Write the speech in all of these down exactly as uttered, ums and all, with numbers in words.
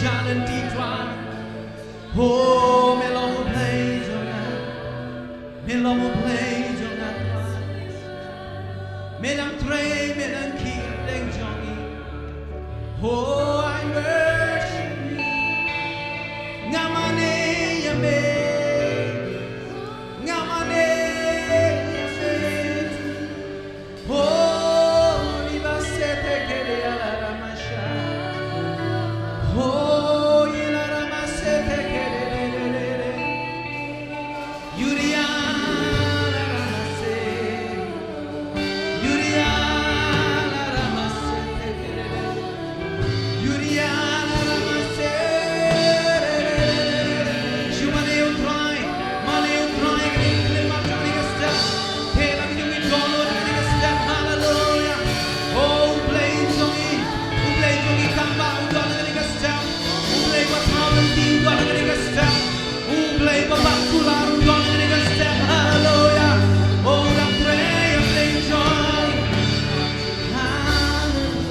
Talent ti Trai. Oh, me long U Blei jong nga. Me long U Blei jong nga Trai. Me nang trei, me nang khih hapdeng jong ngi. Oh, I worship you. Nga mane ïa me. Nga mane ïa me. Holy Basete Kere Alara Masha. Holy Alara Masete Kere. Yuri Alara Mase. Yuri Alara Masete Kere. Yuri Alara Mase. Shu mane U Trai, mane U Trai, kane ka khyllipmat jong kane ka step. Te la ka jong ngi download kane ka step. Hallelujah. Oh, U Blei jong ngi, U Blei jong ngi kam bah u don kane ka step. U Blei ba thaw lynti u don kane ka step. U Blei ba bat kular u don kane ka step. Hallelujah. Oh, la trei ïa U Blei jong ngi. Hallelujah.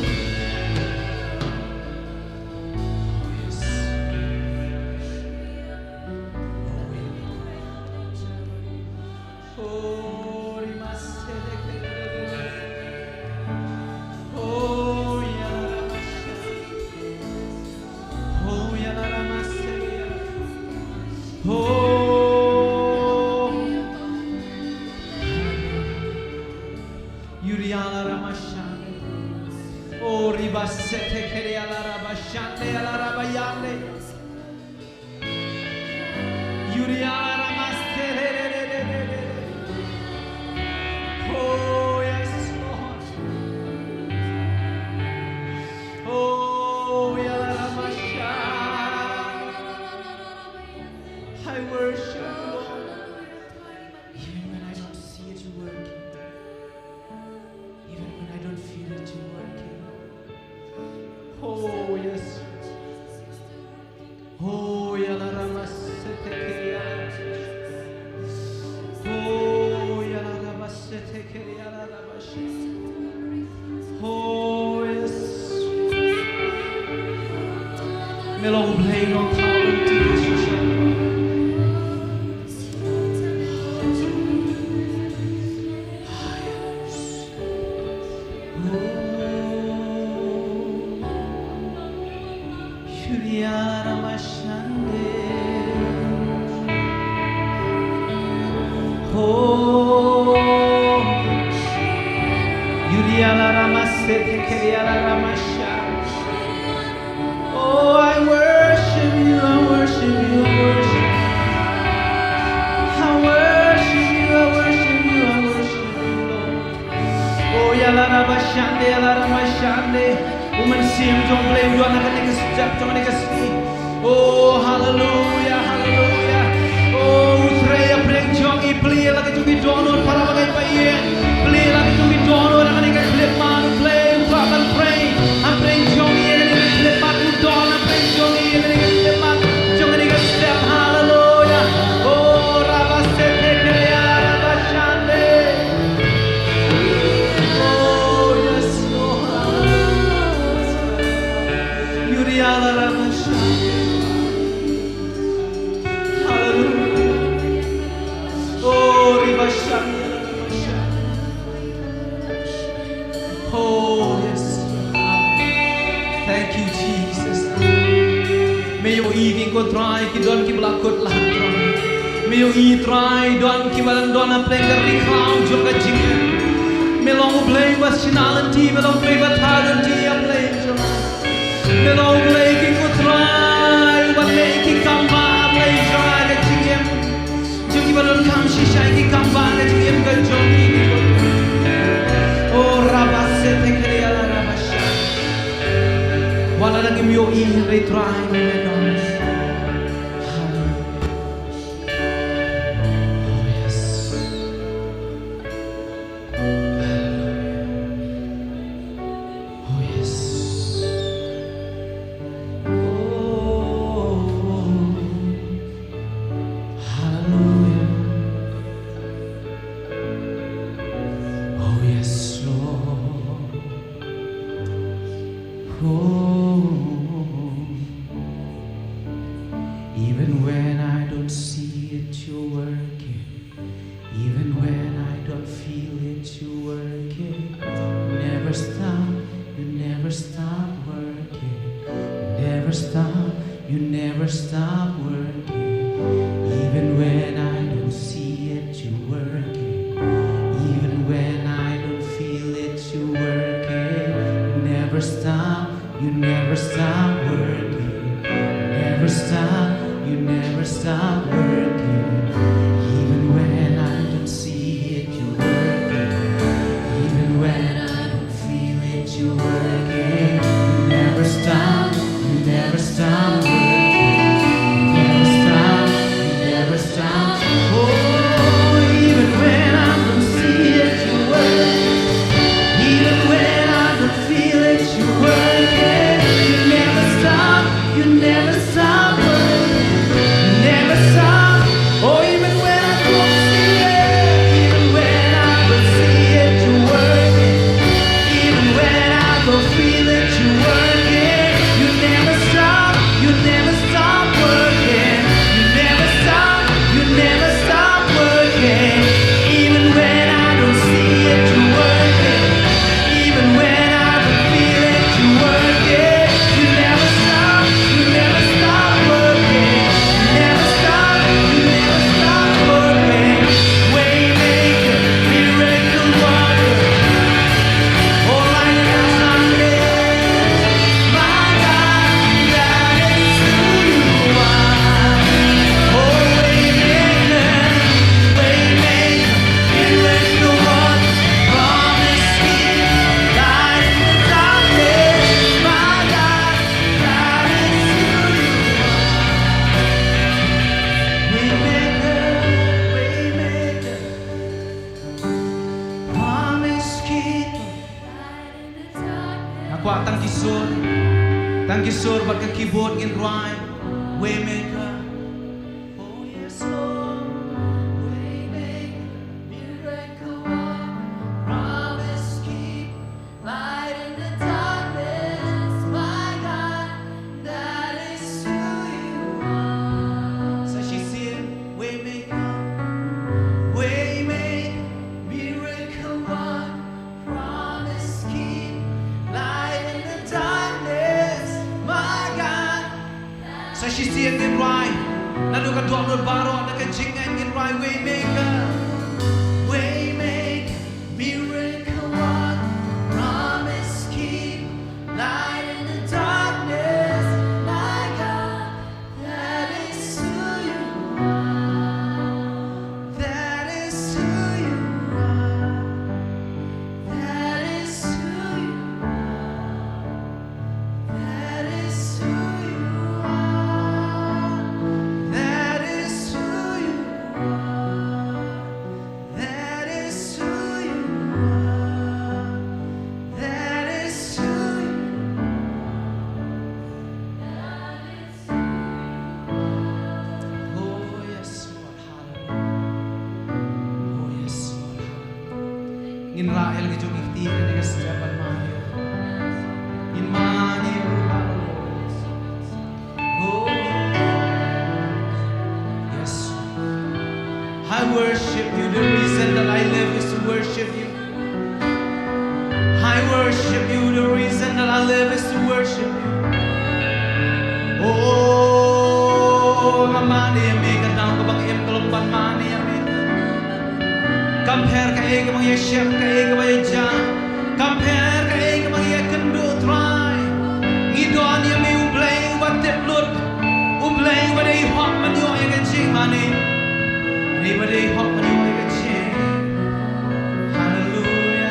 Yuri Alara Masha. Oh, riba sete kere alara ba shande alara ba yande. Yuri Alara Mastere. Oh, yes, Lord. Oh, Alara Masha. I worship you, Lord. Even when I don't see it working. Even when I don't feel it working. Oh, yes. Oh, Alara Masete Kere. Oh, Alara Masete Kere, Alara Masha. Oh, yes. Me long U Blei nongthaw lynti shisha. Oh, I worship you, I worship you, I worship you. I worship you, I worship you, I worship you, Lord. Oh, Alara ba shande, Alara ba shande. U Mynsiem jong U Blei u don ha kane ka step, jong kane ka sngi. Oh, hallelujah, hallelujah. Oh, U Trai, hapdeng jong ngi, plie la ka jong ngi dohnud, para bangeit ba ïeit. Plie la ka jong ngi dohnud ha kane ka khyllipmat, U Blei u kwah ban trei hapdeng jong ngi ha kane ka khyllipmat, u don hapdeng jong ngi ha kane ka khyllipmat, jong kane ka step, hallelujah. Oh, raba sete kere alara ba shande. Oh, yes, Lord. Yuri Alara Masha. Hallelujah. Oh, riba shande Alara Masha. Oh, yes. Thank you, Jesus. Me ïohi ki ko Trai ki don kiba la kut lad Trai. Me ïohi Trai don kiba la don hapdeng ka ri khlaw jong ka jingim. Me long U Blei ba shna lynti, me long U Blei ba thaw lynti, A Blei jong nga. Me long U Blei ki ko Trai uba leh ki kam ba, A Blei jong nga, ha ka jingim jong kiba donkam shisha ïa ki kam ba ha ka jingim ka jong ngi ki ko Trai. Oh, raba sete kere alara ba shande. Wat la ngim ïohi hynrei Trai me don. Hallelujah. Oh, yes. Hallelujah. Oh, yes. Oh, hallelujah. Oh, yes, Lord. Oh, Never stop, you never stop working. Even when I don't see it, you're working. Even when I don't feel it, you're working. You never stop, you never stop working. Never stop, you never stop working. Even when I don't see it, you're working. Even when I don't feel it, you're working. You never stop, you never stop working. You never stop, you never stop. Oh, even when I don't see it, you're working. Even when I don't feel it, you're working. You never stop, you never stop working. You never stop. Oh, even when I don't see it, even when I don't see it, you're working. Even when I don't feel it, you're working. You never stop, you never stop working. You never stop, you never stop working. Even when I don't see it, you're working. Even when I don't feel it, you're working. You never stop, you never stop working. You never stop, you never stop working. Waymaker, miracle worker. Oh, light in the darkness, my God, that is who you are. Oh, waymaker, waymaker, miracle worker, promise keeper, light in the darkness, my God, that is who you are. Waymaker, waymaker, promise keeper. Nga kwah tang ki sur, tang ki sur bad ka keyboard ngin rwai. Waymaker. Oh yes, Lord. Waymaker, miracle worker, promise keeper, light in the darkness, my God, that is who you are. Sa shisien, waymaker, waymaker, miracle worker, promise keeper, light in the darkness, my God. Sa shisien ngin rwai, naduh ka dohnud baroh, na ka jingngeit ngin rwai, waymaker, waymaker, miracle worker, promise keeper, light in the darkness, my God. That is who you are. That is who you are. That is who you are. That is who you are. That is who you are. That is who you are. That is who you are. Oh, yes, Lord. Hallelujah. Oh, yes, Lord. Hallelujah. Ngin rah ïa la ka jong ki kti kane ka step ban mane ïa u. Ngin mane ïa u. Hallelujah. Oh, yes. I worship you. The reason that I live is to worship you. I worship you. The reason that I live is to worship you. Oh, nga mane ïa me, ka daw kaba nga im ka long ban mane ïa me. Kam pher kaei kaba nga ïashem, kaei kaba nga ïajan. Kam pher kaei kaba nga ïakynduh, Trai. Ngi don ïa me, U Blei uba tip lut, U Blei uba dei hok ban ïoh ïa ka jingmane. Dei ba dei hok ban ïoh ïa ka jing. Haleluya.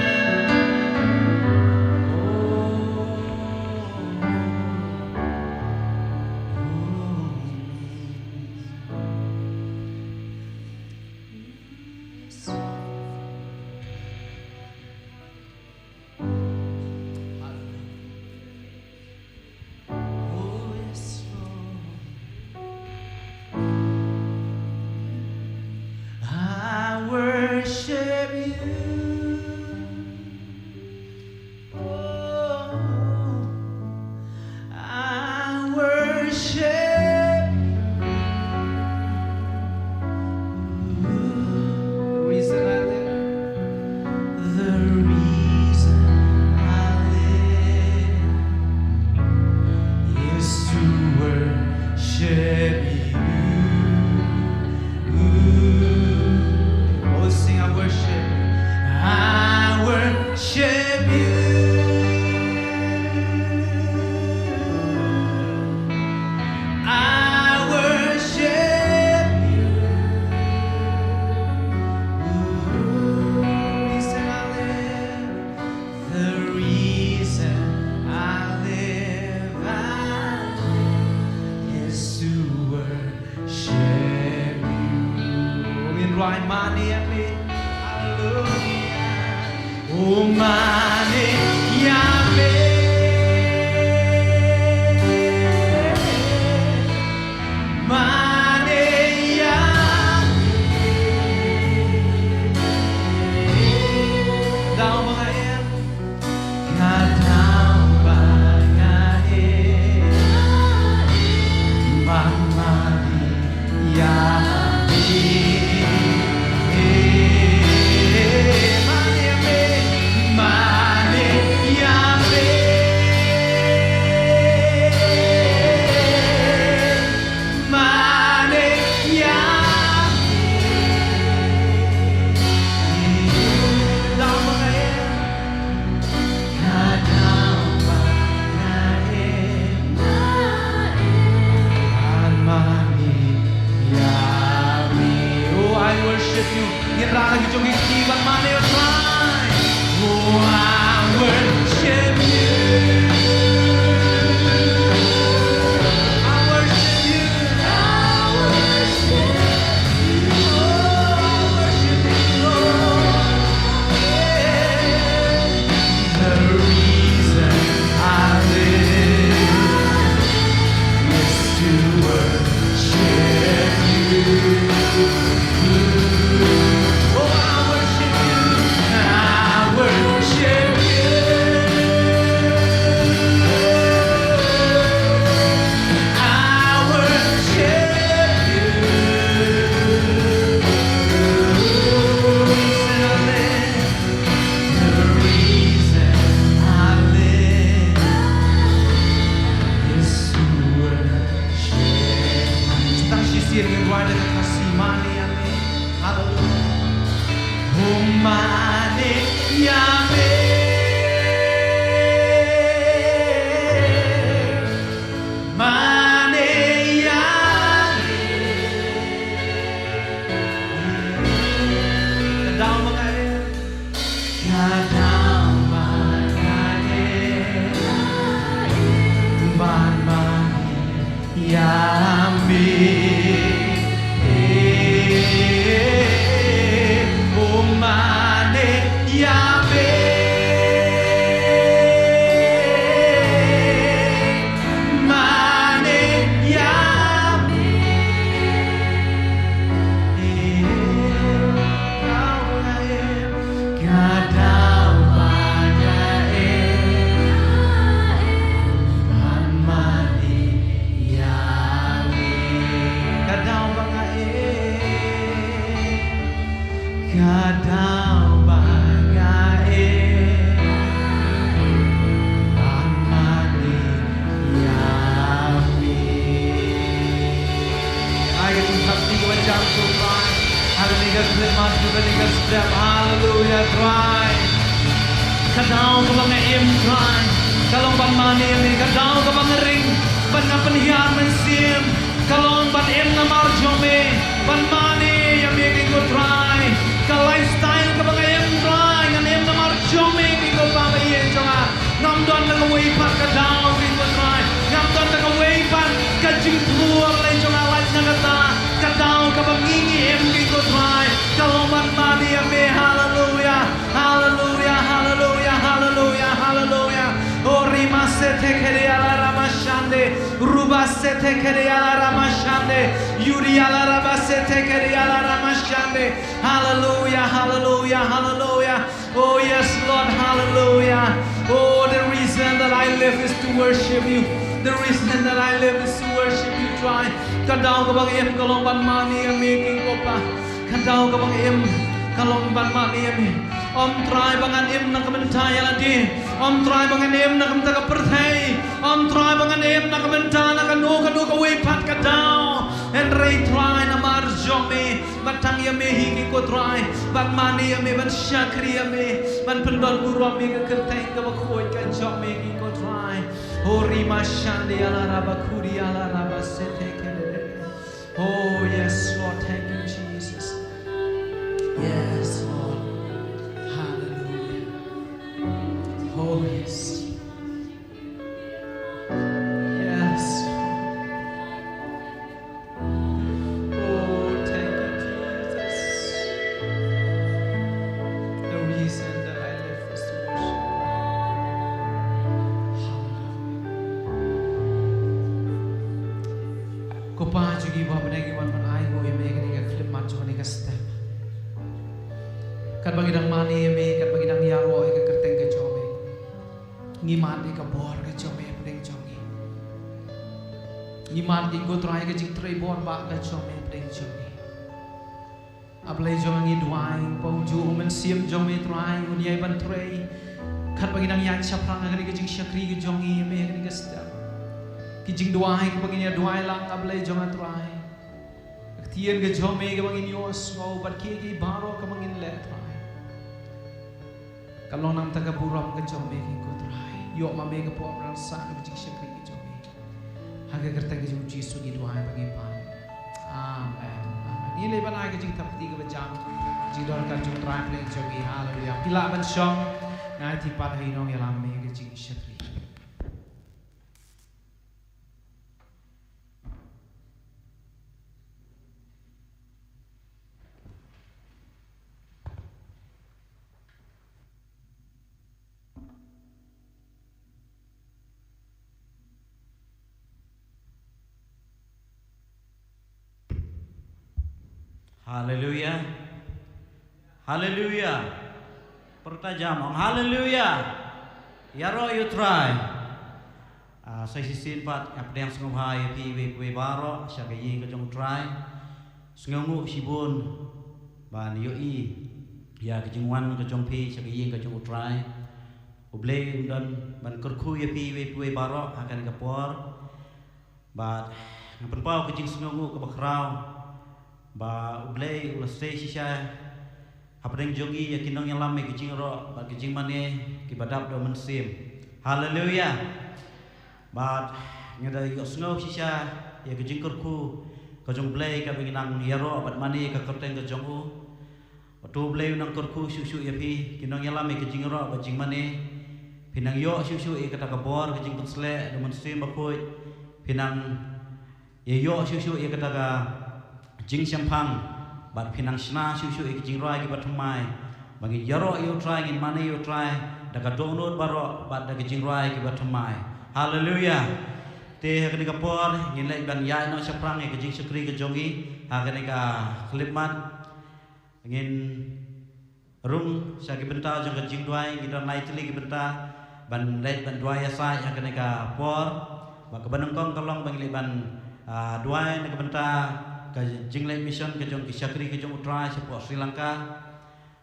Mane ïa me. Haleluya. Oh, mane ïa me. Mane ïa me. Daw ba nga im. Ka daw ba nga im. Mane ïa me. Mane ïa me. Mane ïa me. Mane ïa me. Daw ba nga im. Ka daw ba nga im. Mane ïa me. Oh, I worship you. Ngin rah na ki jong ki kti ban mane ïa u Trai. Oh, I worship you. I worship you. I worship you. Oh, I worship you, Lord. Yeah. The reason I live is to worship you. Oh, I worship you. I worship you. I worship you. The reason I live is to worship. Sdang shisien ngin duwai da ka Khasi. Mane ïa me. Haleluya. Oh, mane ïa me. Mane ïa me. Ka daw ba nga im. Ka daw ba nga im. Ban mane ïa me. Oh, mane ïa me. Mane ïa me. Ka daw ba nga im. Ban mane ïa me. Ka daw ba nga im. Ka daw ba nga im. Ban mane ïa me. Ai ka jingthap kti kaba jam sha u Trai ha kane ka Khristmas, ha kane ka step. Haleluya, Trai. Ka daw kaba nga im, Trai, ka long ban mane ïa me. Ka daw kaba nga ring bad nga pynhiar mynsiem, ka long ban im namar jong me, ban mane ïa me, King ko Trai. Ka lifestyle kaba nga im, Trai, ngan im namar jong me, King ko Pa ba ïeit jong nga. Ngam don da kawei pat ka daw, King ko Trai. Ngam don da kawei pat ka jingthrang lei jong nga lait na kata. Ka daw kaba ngi ngi im, King ko Trai, ka long ban mane ïa me. Haleluya, haleluya, haleluya, haleluya, haleluya. O rima sete kere ala rama shande, ruba sete kere ala rama shande, yuri ala raba sete kere ala rama shande. Haleluya, haleluya, haleluya. Oh, yes, Lord, haleluya. Oh, the reason that I live is to worship you. The reason that I live is to worship you, Trai. Ka daw kaba nga im ka long ban mane ïa me, King ko Pa. Ka daw kaba nga im ka long ban mane ïa me. Ym Trai ba ngan im na ka bynta ïa lade. Ym Trai ba ngan im na ka bynta ka pyrthei. Ym Trai ba ngan im na ka bynta na kano kano kawei pat ka daw. Hynrei Trai namar jong me. Bad tang ïa me hi, King ko Trai, ban mane ïa me, ban shakri ïa me, ban pyndonburom ïa ka kyrteng kaba khuid ka jong me, King ko Trai. O rima shande ala raba kuri ala raba sete kere. Oh, yes, Lord. Thank you, Jesus. Yes, Lord. Hallelujah. Oh, yes. Yes. Oh, thank you, Jesus. Ko Pa jong ngi ba ha bneng, ngi wan ban ai nguh ïa me kane ka khyllipmat jong kane ka step. Katba ngi dang mane ïa me, katba ngi dang ïaroh ïa ka kyrteng ka jong me, ngi mad ïa ka bor ka jong me ha bneng jong ngi. Ngi mad ïa, ko Trai, ka jingtrei bor ba ka jong me ha bneng jong ngi. A Blei jong ngi, duwai ba u juh u Mynsiem jong me, Trai, un ïai ban trei. Katba ngi dang ïaid shaphrang ha kane ka jingshakri ka jong ngi ïa me ha kane ka step, ki jingduwai kiba ngin ïa duwai lang, A Blei jong nga, Trai, ka ktien ka jong me kaba ngin ïohsngew bad kiei kiei baroh kaba ngin leh, Trai, kan long na ka bynta ka burom ka jong me, ko Trai. Ïoh ma me ka por ban sah ïa ka jingshakri ka jong me. Ha ka kyrteng ka jong u Jisu ngi duwai bad ngi pan. Amen. Amen. Ngi leit ban ai ka jingthap kti kaba jam, jingdonkam jong u Trai ha bneng jong ngi. Haleluya. Phi lah ban shong. Nga ai thied pat ha i nongïalam me ha ka jingshakri. Haleluya. Haleluya. Pyrta jam, ong haleluya. Ïaroh ïa u Trai. Ah, sa shisien pat nga pdiang sngewbha ïa phi iwei pa iwei baroh sha ka ïing ka jong u Trai. Sngewnguh shibun ban ïohi ïa ka jingwan ka jong phi sha ka ïing ka jong u Trai. U Blei un don ban kyrkhu ïa phi iwei pa iwei baroh ha kane ka por. Bad nga pynpaw ka jingsngewnguh kaba khraw ba U Blei u la sei shisha hapdeng jong ngi ïa ki nongïalam ïa ka jingïaroh bad ka jingmane kiba dap da u Mynsiem. Haleluya. Bad nga da ïohsngew shisha ïa ka jingkyrkhu ka jong U Blei kaba ngi nang ïaroh bad mane ïa ka kyrteng ka jong u. Uto U Blei u nang kyrkhu shuh shuh ïa phi ki nongïalam ïa ka jingïaroh bad jingmane. Phi nang ïoh shuh shuh ïa kata ka bor ka jingpynshlur da u Mynsiem Bakhuid. Phi nang ïa ïoh shuh shuh ïa kata ka jingshemphang bad phi nang shna shuh shuh ïa ka jingrwai kiba thymmai. Ba ngin ïaroh ïa u Trai, ngin mane ïa u Trai da ka dohnud baroh bad da ka jingrwai kiba thymmai. Haleluya. Te ha kane ka por ngin leit ban ïaid noh shaphrang ïa ka jingshakri ka jong ngi ha kane ka khyllipmat. Ngin rung sha ki bynta jong ka jingduwai, ngi don lai tylli ki bynta ban leit ban duwai ïasaid ha kane ka por. Bad kaba nyngkong ka long ba ngi leit ban, ah, duwai na ka bynta ka jingleit mission ka jong ki shakri ka jong u Trai shapoh Sri Lanka.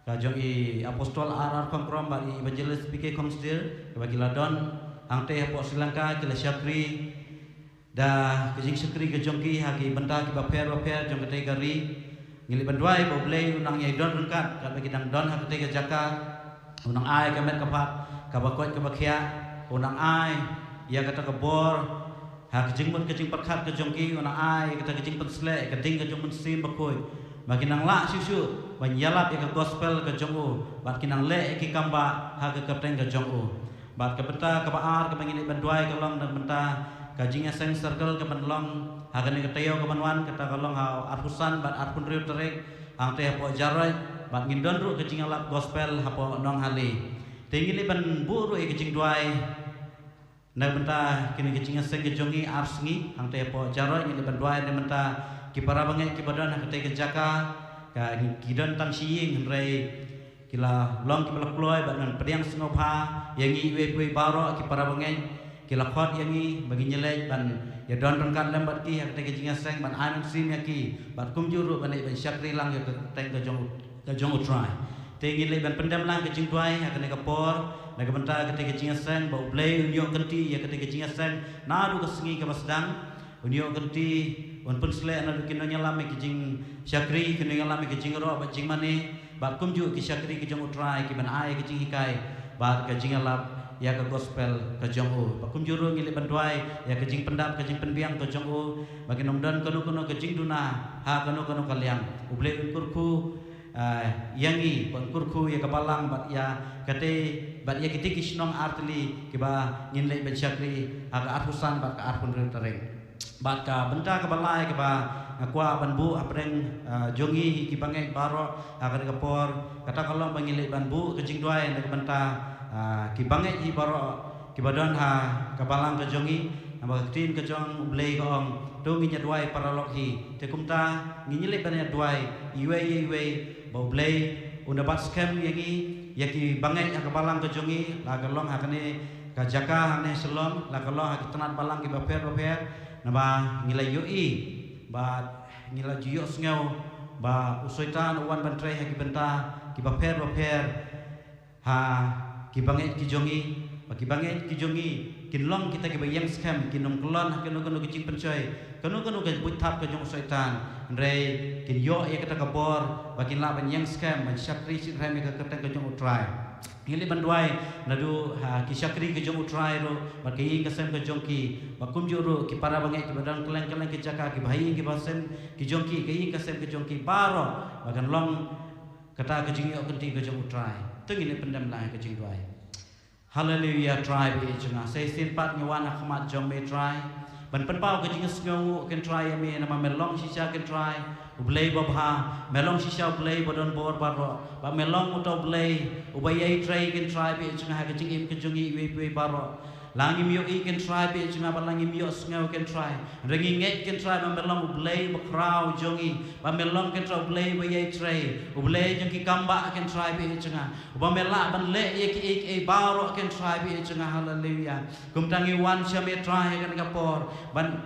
Ka jong i Apostol R R Khongkrom bad i Evangelist P K Khongsdir, kaba ki la don hangtei hapoh Sri Lanka, ki la shakri da ka jingshakri ka jong ki ha ki bynta kiba pher ba pher jong katei ka ri. Ngi leit ban duwai ba U Blei u nang ïai don ryngkat katba ki dang don ha katei ka jaka. U nang ai ka met ka phad kaba koit kaba khiah. U nang ai ïa kata ka bor ha ka jingmut ka jingpyrkhat ka jong ki. U nang ai ïa kata ka jingpynshlur ïa ka ding ka jong u Mynsiem Bakhuid ba ki nang lah shuh shuh ban ïalap ïa ka gospel ka jong u bad ki nang leh ïa ki kam bah ha ka kyrteng ka jong u. Bad ka bynta kaba ar kaba ngi leit ban duwai ka long na ka bynta ka jingïaseng circle kaban long ha kane ka taïew kaban wan, kata ka long ha arphew san bad arphew hynriew tarik hangtei hapoh Jaroid, bad ngin don ruh ka jingïalap gospel hapoh Nonghali. Te ngi leit ban buh ruh ïa ka jingduwai na ka bynta kine ka jingïaseng ka jong ngi ar sngi hangtei hapoh Jaroid. Ngi leit ban duwai na ka bynta ki para bangeit kiba don ha katei ka jaka, ka ki don tang shi ïing hynrei ki la long kiba la kloi bad nang pdiang sngewbha ïa ngi iwei pa iwei baroh ki para bangeit. Ki la khot ïa ngi ba ngin ïaleit ban ïadon ryngkat lem bad ki ha katei ka jingïaseng ban ai mynsiem ïa ki bad kumjuh ruh ban leit ban shakri lang ïa ka kyrteng ka jong u, ka jong u Trai. Te ngin leit ban pyndem lang ka jingduwai ha kane ka por na ka bynta katei ka jingïaseng ba U Blei un ïoh kynti ïa katei ka jingïaseng naduh ka sngi kaba sdang. Un ïoh kynti, un pynshlur naduh ki nongïalam ïa ka jingshakri, ki nongïalam ïa ka jingïaroh bad jingmane, bad kumjuh ki shakri ki jong u Trai kiban ai ka jinghikai bad ka jingïalap ïa ka gospel ka jong u. Bad kumjuh ruh ngi leit ban duwai ïa ka jingpyndap ka jingpynbiang ka jong u, ba kin ym don kano kano ka jingduna ha kano kano ka liang. U Blei un kyrkhu, ah, ïa ngi, bad kyrkhu ïa ka balang bad ïa katei, bad ïa kitei ki shnong ar tylli kiba ngin leit ban shakri ha ka arphew san bad ka arphew hynriew tarik. Bad ka bynta kaba lai kaba nga kwah ban buh hapdeng, ah, jong ngi hi ki bangeit baroh ha kane ka por, kata ka long ba ngi leit ban buh ka jingduwai na ka bynta, ah, ki bangeit hi baroh kiba don ha ka balang ka jong ngi. Namar ka ktien ka jong U Blei ka ong, to ngin ïa duwai paralok hi. Te kumta ngin ïa leit ban ïa duwai iwei ïa iwei, ba U Blei un da bat skhem ïa ngi, ïa ki bangeit ha ka balang ka jong ngi, la ka long ha kane ka jaka hangne Shillong, la ka long ha ki tnat balang ki bapher bapher. Naba ngi la ïohi, ba ngi la ju ïohsngew ba u Soitan u wan ban trei ha ki bynta ki bapher bapher ha ki bangeit ki jong ngi, ba ki bangeit ki jong ngi kin long kita kiba ïeng skhem, kin ym kyllon ha kano kano ka jingpynshoi, kano kano ka buit thap ka jong u Soitan. Hynrei kin ïoh ïa kata ka bor ba kin lah ban ïeng skhem, ban shakri shitrhem ïa ka kyrteng ka jong U Trai. Ngi leit ban duwai naduh ha ki shakri ka jong U Trai ruh, bad ka ïing ka sem ka jong ki, bad kumjuh ruh ki para bangeit kiba don kylleng kylleng ki jaka, kiba ha ïing kiba sem ki jong ki, ka ïing ka sem ka jong ki baroh, ba kan long kata ka jingïoh kynti ka jong U Trai. To ngin ïa pyndem lang ha ka jingduwai. Haleluia, Trai ba ïeit jong nga. Sa shisien pat ngi wan ha khmat jong me, Trai, ban pynpaw ka jingsngewnguh, Kynrad, ïa me, namar me long shisha, Kynrad, U Blei babha. Me long shisha U Blei ba don bor baroh. Bad me long uta U Blei uba ïai trei, Kynrad ba ïeit jong nga, ha ka jingim ka jong ngi iwei pa iwei baroh. La ngim ïohi, Kynrad ba ïeit jong nga, bad la ngim ïohsngew, Kynrad, hynrei ngi ngeit, Kynrad, ba me long U Blei bakhraw jong ngi, ba me long, Kynrad, U Blei uba ïai trei, U Blei jong ki kambah, Kynrad ba ïeit jong nga, uba me lah ban leh ïa kiei kiei baroh, Kynrad ba ïeit jong nga. Haleluia. Kumta ngi wan sha me, Trai, ha kane ka por ban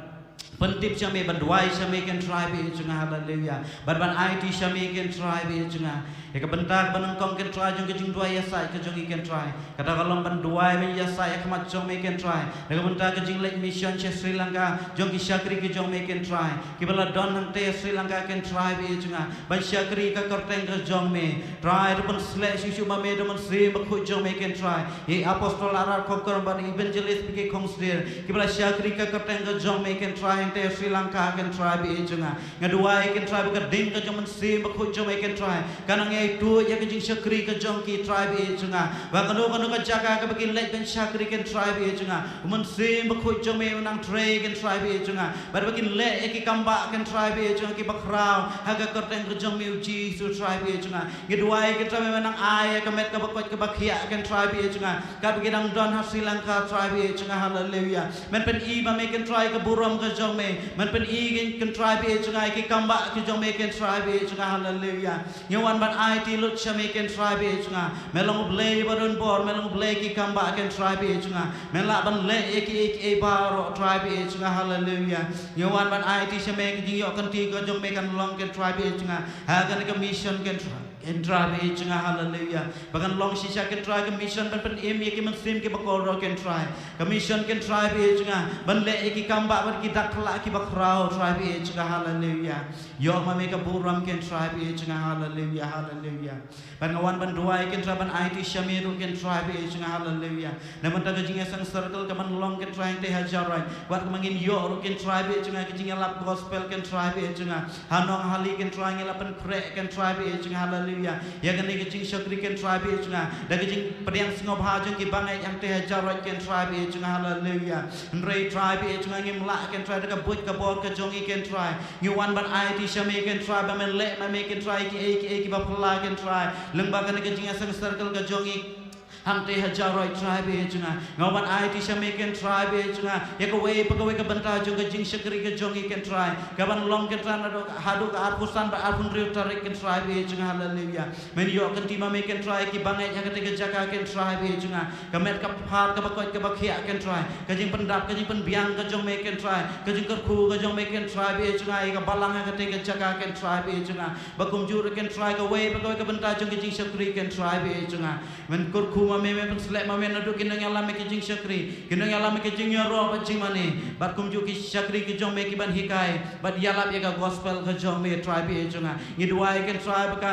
pyntip sha me, ban duwai sha me, Kynrad ba ïeit jong nga. Haleluia. Bad ban aiti sha me, Kynrad ba ïeit jong nga, ïa ka bynta kaba nyngkong, Kynrad, jong ka jingduwai ïasaid ka jong ngi, Kynrad. Kata ka long ban duwai, ban ïasaid ha khmat jong me, Kynrad, na ka bynta ka jingleit mission sha Sri Lanka jong ki shakri ka jong me, Kynrad, kiba la don hangtei ha Sri Lanka, Kynrad ba ïeit jong nga, ban shakri ka kyrteng ka jong me. Trai, to pynsleh shuh shuh ma me da u Mynsiem Bakhuid jong me, Kynrad, ïa i Apostol Arad Khopkor bad i Evangelist P K Khongsdir, kiba la shakri ka kyrteng ka jong me, Kynrad, hangtei ha Sri Lanka, Kynrad ba ïeit jong nga. Nga duwai, Kynrad, ba ka ding ka jong u Mynsiem Bakhuid jong me, Kynrad, kan nang ïai tuid ïa ka jingshakri ka jong ki, Trai ba ïeit jong nga. Ba kano kano ka jaka kaba kin leit ban shakri, Kynrad ba ïeit jong nga, u Mynsiem Bakhuid jong me un nang trei, Kynrad ba ïeit jong nga, bad ba kin leh ïa ki kambah, Kynrad ba ïeit jong nga, kiba khraw ha ka kyrteng ka jong me, U Jisu, Trai ba ïeit jong nga. Ngi duwai, Kynrad, ba me nang ai ïa ka met kaba koit kaba khiah, Kynrad ba ïeit jong nga, katba ki dang don ha Sri Lanka, Trai ba ïeit jong nga. Haleluia. Men pyni ma me, Kynrad, ka burom ka jong me. Men pyni, Kynrad ba ïeit jong nga, ïa ki kambah ki jong me, Kynrad ba ïeit jong nga. Haleluia. Ngi wan ban aiti lut sha me, Kynrad ba ïeit jong nga. Me long U Blei ba don bor, me long U Blei ki kambah, Kynrad ba ïeit jong nga. Me lah ban leh ïa kiei kiei baroh, Trai ba ïeit jong nga. Haleluia. Ngi wan ban aiti sha me, ka jingïoh kynti ka jong me kan long, Kynrad ba ïeit jong nga, ha kane ka mission, Kynrad, Kynrad ba ïeit jong nga. Haleluia. Ba kan long shisha, Kynrad, ka mission ban pynim ïa ki mynsiem kiba kordor, Kynrad. Ka mission, Kynrad ba ïeit jong nga, ban leh ïa ki kambah bad ki dak khlak kiba khraw, Trai ba ïeit jong nga. Haleluia. Ïoh ma me ka burom, Kynrad ba ïeit jong nga. Haleluia, haleluia. Bad nga wan ban duwai, Kynrad, ban aiti sha me ruh, Kynrad ba ïeit jong nga. Haleluia. Na ka bynta ka Jingïaseng Circle kaban long, Kynrad, hangtei ha Jaroid, bad kumba ngin ïoh ruh, Kynrad ba ïeit jong nga, ka jingïalap gospel, Kynrad ba ïeit jong nga, ha Nonghali, Kynrad, ngi la pynkhreh, Kynrad ba ïeit jong nga. Haleluia. Ïa kane ka jingshakri, Kynrad ba ïeit jong nga, da ka jingpdiang sngewbha jong ki bangeit hangtei ha Jaroid, Kynrad ba ïeit jong nga. Haleluia. Hynrei, Trai ba ïeit jong nga, ngim lah, Kynrad, da ka buit ka bor ka jong ngi, Kynrad. Ngi wan ban aiti sha me, Kynrad, ba men leh ma me, Kynrad, kiei kiei kiba phylla, Kynrad, lyngba kane ka Jingïaseng Circle ka jong ngi hangtei ha Jaroid, Trai ba ïeit jong nga. Nga wan aiti sha me, Kynrad ba ïeit jong nga, ïa kawei pa kawei ka bynta jong ka jingshakri ka jong ngi, Kynrad, kaban long, Kynrad, naduh haduh ka arphew san bad arphew hynriew tarik, Kynrad ba ïeit jong nga. Haleluia. Men ïoh kynti ma me, Kynrad, ïa ki bangeit ha katei ka jaka, Kynrad ba ïeit jong nga, ka met ka phad kaba koit kaba khiah, Kynrad, ka jingpyndap ka jingpynbiang ka jong me, Kynrad, ka jingkyrkhu ka jong me, Kynrad ba ïeit jong nga, ïa ka balang ha katei ka jaka, Kynrad ba ïeit jong nga. Bad kumjuh ruh, Kynrad, kawei pa kawei ka bynta jong ka jingshakri, Kynrad ba ïeit jong nga, men kyrkhu ma me, men pynsleh ma me naduh ki nongïalam ïa ka jingshakri, ki nongïalam ïa ka jingïaroh bad jingmane, bad kumjuh ki shakri ki jong me kiban hikai bad ïalap ïa ka gospel ka jong me, Trai ba ïeit jong nga. Ngi duwai, Kynrad, ba ka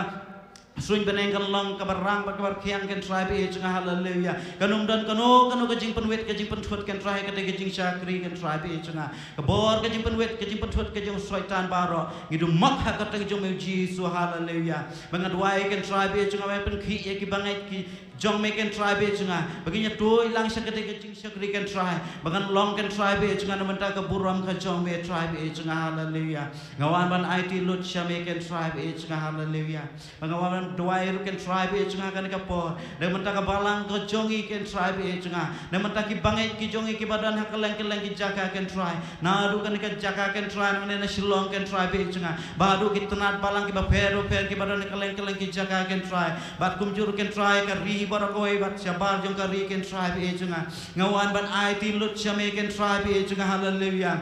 suiñ bneng kan long kaba rang bad kaba rkhiang, Kynrad ba ïeit jong nga. Haleluia. Kan ym don kano kano ka jingpynwit ka jingpynthut, Kynrad, ha katei ka jingshakri, Kynrad ba ïeit jong nga. Ka bor ka jingpynwit ka jingpynthut ka jong u Soitan baroh, ngi duh mok ha ka kyrteng jong me, U Jisu. Haleluia. Ba nga duwai, Kynrad ba ïeit jong nga, ba men pynkhih ïa ki bangeit ki jong me kynthei bad jong nga, ba ngin ïa tuid lang sha kata ka jingshakri kynthei, ba ngan long kynthei bad jong nga na bynta ka burom ka jong me kynthei bad jong nga. Haleluya. Nga wan ban aiti lut sha me kynthei bad jong nga. Haleluya. Ba nga wan ban duwai ruh kynthei bad jong nga kane ka por, na bynta ka balang ka jong ngi kynthei bad jong nga, na bynta ki bangeit ki jong ngi kiba don ha kylleng kylleng ki jaka kynthei, naduh kane ka jaka kynthei na Shillong kynthei bad jong nga, bad haduh ki tnat balang kiba pher bapher kiba don ha kylleng kylleng ki jaka kynthei, bad kumjuh ruh kynthei ka ri baroh kawei bad shabar jong ka ri kynthei bad jong nga. Nga wan ban aiti lut sha me kynthei bad jong nga. Haleluya.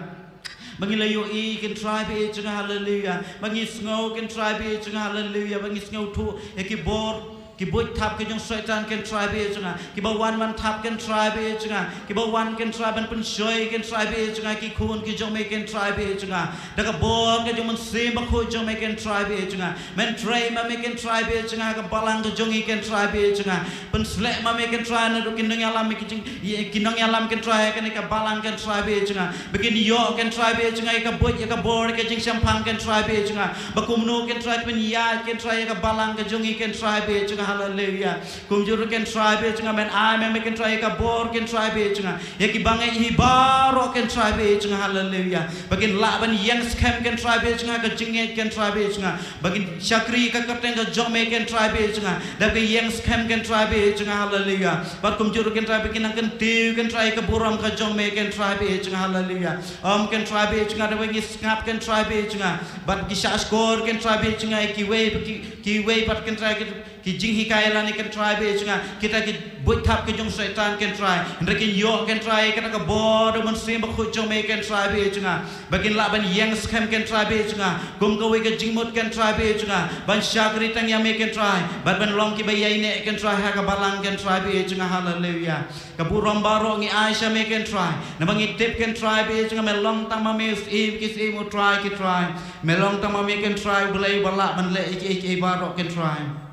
Ba ngi la ïohi kynthei bad jong nga. Haleluya. Ba ngi sngew kynthei bad jong nga. Haleluya. Ba ngi sngewthuh ïa ki bor, ki buit thap ki jong Soitan kynthei bad jong nga, kiba wan ban thap kynthei bad jong nga, kiba wan kynthei ban pynshoi kynthei bad jong nga ki khun ki jong me kynthei bad jong nga. Da ka bor ka jong u Mynsiem Bakhuid jong me kynthei bad jong nga, men trei ma me kynthei bad jong nga ha ka balang ka jong ngi kynthei bad jong nga. Pynsleh ma me kynthei naduh ki nongïalam, ki jing, ki nongïalam kynthei ha kane ka balang kynthei bad jong nga, ba kin ïoh kynthei bad jong nga ïa ka buit, ïa ka bor, ïa ka jingshemphang kynthei bad jong nga, ba kumno kynthei kin ïaid kynthei ïa ka balang ka jong ngi kynthei bad jong nga. Haleluya. Kumjuh ruh kynthei bad jong nga, men ai ma me kynthei ïa ka bor kynthei bad jong nga ïa ki bangeit hi baroh kynthei bad jong nga. Haleluya. Ba kin lah ban ïeng skhem kynthei bad jong nga ha ka jingngeit kynthei bad jong nga, ba kin shakri ha ka kyrteng ka jong me kynthei bad jong nga, da ka ïeng skhem kynthei bad jong nga. Haleluya. Bad kumjuh ruh kynthei ba kin nang kyntiew kynthei ïa ka burom ka jong me kynthei bad jong nga. Haleluya. Ym kynthei bad jong nga, da ba ngi sngap kynthei bad jong nga, bad ki shahshkor kynthei bad jong nga ïa kiwei, ki, kiwei pat kynthei ki, ki jinghikai lane kynthei bad jong nga, kita ki buit thap ki jong Soitan kynthei, hynrei kin ïoh kynthei ïa kata ka bor u Mynsiem Bakhuid jong me kynthei bad jong nga, ba kin lah ban ïeng skhem kynthei bad jong nga kum kawei ka jingmut kynthei bad jong nga, ban shakri tang ïa me kynthei, bad ban long kiba ïaineh kynthei ha ka balang kynthei bad jong nga. Haleluya. Ka burom baroh ngi ai sha me kynthei, naba ngi tip kynthei bad jong nga, me long tang ma me u Syiem ki syiem, u Trai ki trai, me long tang ma me kynthei u Blei uba lah ban leh ïa kiei kiei baroh kynthei.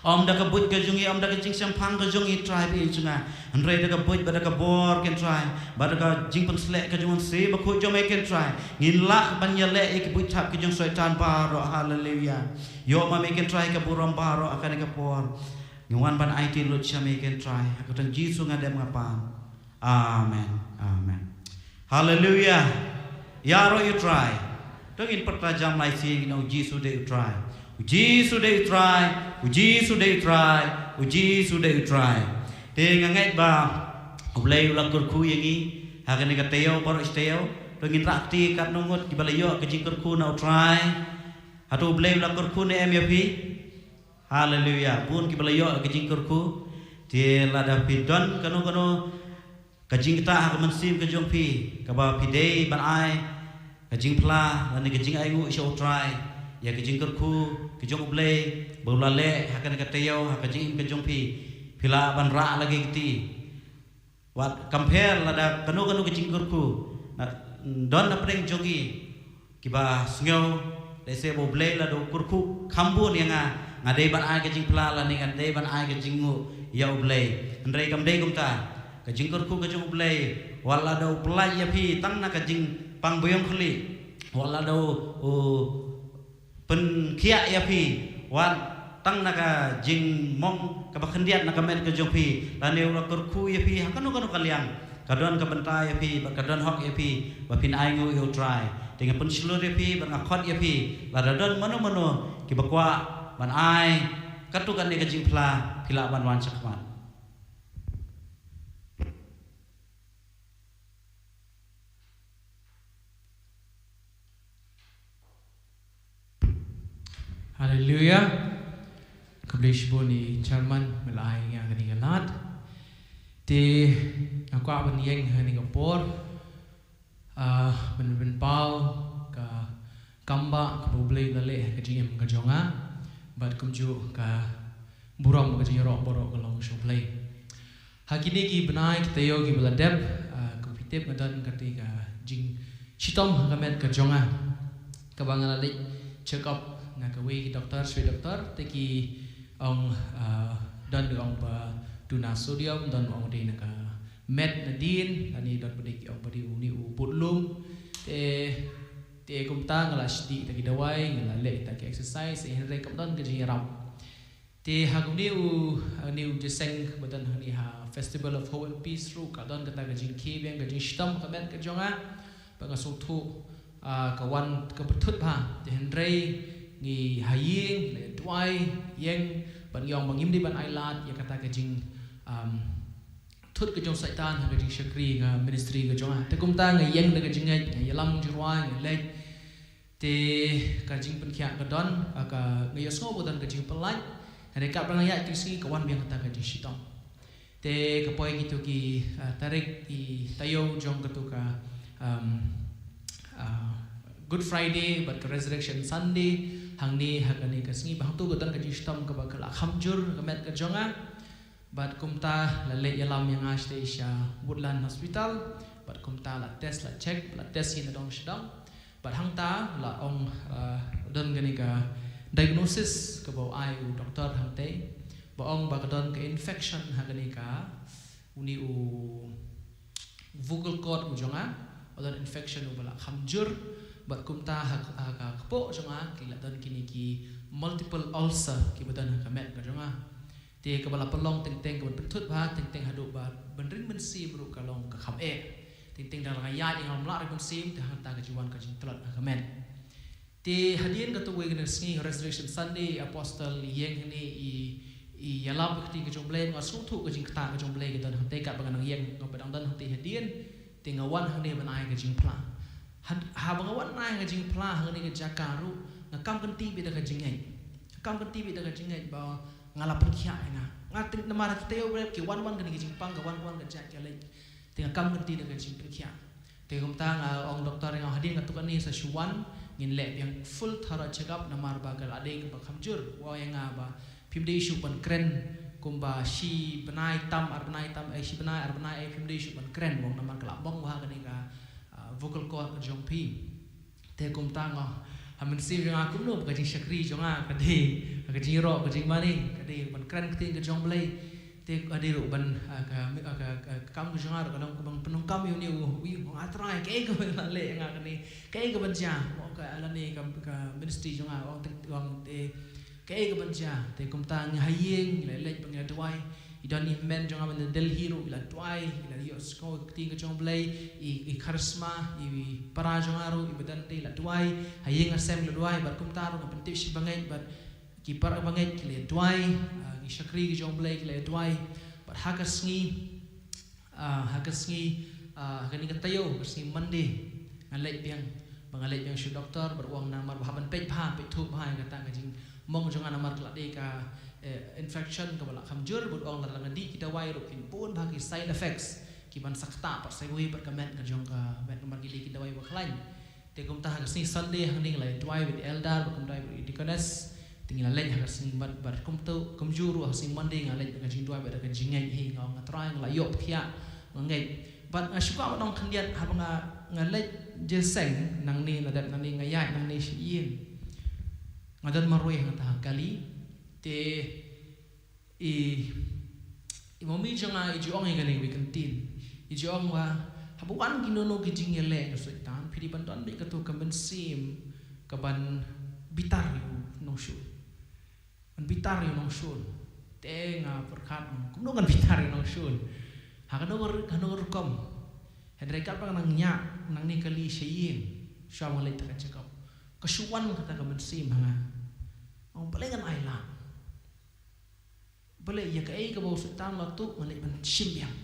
Ym da ka buit ka jong ngi, ym da ka jingshemphang ka jong ngi kynthei bad jong nga, hynrei da ka buit bad da ka bor kynthei, bad da ka jingpynsleh ka jong u Mynsiem Bakhuid jong me kynthei, ngin lah ban ïaleh ïa ki buit thap ki jong Soitan baroh. Haleluya. Ïoh ma me kynthei ka burom baroh ha kane ka por. Ngi wan ban aiti lut sha me kynthei, ha ka kyrteng Jisu nga dem nga pan. Amen. Amen. Haleluya. Ïaroh ïa u Trai. To ngin pyrta jam lai sien, ngin ong, U Jisu dei u Trai. U Jisu dei u Trai. U Jisu dei u Trai. U Jisu dei u Trai. Te nga ngeit ba U Blei u la kyrkhu ïa ngi ha kane ka taïew baroh shi taïew. To ngin rah kti katno ngut kiba la ïoh ka jingkyrkhu na u Trai. Hato U Blei u la kyrkhu ne em ïa phi? Haleluya. Bun kiba la ïoh ka jingkyrkhu. Te lada phi don kano kano ka jingktah ha ka mynsiem ka jong phi, kaba phi dei ban ai ka jingphla lane ka jingainguh sha u Trai ïa ka jingkyrkhu ka jong U Blei ba u la leh ha kane ka taïew ha ka jingim ka jong phi, phi lah ban rah lagi kti. Wat kam pher lada kano kano ka jingkyrkhu na, don na pdeng jong ngi kiba sngew, lehse ba U Blei lada u kyrkhu kham bun ïa nga, nga dei ban ai ka jingphla lane nga dei ban ai ka jingnguh ïa U Blei. Hynrei kam dei kumta. Ka jingkyrkhu ka jong U Blei, wat lada u pyllait ïa phi tang na ka jingpang biang khlieh, wat lada u, u pynkhiah ïa phi, wat tang na ka jingmong kaba khyndiat na ka met ka jong phi, lane u la kyrkhu ïa phi ha kano kano ka liang, ka don ka bynta ïa phi bad ka don hok ïa phi ba phin ainguh ïa u Trai. Te nga pynshlur ïa phi bad nga khot ïa phi, lada don mano mano kiba kwah ban ai katto katne ka jingphla, phi lah ban wan shakhmat. Haleluya. Khublei shibun ïa i chairman ba la ai ïa nga kane ka lad. Te nga kwah ban ïeng ha kane ka por, ah, ban, ban pynpaw ka kam ba, kaba U Blei u la leh ha ka jingim ka jong nga, bad kumjuh ka burom ka jingïaroh baroh ka long sha U Blei. Ha kine ki bnai ki taïew kiba la dep, ah, kum phi tip nga don kata ka jingshitom ha ka met ka jong nga, kaba nga la leit check up na kawei ki doktor, sha kawei doktor, te ki ong, ah, don ba ong ba too na sodium, don ba ong dei na ka met nadien, lane don ba dei ki ong ba dei une u budlum. Te, te kumta nga la shim kita ki dawai, nga la leh kita ki exercise, hynrei kam don ka jingïarap. Te ha kane u, ha kane u jingïaseng ba don hangne ha Festival of Hope and Peace ruh ka don kata ka jingkhie biang ka jingshitom ka met ka jong nga. Ba nga sngewthuh, ah, ka wan ka pynthut bha. Te hynrei ngi ha ïing, ngi la duwai ïeng, bad ngi ong ba ngim dei ban ai lad ïa kata ka jing, um, thut ka jong Satan ha ka jingshakri ka ministry ka jong nga. Te kumta nga ïeng da ka jingngeit, nga ïalam jingrwai, nga leit. Te ka jingpynkhiah ka don, ah, ka, nga ïohsngew ba don ka jingpynlait. Hynrei katba nga ïaid ki sngi ka wan biang kata ka jingshitom. Te ka poi kito ki, ah, tarik ki taïew jong kato ka, um, ah, Good Friday bad ka Resurrection Sunday, hangne ha kane ka sngi ba hangto ka don ka jingshitom kaba ka la kham jur ka met ka jong nga. Bad kumta la leit ïalam ïa nga shatei sha Woodland Hospital. Bad kumta la test, la check, la test hi nadong shadong. Bad hangta la ong, ah, don kane ka diagnosis kaba u ai u doktor hangtei. Ba ong ba ka don ka infection ha kane ka, une u vocal cord u jong nga, ba don infection uba la kham jur. Bad kumta ha, ha ka kpoh jong nga ki la don kine ki multiple ulcer kiba don ha ka met ka jong nga. Te kaba la pynlong teng teng kaba pynthut bha, teng teng haduh ba ban ring mynsiem ruh ka long ka kham eh. Teng teng da la nga ïaid ngam lah ring mynsiem, te hangta ka ju wan ka jingtlot ha ka met. Te hadien kato kawei ka sngi Resurrection Sunday, Apostle ïeng hangne i, i ïalap ka ktien ka jong Blei, nga sngewthuh ka jingktah ka jong Blei ka don hangtei katba nga nang ïeng, nga ba dang don hangtei hadien. Te nga wan hangne ban ai ka jingphla. Had-, haba nga wan ai ka jingphla hangne ka jaka ruh, nga kam kynti beit da ka jingngeit. Nga kam kynti beit da ka jingngeit ba nga la pynkhiah ïa nga. Nga tip namar kita ïoh brep ki wan wan kane ka jingpang, ka wan wan ka jait ka leit. Te nga kam kynti da ka jingpynkhiah. Te kumta nga ong doktor ïa nga hadien katto katne sa shu wan, ngin leh biang full thorough check up namar ba ka la dei kaba kham jur. U ong ïa nga ba phim dei shuh ban kren kumba shi bnai tam ar bnai tam, eh, shi bnai ar bnai, eh, phim dei shuh ban kren, u ong, namar ka la bong bha kane ka, ah, vocal cord ka jong phi. Te kumta nga, ha mynsiem jong nga kumno ba ka jingshakri jong nga ka dei, ka jingïaroh, ka jingmane ka dei ban kren ktien ka jong Blei. Te ka dei ruh ban, ah, ka, ah, ka, ka, ka kam ka jong nga ruh ka long ban pyndonkam ïa une u, u, u, nga Trai, kaei kaban leh ïa nga kane, kaei kaban jia, u ong, ka lane ka, ka ministry jong nga, u ong te, u ong te, kaei kaban jia. Te kumta ngi ha ïing, ngi la leit ba ngi la duwai. I don i hynmen jong nga ba na Delhi ruh, i la duwai, i la ïohsngew ktien ka jong Blei, i, i charisma, i para jong nga ruh, i ba don te i la duwai, ha ïing ha sem i la duwai, bad kumta ruh nga pyntip shi bangeit, bad ki para bangeit ki la duwai, ah, ki shakri ki jong Blei ki la duwai. Bad ha ka sngi, ah, ha ka sngi, ah, ha kane ka taïew, ka sngi Monday, nga leit biang, ba nga leit biang sha doktor, bad u ong namar ba hap ban peit bha, peit thuh bha ïa kata ka jingmong jong nga namar ka la dei ka, eh, infection kaba la kham jur, bad u ong lada nga dih ki dawai ruh kin bun bha ki side effects, kiban sa ktah pat sa iwei pat ka met ka jong ka met namar ki dei ki dawai ba khlaiñ. Te kumta ha ka sngi Sunday hangne nga la duwai bad i elder bad kumta bad i deaconess. Te ngi la leit ha ka sngi Mon-, bad kumta kumjuh ruh ha ka sngi Monday nga leit ha ka jingduwai bad ka jingngeit hi, nga ong nga Trai nga la ïoh pynkhiah, nga ngeit. Bad nga shu kwah ban ong khyndiat haba nga, nga leit jingïaseng nangne, nga dep nangne, nga ïaid nangne sha ïing. Nga don marwei hangta ha kali. Te I, i mami jong nga i ju ong ïa kane kawei ka ktien. I ju ong ba haba wan kino kino ki jingïaleh jong u Soitan, phi dei ban don beit kato ka mynsiem kaban bitar ïa u nongshun. Ban bitar ïa u nongshun. Te nga pyrkhat, kumno ngan bitar ïa u nongshun? Ha kano ka, kano ka rukom? Hynrei katba nga nang ñiah nangne kali sha ïing, shuwa ban leit da ka check up, ka shu wan kata ka mynsiem ha nga. Ong balei ngan ai lad? Balei ïa kaei kaba u Soitan u la tuh nga leit ban shim biang.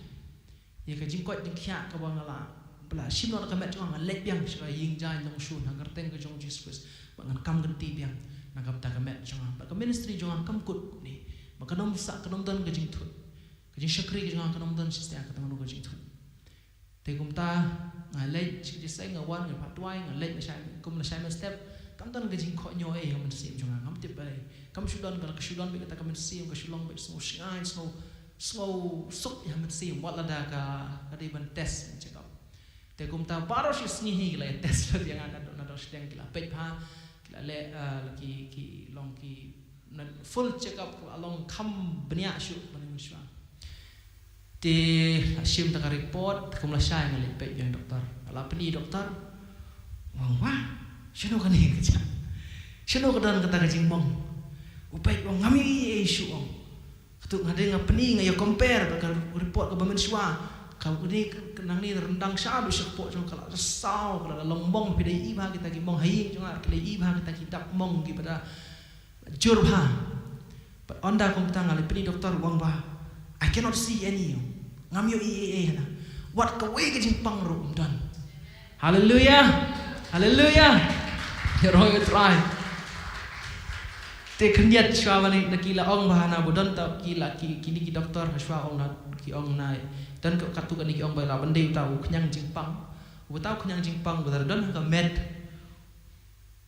Ïa ka jingkoit jingkhiah kaba nga la, ba la shim noh na ka met jong nga, nga leit biang sha ka ïing jaiñ nongshun ha ka kyrteng ka jong u Jisu Khrist. Ba ngan kam kynti biang na ka bynta ka met jong nga. Ba ka ministry jong nga kam kut ne. Ba kan ym sah, kan ym don ka jingthut. Ka jingshakri ka jong nga kan ym don shisha kata kano ka jingthut. Te kumta nga leit sha ka jingïaseng, nga wan, nga pat duwai, nga leit lashai, kum lashai step. Kam don ka jingkohnguh ei ha ka mynsiem jong nga, ngam tip balei. Kam shu don, ka la shu don beit kata ka mynsiem, ka shu long beit sngew shngaiñ, sngew, sngew suk ïa ka mynsiem, wat lada ka, ka dei ban test, ban check up. Te kumta baroh shi sngi hi ki la ïa test lut ïa nga, nadong, nadong shiteng ki la peit bha, ki la leh, eh, ki, ki long ki na full check up, ka la long kham bniah shuh ban ïa mynshuwa. Te la shim da ka report, kum lashai nga leit peit biang doktor. Nga la pyni doktor. Nga ong, wah, shano kane ka jia? Shano ka don kata ka jingmong? U peit u ong ngam ïohi ei shuh, ong. Katu nga dei nga pyni, nga ïa compare bad ka report kaba mynshuwa. Ka u dei ka, ka nangne ryndang sha haduh sha kpoh jong ka la saw, ka la long mong, phi dei i bha kita ki mong ha ïing jong nga, phi dei i bha kita ki dak mong kiba da jur bha. Bad ynda kumta nga la pyni doktor, u ong ba I cannot see any. Ngam ïohi ei ei hana. Wat kawei ka jingpang ruh ym don. Haleluya. Haleluya. Ïaroh ïa U Trai. Te khyndiat shuwa ba na ki la ong ba hana ba don ta ki la ki, kine ki doktor shuwa ong na ki ong na. Don ka, katu kane ki ong ba la ban dei uta u khñiang jingpang. Uta u khñiang jingpang ba da don ha ka met.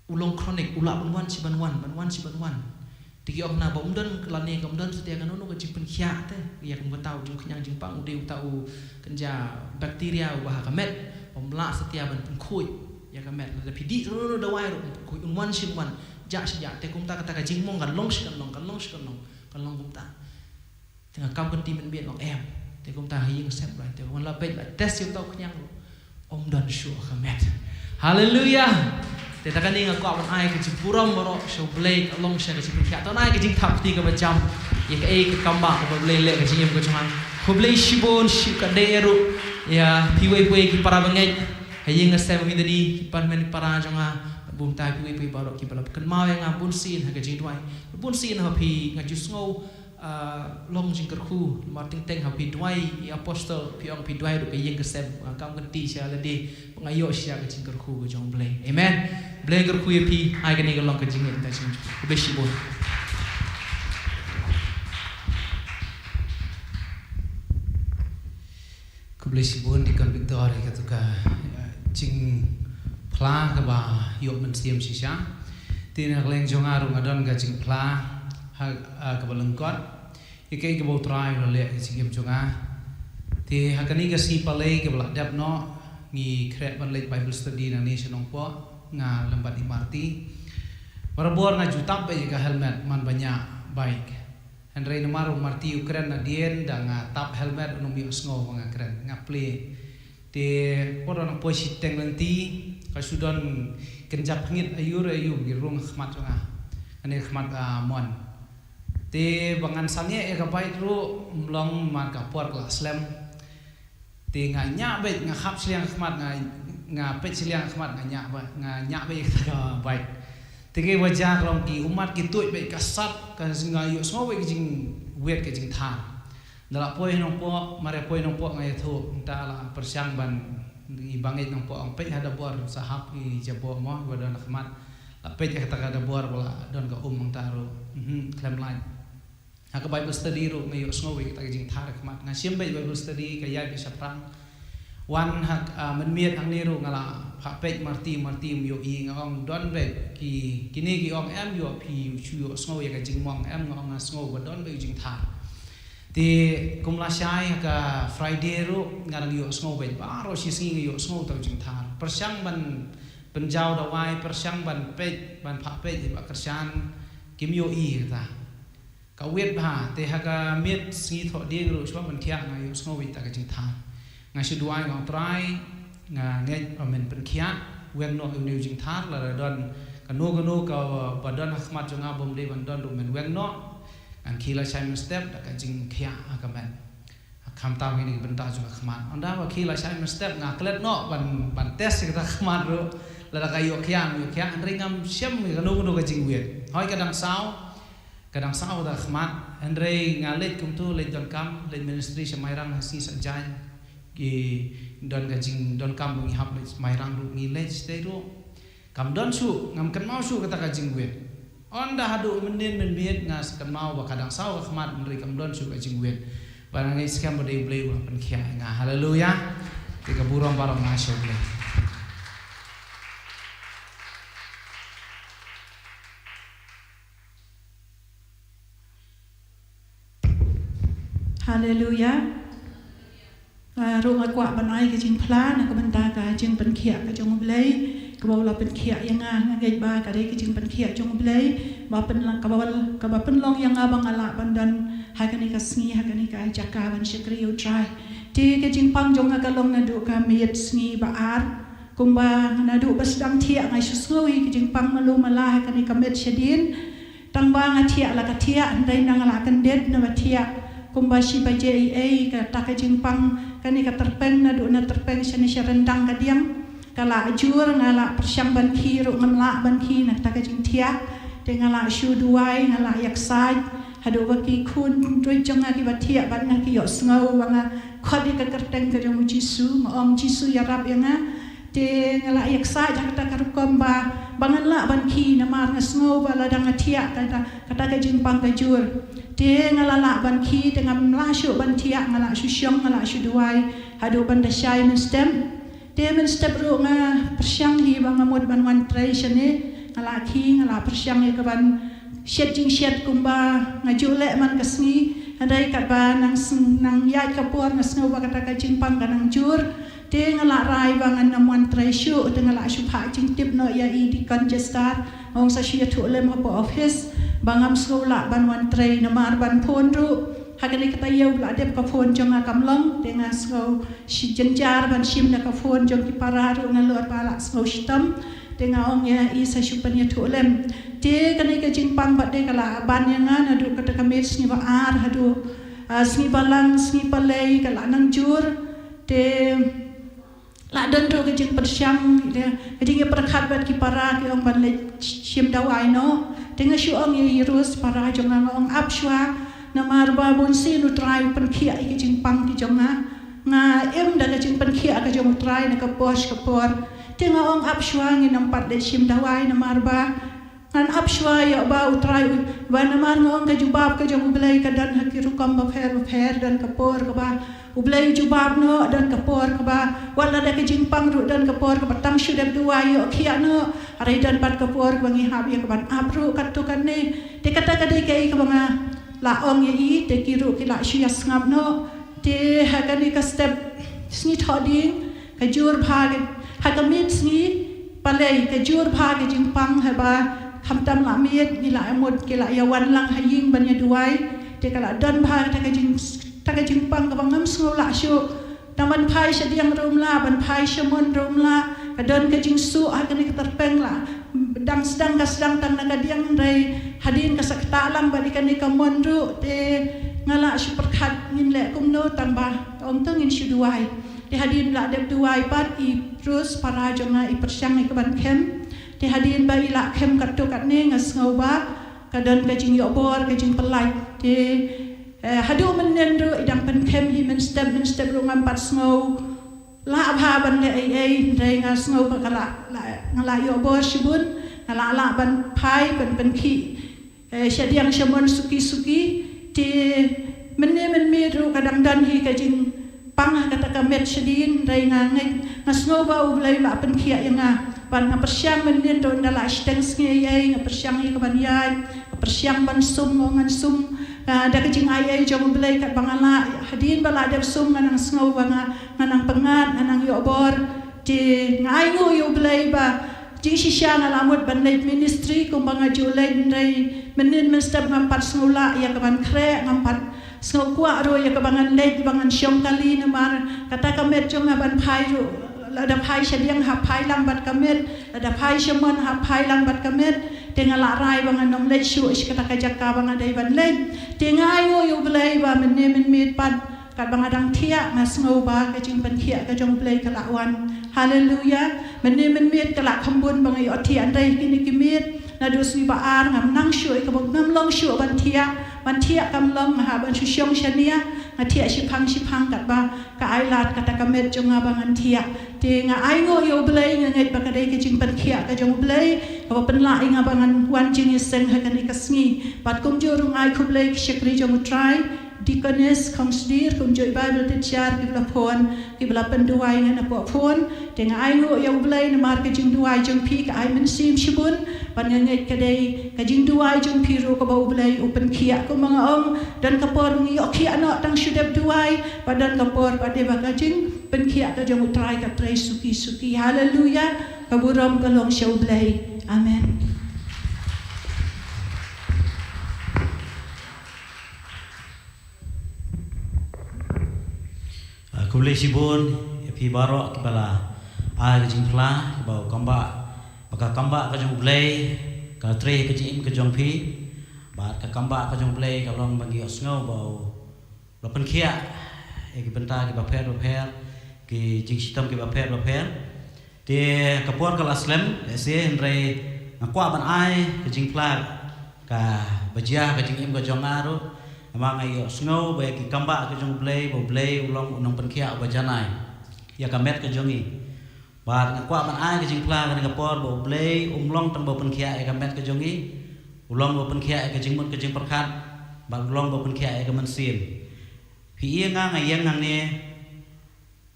U long chronic, u lah ban wan shi ban wan, ban wan shi ban wan. Te ki ong na ba um don ka lane, ka um don satia kano kano ka jingpynkhiah te. Ïa ka mut uta u jingkhñiang jingpang u dei uta u kynja bacteria uba ha ka met, um lah satia ban pynkhuid ïa ka met. Lada phi dih kano kano dawai ruh um pynkhuid, un wan shi un wan, jah shi jah. Te kumta kata ka jingmong kan long shi kan long, kan long shi kan long, kan long kumta. Te nga kam kynti mynmiet, ong em. Te kumta ha ïing sem ruh, te wan la peit la test ïa uta u khñiang ruh, um don shuh ha ka met. Haleluya. Te ta kane nga kwah ban ai ka jingburom baroh sha U Blei, ka long sha ka jingpynkhiah. To nai ka jingthap kti kaba jam ïa kaei ka kam ba kaba U Blei leh ka jingim ka jong nga. Khublei shibun, shu ka dei ruh ïa phi wei phi wei ki para bangeit ha ïing ha sem, mynta ki para, men para jong nga, bun tai phi wei phi wei baroh kiba la kynmaw ïa nga bun sien ha ka jingduwai, bun sien ha phi nga ju sngew ah, long jingkyrkhu, namar teng teng ha phi duwai ïa apostol, phi ong phi duwai ruh ka ïing ka sem, nga kam kynti sha lade ba nga ïoh sha ka jingkyrkhu ka jong U Blei. Amen. Blei kyrkhu ïa phi, ai kane ka long ka jingngeit, ta jingkyrkhu. Khublei shibun. Khublei shibun Deacon Victor ïa katu ka, eh, jingphla kaba ïoh mynsiem shisha. Te na ka liang jong nga ruh nga don ka jingphla ha, ah, kaba lyngkot. Ïa kaei kaba U Trai u la leh ha ka jingim jong nga. Te ha kane ka sngi Palei kaba la dep noh, ngi khreh ban leit Bible study nangne sha Nongpoh, nga lem bad i Marti. Barabor nga ju tap beit ïa ka helmet man ba ñiah bike. Hynrei namar u Marti u kren nadien, da nga tap helmet un ym ïohsngew ba nga kren, nga plie. Te por nang poi shiteng lynti, ka shu don kynja pyrngit aiu re aiu ki rung ha khmat jong nga. Kane khmat ka mon. Te ba ngan sangeh ïa ka bike ruh ym long, namar ka por ka la slem. Te nga ñiah beit, nga khap shiliang ha khmat, nga, nga peit shiliang ha khmat, nga ñiah ba, nga ñiah beit ïa ka bike. Te kiba jia ka long ki ummat ki tuid beit ka sat, ka nga ïohsngew beit ka jingwiet ka jingthar. Da la poi ha Nongpoh, mar ïa poi Nongpoh nga ïathuh, nangta la pyrshang ban, i bangeit Nongpoh ong peit ha dabor sahap i jaboh mo, ba don ha khmat. La peit ha kata ka dabor ba la don ka um nangta ruh. Mhm, khlem lait. Ha ka Bible study ruh nga ïohsngew ïa kata ka jingthar ha khmat. Nga shim beit Bible study ka ïaid beit shaphrang. Wan ha, ah, mynmiet hangne ruh nga la phah peit Marti, Marti ym ïohi, nga ong don beit ki, kine ki ong em ïoh phi shu ïohsngew ïa ka jingmong, em, nga ong nga sngew ba don beit u jingthar. Te kum lashai ha ka Friday ruh nga dang ïohsngew beit, baroh shi sngi nga ïohsngew ïa u jingthar. Pyrshang ban pynjaw dawai, pyrshang ban peit, ban phah peit ïa ba kyrshan, kim ïohi kata. Ka wit bha, te ha ka miet sngi Thohdieng ruh shuwa ban thiah nga ïohsngew ïa kata ka jingthar. Nga shu duwai, nga ong Trai, nga ngeit ba men pynkhiah, weng noh ïa une u jingthar, lada don kano kano kaba don ha khmat jong nga bym dei ban don ruh men weng noh. Ngan khie lashai mynstep da ka jingkhiah ha ka met. Khamtam ïa kine ki bynta jong ka khmat. Ynda ba khie lashai mynstep nga klet noh ban, ban test ïa kata ka khmat ruh. Lada ka ïoh khiah, ïoh khiah, hynrei ngam shem ïa kano kano ka jingwiet. Hooid ka dang saw, ka dang saw kata ka khmat, hynrei nga leit kumto, leit donkam, leit ministry sha Mairang ha sngi Saitjaiñ. Ki don ka jingdonkam ba ngi hap leit Mairang ruh ngi leit shatei ruh. Kam don shuh, ngam kynmaw shuh kata ka jingwiet. Ynda haduh mynnin mynmiet nga sa kynmaw ba ka dang saw ka khmat, hynrei kam don shuh ka jingwiet. Ba nga ngeit skhem ba dei U Blei u la pynkhiah ïa nga. Haleluya. Te ka burom baroh nga sha U Blei. Haleluya. Nga ruh nga kwah ban ai ka jingphla na ka bynta ka jingpynkhiah ka jong U Blei, kaba u la pynkhiah ïa nga, nga ngeit ba ka dei ka jingpynkhiah jong U Blei, ba pynlang, kaba, kaba pynlong ïa nga ba nga lah ban don ha kane ka sngi, ha kane ka jaka ban shakri ïa U Trai. Te ka jingpang jong nga ka long naduh ka miet sngi ba ar, kumba naduh ba sdang thiah nga shu sngew ïa ka jingpang malu mala ha kane ka miet shadien. Tang ba nga thiah la ka thiah, hynrei nga la kyndit na ba thiah kumba shi baje eiei. Kata ka jingpang kane ka tyrpeng, naduh na tyrpeng shane sha ryndang ka diang, ka la jur. Nga la pyrshang ban khie ruh ngam lah ban khie na kata ka jingthiah. Te nga la shu duwai, nga la ïaksaid haduh ba ki khun ruh jong nga kiba thiah bad nga ki ïohsngew ba nga khot ïa ka kyrteng ka jong u Jisu, nga ong, Jisu, ïarap ïa nga. Te nga la ïaksaid ha kata ka rukom ba, ba ngan lah ban khie, namar nga sngew ba lada nga thiah kata, kata ka jingpang ka jur. Te nga la lah ban khie, te ngam lah shuh ban thiah, nga la shu shong, nga la shu duwai haduh ban da shai mynstep. Te mynstep ruh nga pyrshang hi ba nga mut ban wan trei shane. Nga la khie, nga la pyrshang ïa ka ban shet jingshet kumba nga ju leh man ka sngi. Hynrei katba nang sng-, nang ïaid ka por, nga sngew ba kata ka jingpang ka nang jur. Te nga la rai ba ngan ym wan trei shuh, te nga la shu phah jingtip noh ïa i Deacon Chester. Nga ong sa shu ïathuh lem hapoh office ba ngam sngew lah ban wan trei namar ban phone ruh ha kane ka taïew ba la dep ka phone jong nga kam long. Te nga sngew shi jynjar ban shim da ka phone jong ki para ruh nalor ba la sngew shitom. Te nga ong ïa i sa shu pynïathuh lem. Te kane ka jingpang pat de ka la ban ïa nga naduh kata ka miet sngi ba ar haduh, ah, sngi ba lang, sngi palei ka la nang jur. Te la don ruh ka jingpyrshang, ka jingïapyrkhat bad ki para, ki ong ban leit shim dawai noh. Te nga shu ong ïa i Rose para jong nga, nga ong ap shuwa, namar ba bun sien U Trai u pynkhiah ïa ka jingpang ka jong nga. Nga im da ka jingpynkhiah ka jong U Trai na ka por sha ka por. Te nga ong ap shuwa, ngin ym pat leit shim dawai namar ba ngan ap shuwa ïa ba U Trai u, ba namar nga ong ka jubab ka jong U Blei ka don ha ki rukom bapher bapher, don ka por kaba U Blei u jubab noh, don ka por kaba wat lada ka jingpang ruh don ka por kaba tang shu dep duwai ïoh khiah noh. Hynrei don pat ka por kaba ngi hap ïa ka ban ap ruh katto katne. Te kata ka dei kaei kaba nga la ong ïa i, te ki ruh ki la shu ïa sngap noh. Te ha kane ka step sngi Thohdieng, ka jur bha ka, ha ka miet sngi palei ka jur bha ka jingpang, haba khamtam la miet ngi la mut ki la ïa wan lang ha ïing ban ïa duwai. Te ka la don bha kata ka jing, kata ka jingpang kaba ngam sngew lah shuh. Tang ban phai shadiang ruh ym lah, ban phai shamon ruh ym lah. Ka don ka jingsuh ha kane ka tyrpeng, la dang sdang ka sdang tang na ka diang, hynrei hadien ka sa ktah lang bad ïa kane ka mon ruh. Te nga la shu pyrkhat ngin leh kumno, tang ba ong to ngin shu duwai. Te hadien la dep duwai pat, i Rose para jong nga i pyrshang ïa ka ban khem. Te hadien ba i la khem katto katne, nga sngew ba ka don ka jingïohbor, ka jingpyllait. Te, eh, haduh mynnin ruh i dang pynkhem hi mynstep mynstep ruh, ngam pat sngew lah bha ban leh ei ei, hynrei nga sngew ba ka la, la, nga la ïohbor shibun, nga la lah ban phai ban pynkhih, eh, shadiang shamon suki suki. Te mynne mynmiet ruh ka dang don hi ka jingpang ha kata ka met shadien, hynrei nga ngeit, nga sngew ba U Blei u la pynkhiah ïa nga. Bad nga pyrshang mynnin ruh ynda la shiteng sngi ei ei, nga pyrshang ïa ka ban ïaid, nga pyrshang ban sum, nga ong ngan sum, ah, da ka jingaiei jong U Blei katba nga lah. Hadien ba la dep sum nga nang sngew ba nga, nga nang pyngngad, nga nang ïohbor. Te nga ainguh ïa U Blei ba jingshisha nga la mut ban leit ministry kumba nga ju leit, hynrei mynnin mynstep ngam pat sngew lah ïa ka ban khreh, ngam pat sngew kwah ruh ïa kaba ngan leit, ba ngan shong kali, namar kata ka met jong nga ban phai ruh, lada phai shadiang hap phai lang bad ka met, lada phai shamon hap phai lang bad ka met. Te nga la rai ba ngan ym leit shuh sha kata ka jaka ba nga dei ban leit. Te nga ainguh ïa U Blei ba mynne mynmiet pat katba nga dang thiah, nga sngew ba ka jingpynkhiah ka jong U Blei ka la wan. Haleluya. Mynne mynmiet ka la kham bun ba nga ïoh thiah, hynrei kine ki miet naduh sngi ba ar ngam nang shuh ïa kaba, ngam long shuh ban thiah. Ban thiah kam long, nga hap ban shu shong shane, nga thiah shiphang shiphang katba ka ailad kata ka met jong nga ba ngan thiah. Te nga ainguh ïa U Blei, nga ngeit ba ka dei ka jingpynkhiah ka jong U Blei kaba pynlah ïa nga ba ngan wan jingïaseng ha kane ka sngi. Bad kumjuh ruh nga ai khublei ki shakri jong U Trai, Deaconess Khongsdir, kumjuh i Bible teacher kiba la phone, kiba la pynduwai ïa nga na poh phone. Te nga ainguh ïa U Blei namar ka jingduwai jong phi ka ai mynsiem shibun. Bad nga ngeit ka dei ka jingduwai jong phi ruh kaba U Blei u pynkhiah, kumba nga ong, don ka por ngi ïoh khiah noh tang shu dep duwai, bad don ka por pat dei ba ka jingpynkhiah ka jong U Trai ka trei suki suki. Haleluya. Ka burom ka long sha U Blei. Amen. Ah, khublei shibun ïa phi baroh kiba la ai ka jingphla, kiba u kambah, ba ka kambah ka jong U Blei ka trei ka jingim ka jong phi. Bad ka kambah ka jong U Blei ka long ba ngi ïohsngew ba u la pynkhiah ïa ki bynta kiba pher bapher, ki jingshitom kiba pher bapher. Te ka por ka la slem, lehse hynrei nga kwah ban ai ka jingphla kaba jia ka jingim ka jong nga ruh. Namar nga ïohsngew ba ïa ki kambah ka jong U Blei, ba U Blei u long u nongpynkhiah uba janai ïa ka met ka jong ngi. Bad nga kwah ban ai ka jingphla kane ka por ba U Blei um long tang ba u pynkhiah ïa ka met ka jong ngi, u long ba u pynkhiah ïa ka jingmut ka jingpyrkhat, bad u long ba u pynkhiah ïa ka mynsiem. Phi ïa nga, nga ïeng hangne,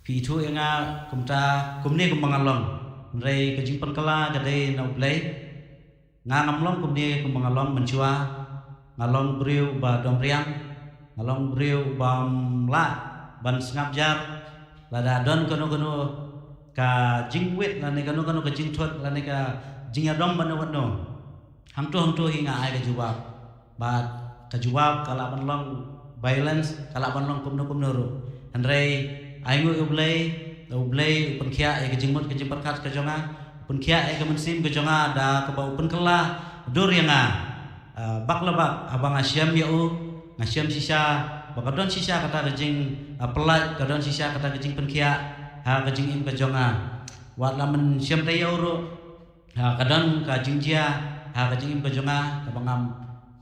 phi ithuh ïa nga kumta, kumne kumba nga long. Hynrei ka jingpynkylla ka dei na U Blei. Nga ngam long kumne kumba nga long mynshuwa. Nga long briew ba dom riang. Nga long briew ba, mm, lah ban sngap jar. Lada don kano kano ka jingwit, lane kano kano ka jingthut, lane ka jingïadom bano bano, hangto hangto hi nga ai ka jubab. Bad ka jubab ka lah ban long violence, ka lah ban long kumno kumno ruh. Hynrei ai nguh ïa U Blei, U Blei u pynkhiah ïa ka jingmut ka jingpyrkhat ka jong nga, u pynkhiah ïa ka mynsiem ka jong nga da kaba u pynkylla dur ïa nga. Ah, bak la bak, haba nga shem ïa u, nga shem shisha ba ka don shisha kata ka jing, ah, pyllait, ka don shisha kata ka jingpynkhiah ha ka jingim ka jong nga. Wat la mynshem te ïa u ruh, ha, ka don ka jingjia ha ka jingim ka jong nga, kaba ngam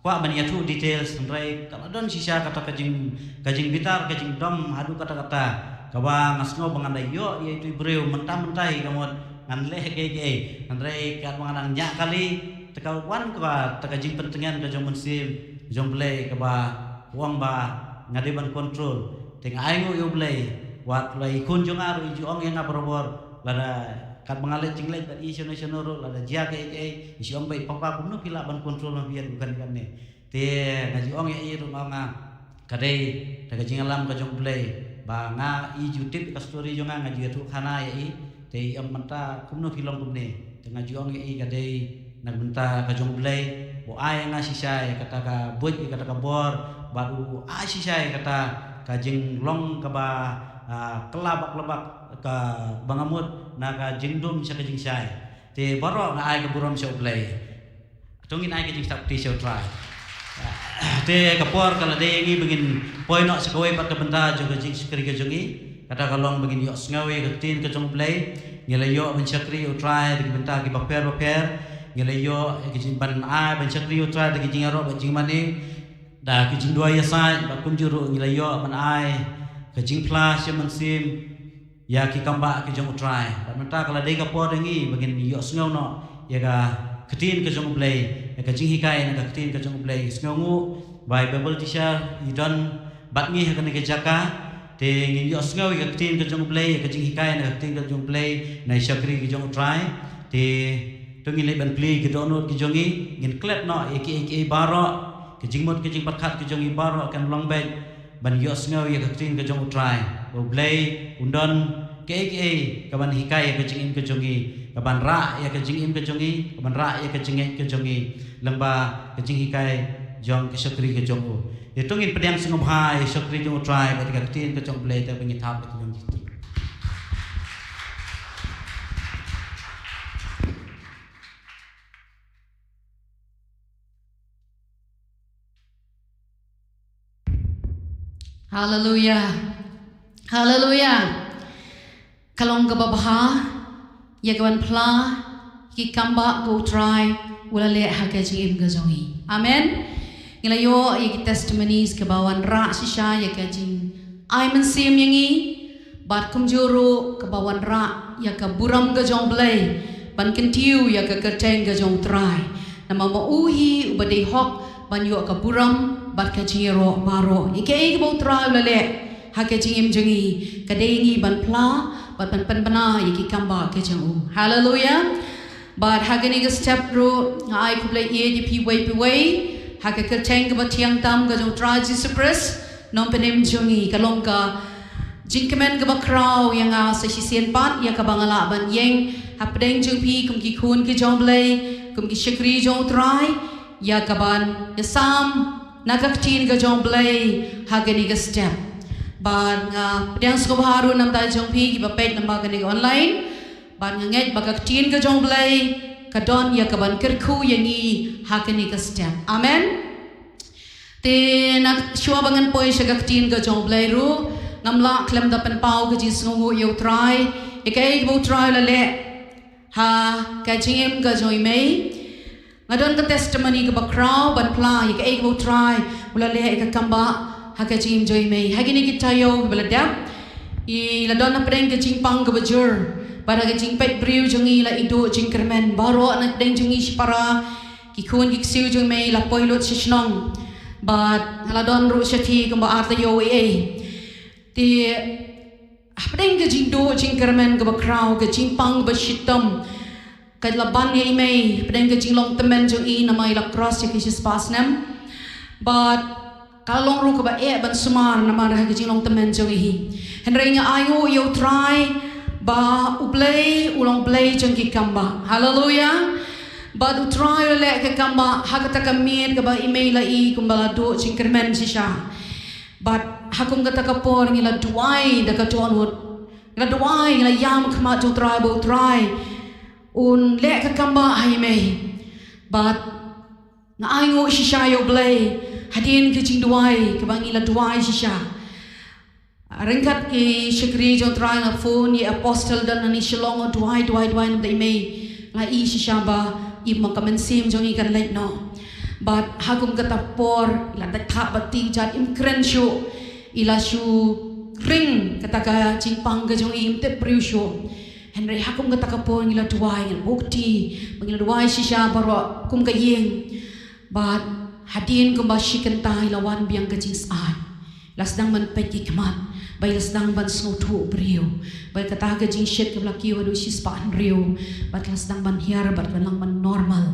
kwah ban ïathuh details, hynrei ka la don shisha kata ka jing, ka jingbitar, ka jingdom haduh katta katta, kaba nga sngew ba ngan da ïoh ïa itu i briew mynta mynta hi, ka mut ngan leh kaei kaei. Hynrei katba nga dang ñiah kali, te ka wan kata ka jingpyntngen ka jong u Mynsiem jong U Blei, kaba u ong ba nga dei ban control. Te nga ai nguh ïa U Blei, wat la i khun jong nga ruh i ju ong ïa nga barabor, lada katba nga leit jingleit bad i shano shano ruh, lada jia kaei kaei, i shu ong ba, "I papa, kumno phi lah ban control ma phi ïa u kane kane?" Te nga ju ong ïa i ruh, nga ong, "Ka dei da ka jingïalam ka jong U Blei, ba nga, i ju tip ka story jong nga, nga ju ïathuh khana ïa i, te i ong mynta kumno phi long kumne." Te nga ju ong ïa i, ka dei na ka bynta ka jong U Blei, u ai ïa nga shisha ïa kata ka buit, ïa kata ka bor, bad u ai shisha ïa kata ka jinglong kaba, ah, kylla bak la bak, kaba nga mut na ka jingdum sha ka jingshai. Te baroh nga ai ka burom sha U Blei. To ngin ai ka jingstad kti sha U Trai. Te ka por ka la dei ïa ngi ba ngin poi noh sha kawei pat ka bynta jong ka jingshakri ka jong ngi. Kata ka long ba ngin ïohsngew ïa ka ktien ka jong U Blei. Ngi la ïoh ban shakri ïa U Trai da ki bynta kiba pher bapher. Ngi la ïoh ïa ka jing ban ai ban shakri ïa U Trai da ki jingïaroh bad jingmane, da ki jingduwai ïasaid, bad kumjuh ruh ngi la ïoh ban ai ka jingphla sha mynsiem ïa ki kambah ki jong U Trai. Bad mynta ka la dei ka por ïa ngi ba ngin ïohsngew noh ïa ka ktien ka jong U Blei, ïa ka jinghikai na ka ktien ka jong U Blei. Sngewnguh ba i Bible teacher i don bad ngi ha kane ka jaka, te ngin ïohsngew ïa ka ktien ka jong U Blei, ïa ka jinghikai na ka ktien ka jong U Blei, na i shakri ki jong U Trai. Te to ngin leit ban plie ki dohnud ki jong ngi, ngin klet noh ïa kiei kiei baroh, ka jingmut ka jingpyrkhat ka jong ngi baroh kan long beit ban ïohsngew ïa ka ktien ka jong U Trai. U Blei un don kiei kiei kaban hikai ïa ka jingim ka jong ngi, kaban rah ïa ka jingim ka jong ngi, kaban rah ïa ka jingngeit ka jong ngi lyngba ka jinghikai jong ka shakri ka jong u. Ïa to ngin pdiang sngewbha ïa shakri jong U Trai bad ka ktien ka jong U Blei, te ba ngin thap ïa ka jong U Trai. Haleluya. Haleluya. Ka long kaba bha ïa ka ban phla ki kambah ka U Trai u la leh ha ka jingim ka jong ngi. Amen. Ngi la ïoh ïa ki testimonies kaba wanrah shisha ïa ka jingai mynsiem ïa ngi, bad kumjuh ruh kaba wanrah ïa ka burom ka jong U Blei ban kyntiew ïa ka kyrteng ka jong U Trai. Namar ma u hi uba dei hok ban ïoh ka burom bad ka jingïaroh baroh. Ïa kaei kaba U Trai u la leh ha ka jingim jong ngi, ka dei ngi ban phla bad ban pynbna ïa ki kambah ka jong u. Haleluya. Bad ha kane ka step ruh nga ai khublei ïa phi uwei pa uwei ha ka kyrteng kaba thiang tam ka jong U Trai Jisu Khrist. Nongpynim jong ngi, ka long ka jingkmen kaba khraw ïa nga sa shisien pat ïa kaba nga lah ban ïeng hapdeng jong phi kum ki khun ki jong U Blei, kum ki shakri jong U Trai, ïa kaban ïasam na ka ktien ka jong U Blei ha kane ka step. Bad nga pdiang sngewbha ruh na ka bynta jong phi kiba peit lyngba kane ka online. Bad nga ngeit ba ka ktien ka jong U Blei ka don ïa kaban kyrkhu ïa ngi ha kane ka step. Amen. Te na shuwa ba ngan poi sha ka ktien ka jong U Blei ruh, ngam lah khlem da pynpaw ka jingsngewnguh ïa U Trai ïa kaei kaba U Trai u la leh ha ka jingim ka jong i mei. Nga don ka testimony kaba khraw ban phla ïa kaei kaba U Trai u la leh ïa ka kambah ha ka jingim jong i mei. Ha kine ki taïew kiba la dep, i la don hapdeng ka jingpang kaba jur, bad ha ka jingpeit briew jong i la i duh jingkyrmen. Baroh na pdeng jong i shipara, ki khun ki ksiew jong i mei la poi lut sha shnong, bad la don ruh shathie kumba ar taïew ei ei. Te hapdeng ka jingduh jingkyrmen kaba khraw, ka jingpang kaba shitom, ka la ban ïa i mei hapdeng ka jinglong tymmen jong i namar i la cross ïa ki shispah snem. Bad ka la long ruh kaba eh ban sumar namar ha ka jinglong tymmen jong i. Hynrei nga ainguh ïa U Trai ba U Blei u long Blei jong ki kambah. Haleluia. Bad U Trai u la leh ka kambah ha kata ka miet kaba i mei la i kumba la duh jingkyrmen shisha. Bad ha kum kata ka por ngi la duwai da ka dohnud. Ngi la duwai, ngi la ïam ha khmat jong U Trai ba U Trai un leh ka kambah ha i mei. Bad nga ainguh shisha ïa U Blei hadien ka jingduwai kaba ngi la duwai shisha. Ryngkat ki shakri jong U Trai nga phone ïa i Apostle Don hangne Shillong, duwai, duwai, duwai namar i mei. Nga i shisha ba i ma ka mynsiem jong i kan leit noh. Bad ha kum kata por i la dait thah bad ti jat, im kren shuh, i la shu ring kata ka jingpang ka jong i, im tip briew shuh. Hynrei ha kum kata ka por ngi la duwai, ngi la buh kti, ba ngi la duwai shisha baroh kum ka ïing. Bad hadien kumba shi kynta i la wan biang ka jingsai. I la sdang ban peit ki khmat, ba i la sdang ban sngewthuh briew. Bad kata ka jingshit kaba la kiew haduh shispah hynriew, bad ka la sdang ban hiar bad ka la nang ban normal.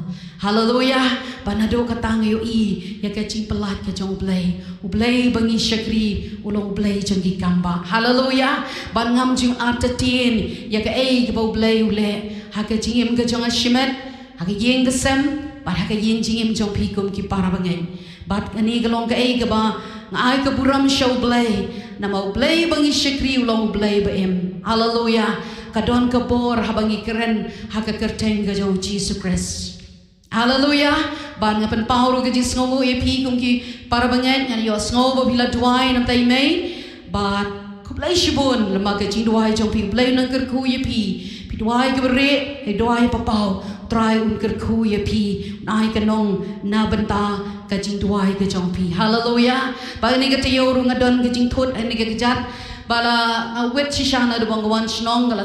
Haleluia. Bad naduh kata nga ïohi ïa ka jingpyllait ka jong U Blei. U Blei ba ngi shakri u long U Blei jong ki kambah. Haleluia. Bad ngam ju artatien ïa kaei kaba U Blei u leh ha ka jingim ka jong nga shimet, ha ka ïing ka sem, bad ha ka ïing jingim jong phi kum ki para bangeit. Bad kane ka long kaei kaba nga ai ka burom sha U Blei, namar U Blei ba ngi shakri u long U Blei ba im. Haleluia. Ka don ka bor haba ngi kren ha ka kyrteng ka jong U Jisu Khrist. Haleluia. Bad nga pynpaw ruh ka jingsngewnguh ïa phi kum ki para bangeit, ngan ïohsngew ba phi la duwai namar i mei. Bad khublei shibun namar ka jingduwai jong phi, U Blei un nang kyrkhu ïa phi. Phi duwai kaba rieh, phi duwai papaw, U Trai un kyrkhu ïa phi, un ai ka nong na bynta ka jingduwai ka jong phi. Haleluia. Bad kane ka taïew ruh nga don ka jingthut, kane ka kjat ba la nga wit shisha naduh ba nga wan shnong, ka la,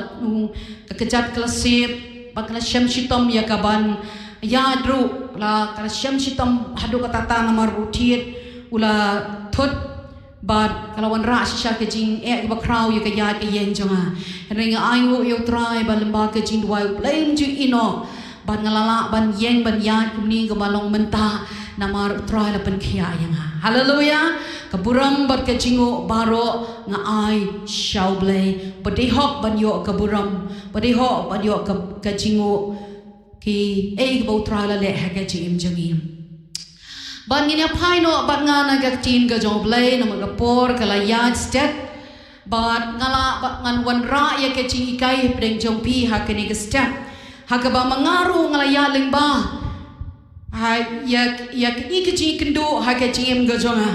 ka kjat ka la sep, bad ka la shem shitom ïa ka ban ïaid ruh, la ka la shem shitom haduh katta namar u thied u la thut. Bad ka la wanrah shisha ka jingeh kaba khraw ïa ka ïaid ka ïeng jong nga. Hynrei nga ainguh ïa U Trai ba lyngba ka jingduwai U Blei um ju ïehnoh. Bad nga la lah ban ïeng ban ïaid kumne kumba long mynta namar U Trai la pynkhiah ïa nga. Haleluia. Ka burom bad ka jingnguh baroh nga ai sha U Blei. Ba dei hok ban ïoh ka burom, ba dei hok ban ïoh ka, ka jingnguh, kiei kaba U Trai la leh ha ka jingim jong ngi. Bad ngin ïa phai noh bad nga na ka ktien ka jong U Blei namar ka por ka la ïaid stet. Bad nga la, bad ngan wanrah ïa ka jinghikai hapdeng jong phi ha kane ka step. Ha kaba ma nga ruh nga la ïaid lyngba ha ïa, ïa kane ka jingkynduh ha ka jingim ka jong nga.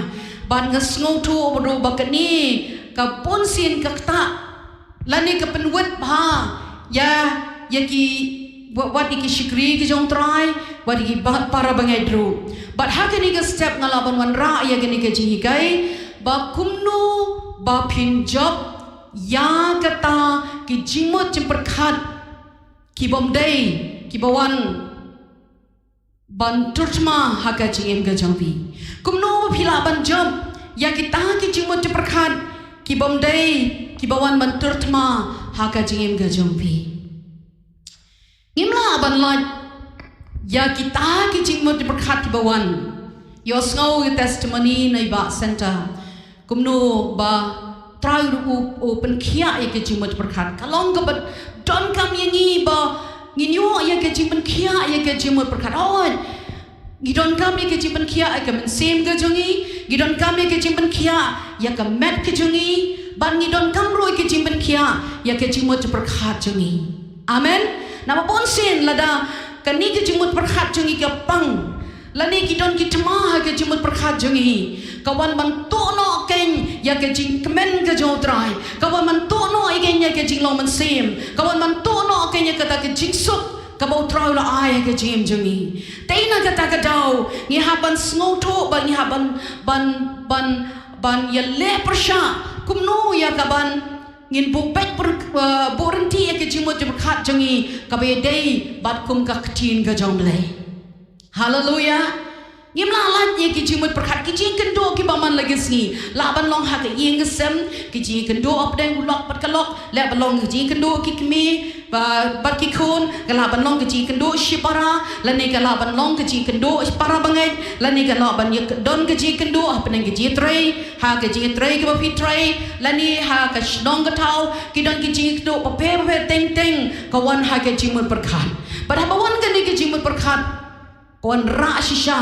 Bad nga sngewthuh ruh ba kane ka bunsien ka ktah lane ka pynwit bha ïa, ïa ki, wa-, wat ïa ki shakri ki jong U Trai, wat ïa ki ba-, para bangeit ruh. Bad ha kane ka step nga lah ban wanrah ïa kane ka jinghikai ba kumno ba phin jop ïa kata ki jingmut jingpyrkhat ki bym dei, kiba wan ban tur thma ha ka jingim ka jong phi. Kumno ba phi lah ban jop ïa kita ki jingmut jingpyrkhat ki bym dei, kiba wan ban tur thma ha ka jingim ka jong phi. Ngim lah ban lait ïa kita ki jingmut jingpyrkhat kiba wan. Ïohsngew ïa ka testimony na i Bah Center. Kumno ba U Trai u, u pynkhiah ïa ka jingmut jingpyrkhat. Ka long kaba donkam ïa ngi ba ngin ïoh ïa ka jingpynkhiah ïa ka jingmut jingpyrkhat. Hooid. Ngi donkam ïa ka jingpynkhiah ïa ka mynsiem ka jong ngi. Ngi donkam ïa ka jingpynkhiah ïa ka met ka jong ngi. Bad ngi donkam ruh ïa ka jingpynkhiah ïa ka jingmut jingpyrkhat jong ngi. Amen. Namar bunsien lada kane ka jingmut jingpyrkhat jong ngi ka pang, Lane ki don ki thma ha ka jingmut pyrkhat jong ngi. Ka wan ban tuh noh kein ïa ka jingkmen ka jong U Trai. Ka wan ban tuh noh kein ïa ka jinglong mynsiem. Ka wan ban tuh noh kein ïa kata ka jingsuk kaba U Trai u la ai ha ka jingim jong ngi. Te na kata ka daw ngi hap ban sngewthuh bad ngi hap ban, ban, ban, ban ïaleh pyrshah kumno ïa kaban ngin buh peit, buh rynti ïa ka jingmut jingpyrkhat jong ngi kaba ïadei bad kum ka ktien ka jong U Blei. Haleluya. Ngim lah lait ïa ki jingmut pyrkhat, ki jingkynduh kiba man la ka sngi. Lah ban long ha ka ïing ka sem, ki jingkynduh hapdeng u lok bad ka lok, lah ban long ki jingkynduh ki kmie bad ki khun, ka lah ban long ki jingkynduh shipara, lane ka lah ban long ki jingkynduh shipara bangeit, lane ka lah ban ïa don ki jingkynduh hapdeng ki jingtrei, ha ki jingtrei kiba phi trei, lane ha ka shnong ka thaw, ki don ki jingkynduh bapher bapher teng teng ka wan ha ka jingmut pyrkhat. Bad haba wan kane ka jingmut pyrkhat, ka wanrah shisha,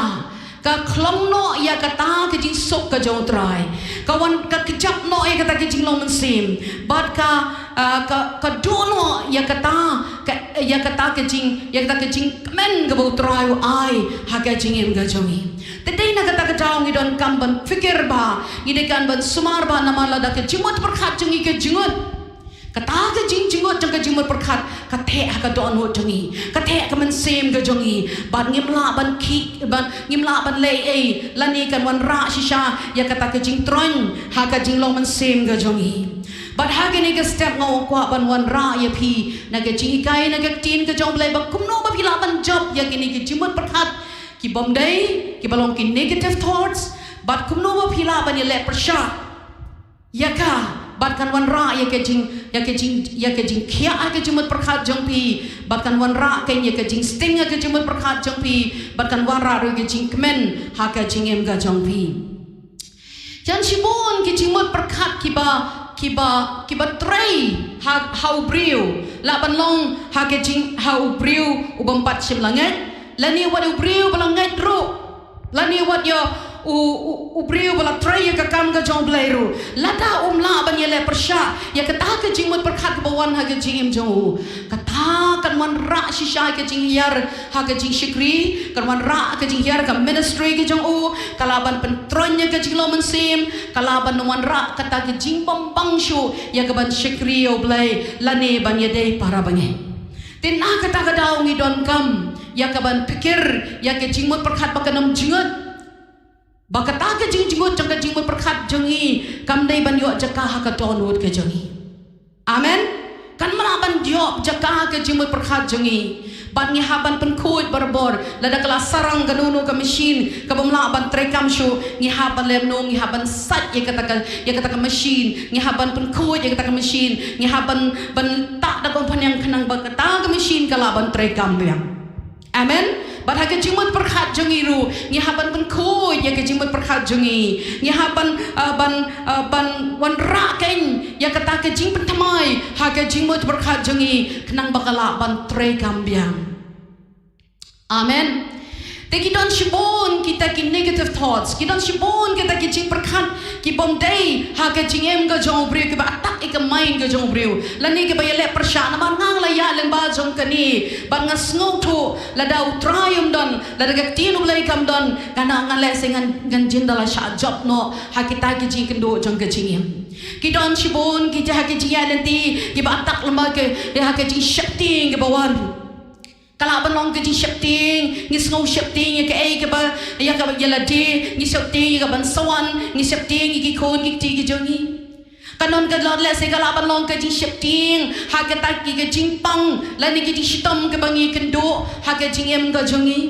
ka khlong noh ïa kata ka jingsuk ka jong U Trai, ka wan ka kjap noh ïa kata ka jinglong mynsiem, bad ka, ah, ka, ka duh noh ïa kata ka, ïa kata ka jing, ïa kata ka jingkmen kaba U Trai u ai ha ka jingim ka jong ngi. Te dei na kata ka daw ngi donkam ban pyrkhat bha, ngi donkam ban sumar bha namar lada ka jingmut pyrkhat jong ngi ka jngut, kata ka jingjngut jong ka jingmut pyrkhat ka theh ha ka dohnud jong ngi, ka theh ha ka mynsiem ka jong ngi, bad ngim lah ban ki, bad ngim lah ban leh ei, lane kan wanrah shisha ïa kata ka jingtroiñ ha ka jinglong mynsiem ka jong ngi. Bad ha kane ka step nga kwah ban wanrah ïa phi na ka jinghikai na ka ktien ka jong U Blei ba kumno ba phi lah ban jop ïa kine ki jingmut pyrkhat ki bym dei, kiba long ki negative thoughts, bad kumno ba phi lah ban ïaleh pyrshah ïa ka, bad kan wanrah ïa ka jing, ïa ka jing, ïa ka jingkhiah ha ka jingmut pyrkhat jong phi, bad kan wanrah kein ïa ka jingsting ha ka jingmut pyrkhat jong phi, bad kan wanrah ruh ïa ka jingkmen ha ka jingim ka jong phi. Jan shibun ki jingmut pyrkhat kiba, kiba, kiba trei ha, ha u briew. Lah ban long ha ka jing, ha u briew u bym pat shym la ngeit, lane wat u briew ba la ngeit ruh, lane wat ïa u, u, u briew ba la trei ïa ka kam ka jong U Blei ruh, lada um lah ban ïaleh pyrshah ïa kata ka jingmut pyrkhat kaba wan ha ka jingim jong u, kata kan wanrah shisha ka jinghiar ha ka jingshakri, kan wanrah ka jinghiar ka ministry ka jong u, ka lah ban pyntroiñ ïa ka jinglong mynsiem, ka lah ban wanrah kata ka jingbym bang shuh ïa kaban shakri ïa U Blei lane ban ïadei para bangeit. Te na kata ka daw ngi donkam ïa kaban pyrkhat ïa ka jingmut pyrkhat ba kan ym jngut, ba kata ka jingjngut jong ka jingmut pyrkhat jong ngi kam dei ban ïoh jaka ha ka dohnud ka jong ngi. Amen. Kan ym lah ban ïoh jaka ha ka jingmut pyrkhat jong ngi. Bad ngi hap ban pynkhuid barabor, lada ka la sarang kano kano ka machine ka bym lah ban treikam shuh, ngi hap ban leh kumno? Ngi hap ban sait ïa kata ka, ïa kata ka machine, ngi hap ban pynkhuid ïa kata ka machine, ngi hap ban, ban tah da ka umphniang khnang ba kata ka machine ka lah ban treikam biang. Amen. Bad ha ka jingmut pyrkhat jong ngi ruh ngi hap ban pynkhuid ïa ka jingmut pyrkhat jong ngi. Ngi hap ban, ah, ban, ah, ban wanrah kein ïa kata ka jingpynthymmai ha ka jingmut pyrkhat jong ngi khnang ba ka lah ban treikam biang. Amen. Te ki don shibun kita ki negative thoughts, ki don shibun kita ki jingpyrkhat ki bym dei ha ka jingim ka jong u briew, kiba attack ïa ka mind ka jong u briew, lane kiba ïaleh pyrshah. Namar nga la ïaid lyngba jong kane bad nga sngewthuh, lada U Trai um don, lada ka ktien U Blei kam don, nga na, nga lehse ngan, ngan jin da la shah jop noh ha kita ki jingkynduh jong ka jingim. Ki don shibun kita ha ki jingïaid lynti kiba attack lyngba ka, ïa ka jingsheptieng kaba wan. Ka lah ban long ka jingsheptieng, ngi sngew sheptieng ïa kaei kaba, ïa kaba ïa lade, ngi sheptieng ïa kaban sa wan, ngi sheptieng ïa ki khun ki kti ki jong ngi. Ka don ka don lehse ka lah ban long ka jingsheptieng ha kata ki, ka jingpang lane ka jingshitom kaba ngi kynduh ha ka jingim ka jong ngi.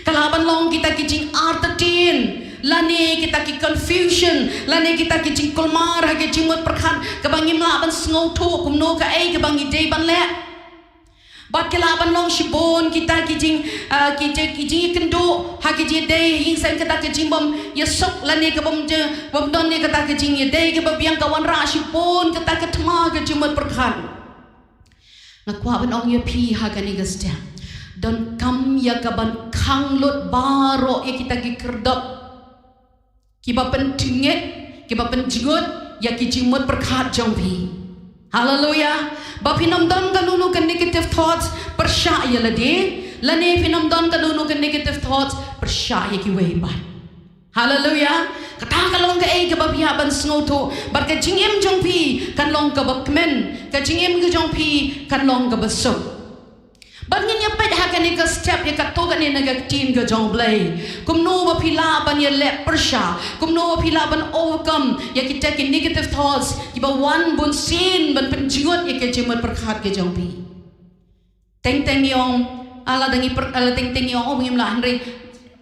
Ka lah ban long kita ki jingartatien lane kita ki confusion lane kita ki jingkulmar ha ka jingmut pyrkhat kaba ngim lah ban sngewthuh kumno kaei kaba ngi dei ban leh. Bad ki lah ban long shibun kita ki jing, ah, ki jing, ki jingkynduh ha ki jingïadei, ïing seng, kata ki jingbym ïasuk lane ka bym jing, bym don ïa kata ki jingïadei kaba biang, ka wanrah shibun kata ka thma ka jingmut pyrkhat. Nga kwah ban ong ïa phi ha kane ka step, donkam ïa kaban khang lut baroh ïa kita ki khyrdop kiba pynthngit, kiba pynjngut ïa ki jingmut pyrkhat jong phi. Haleluya. Ba phin ym don kano kano ka negative thoughts, pyrshah ïa lade, Lane phin ym don kano kano ka negative thoughts, pyrshah ïa kiwei pat. Haleluya. Kata ka long kaei kaba phi hap ban sngewthuh. Bad ka jingim jong phi kan long kaba kmen. Ka jingim ka jong phi kan long kaba suk. Bad ngin ïa peit ha kane ka step ïa katto katne na ka ktien ka jong U Blei. Kumno ba phi lah ban ïaleh pyrshah. Kumno ba phi lah ban overcome ïa kita ki negative thoughts kiba wan bunsien ban pynjngut ïa ka jingmut pyrkhat ka jong phi. Teng teng ïong, ala dang i per-, ala teng teng ïong, ong ngim lah hynrei.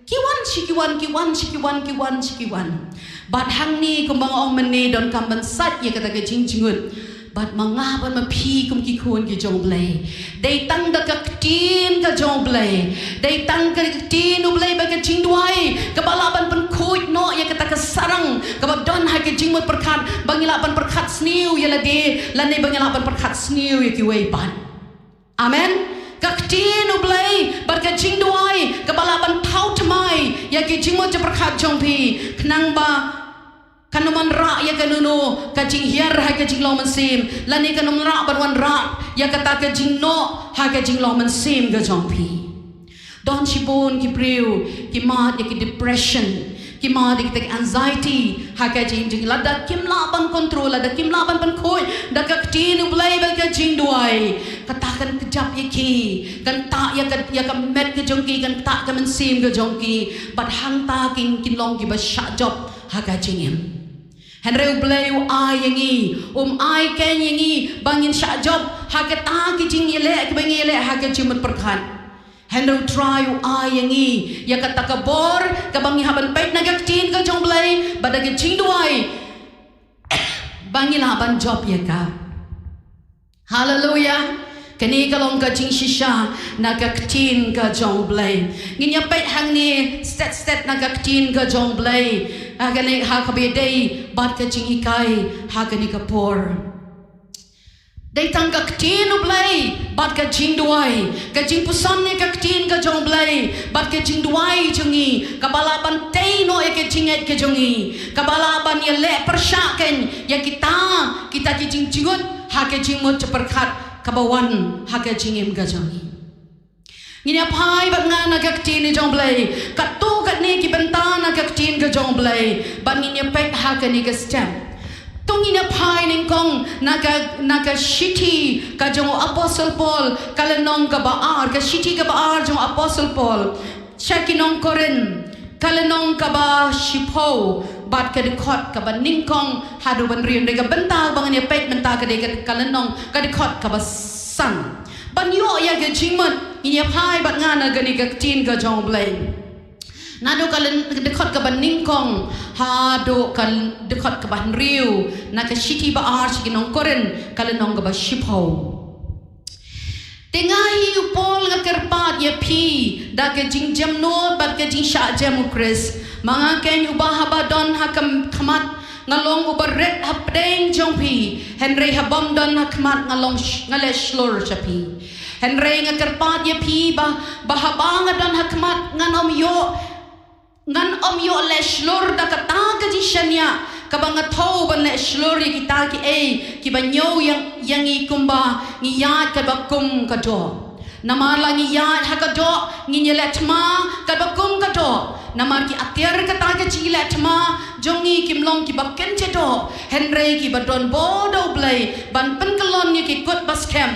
Ki wan shi ki wan, ki wan shi ki wan, ki wan shi ki wan. Bad hangne kumba nga ong mynne donkam ban sait ïa kata ka jingjngut. Bad ma nga bad ma phi kum ki khun ki jong U Blei. Dei tang da ka ktien ka jong U Blei. Dei tang ka ktien U Blei bad ka jingduwai. Kaba lah ban pynkhuid noh ïa kata ka sarang. Kaba don ha ka jingmut pyrkhat. Ba ngi lah ban pyrkhat sniew ïa lade. Lane ba ngi lah ban pyrkhat sniew ïa kiwei pat. Amen. Ka ktien U Blei, bad ka jingduwai, kaba lah ban thaw thymmai, ïa ki jingmut jingpyrkhat jong phi, khnang ba, kan ym wanrah ïa kano kano, ka jinghiar ha ka jinglong mynsiem, lane kan ym wanrah ban wanrah, ïa kata ka jingnoh, ha ka jinglong mynsiem ka jong phi. Don shibun ki briew, ki mad ïa ki depression, ki mad ïa kita ki anxiety, ha ka jing jing lada kim lah ban control, lada kim lah ban pynkhuid, da ka ktien U Blei bad ka jingduwai. Kata kan kjap ïa ki, kan tah ïa ka, ïa ka met ka jong ki, kan tah ka mynsiem ka jong ki. Bad hangta kin, kin long kiba shah jop, ha ka jingim. Hynrei U Blei u ai ïa ngi, um ai keiñ ïa ngi, ba ngin shah jop, ha kata ki jingïaleh, kiba ngi ïaleh, ha ka jingmut pyrkhat. Hynrei U Trai u ai ïa ngi, ïa kata ka bor, kaba ngi hap ban peit na ka ktien ka jong U Blei, bad da ka jingduwai, ba ngi lah ban jop ïa ka. Haleluya. Kane ka long ka jingshisha, na ka ktien ka jong U Blei. Ngin ïa peit hangne, stet stet na ka ktien ka jong U Blei. Ha kane ha kaba ïadei, bad ka jinghikai, ha kane ka por. Dei tang ka ktien U Blei, bad ka jingduwai, ka jingpuson ïa ka ktien ka jong U Blei, bad ka jingduwai jong ngi, kaba lah ban tei noh ïa ka jingngeit ka jong ngi, kaba lah ban ïaleh pyrshah keiñ, ïa kita, kita ki jingjngut, ha ka jingmut jingpyrkhat, kaba wan, ha ka jingim ka jong ngi. Ngin ïa phai bad nga na ka ktien jong U Blei. Katto katne ki bynta na ka ktien ka jong U Blei. Bad ngin ïa peit ha kane ka step. To ngin ïa phai nyngkong na ka, na ka shithi ka jong u Apostol Paul, ka lynnong kaba ar, ka shithi kaba ar jong u Apostol Paul. Sha ki nong Korinth, ka lynnong kaba shiphew, bad ka dkhot kaba nyngkong, haduh ba hynriew, dei ka bynta ba ngin ïa peit mynta ka dei ka, ka lynnong, ka dkhot kaba san. Ban ïoh ïa ka jingmut, ngin ïa phai bad nga na kane ka ktien ka jong U Blei. Naduh ka lyn-, dkhot kaba nyngkong, haduh ka dkhot kaba hynriew, na ka shithi ba ar sha ki nong Korinth, ka lynnong kaba shiphew. Te nga hi u Paul nga kyrpad ïa phi, da ka jingjemnud bad ka jingshah jem U Khrist. Ma nga keiñ uba haba don ha khmat, nga long uba rit hapdeng jong phi, hynrei haba ym don ha khmat nga long sh-, nga leh shlur sha phi. Hynrei nga kyrpad ïa phi ba, ba haba nga don ha khmat ngan ym ïoh, ngan ym ïoh leh shlur da kata ka jingshaniah, kaba nga thew ban leh shlur ïa kita kiei, kiba ñiew ïa, ïa ngi kumba, ngi ïaid katba kum ka doh. Namar la ngi ïaid ha ka doh, ngin ïaleh thma, katba kum ka doh. Namar ki atiar kata ka jingïaleh thma, jong ngi kim long kiba kynja doh. Hynrei kiba don bor da U Blei, ban pynkyllon ïa ki kut ba skhem.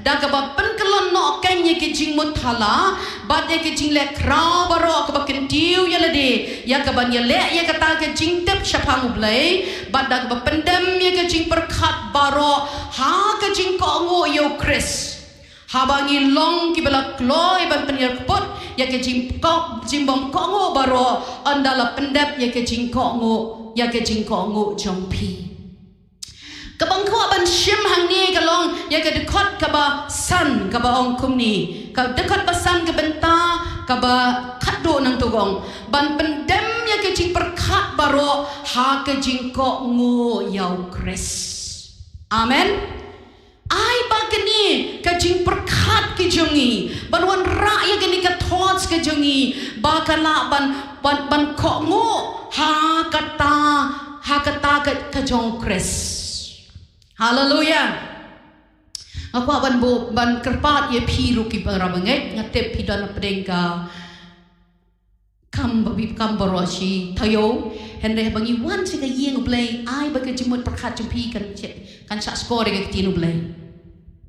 Da kaba pynkyllon noh keiñ ïa ki jingmut thala, bad ïa ki jingleh khraw baroh kaba kyntiew ïa lade, ïa kaban ïaleh ïa kata ka jingtip shaphang U Blei, bad da kaba pyndem ïa ka jingpyrkhat baroh, ha ka jingkohnguh ïa U Khrist. Haba ngi long kiba la kloi ban pynïarpud ïa ka jingkoh, jingbym kohnguh baroh, ynda la pyndep ïa ka jingkohnguh, ïa ka jingkohnguh jong phi. Kaba nga kwah ban shim hangne ka long ïa ka dkhot kaba san kaba ong kumne. Ka dkhot ba san ka bynta kaba khatduh nangta ka ong. Ban pyndem ïa ka jingpyrkhat baroh ha ka jingkohnguh ïa U Khrist. Amen. Ai ba kane ka jingpyrkhat ka jong ngi, ban wanrah ïa kane ka thoughts ka jong ngi, ba ka lah ban, ban, ban kohnguh ha kata, ha kata ka, ka jong U Khrist. Haleluya. Nga kwah ban buh, ban kyrpad ïa phi ruh ki para bangeit, nga tip phi don hapdeng ka kam ba bib kam baroh shi taïew, hynrei ba ngi wan sha ka ïing U Blei, ai ba ka jingmut pyrkhat jong phi kan shah, kan shah skor ïa ka ktien U Blei.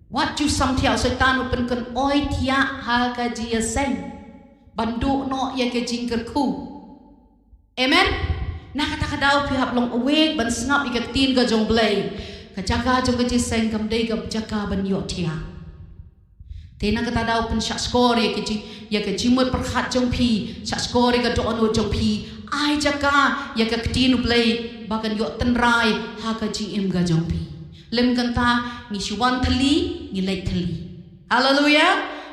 Wat ju sam thiah, Soitan u pynkyndit thiah ha ka jingïaseng ban duh noh ïa ka jingkyrkhu. Amen. Na kata ka daw phi hap long awake ban sngap ïa ka ktien ka jong U Blei. Ka jaka jong ka jingïaseng kam dei ka jaka ban ïohthiah. Te na kata daw pynshah skor ïa ka jing, ïa ka jingmut pyrkhat jong phi, shah skor ïa ka dohnud jong phi. Ai jaka ïa ka ktien U Blei ba kan ïoh tynrai ha ka jingim ka jong phi. Lym kata ngi shu wan thylli, ngi leit thylli. Haleluya.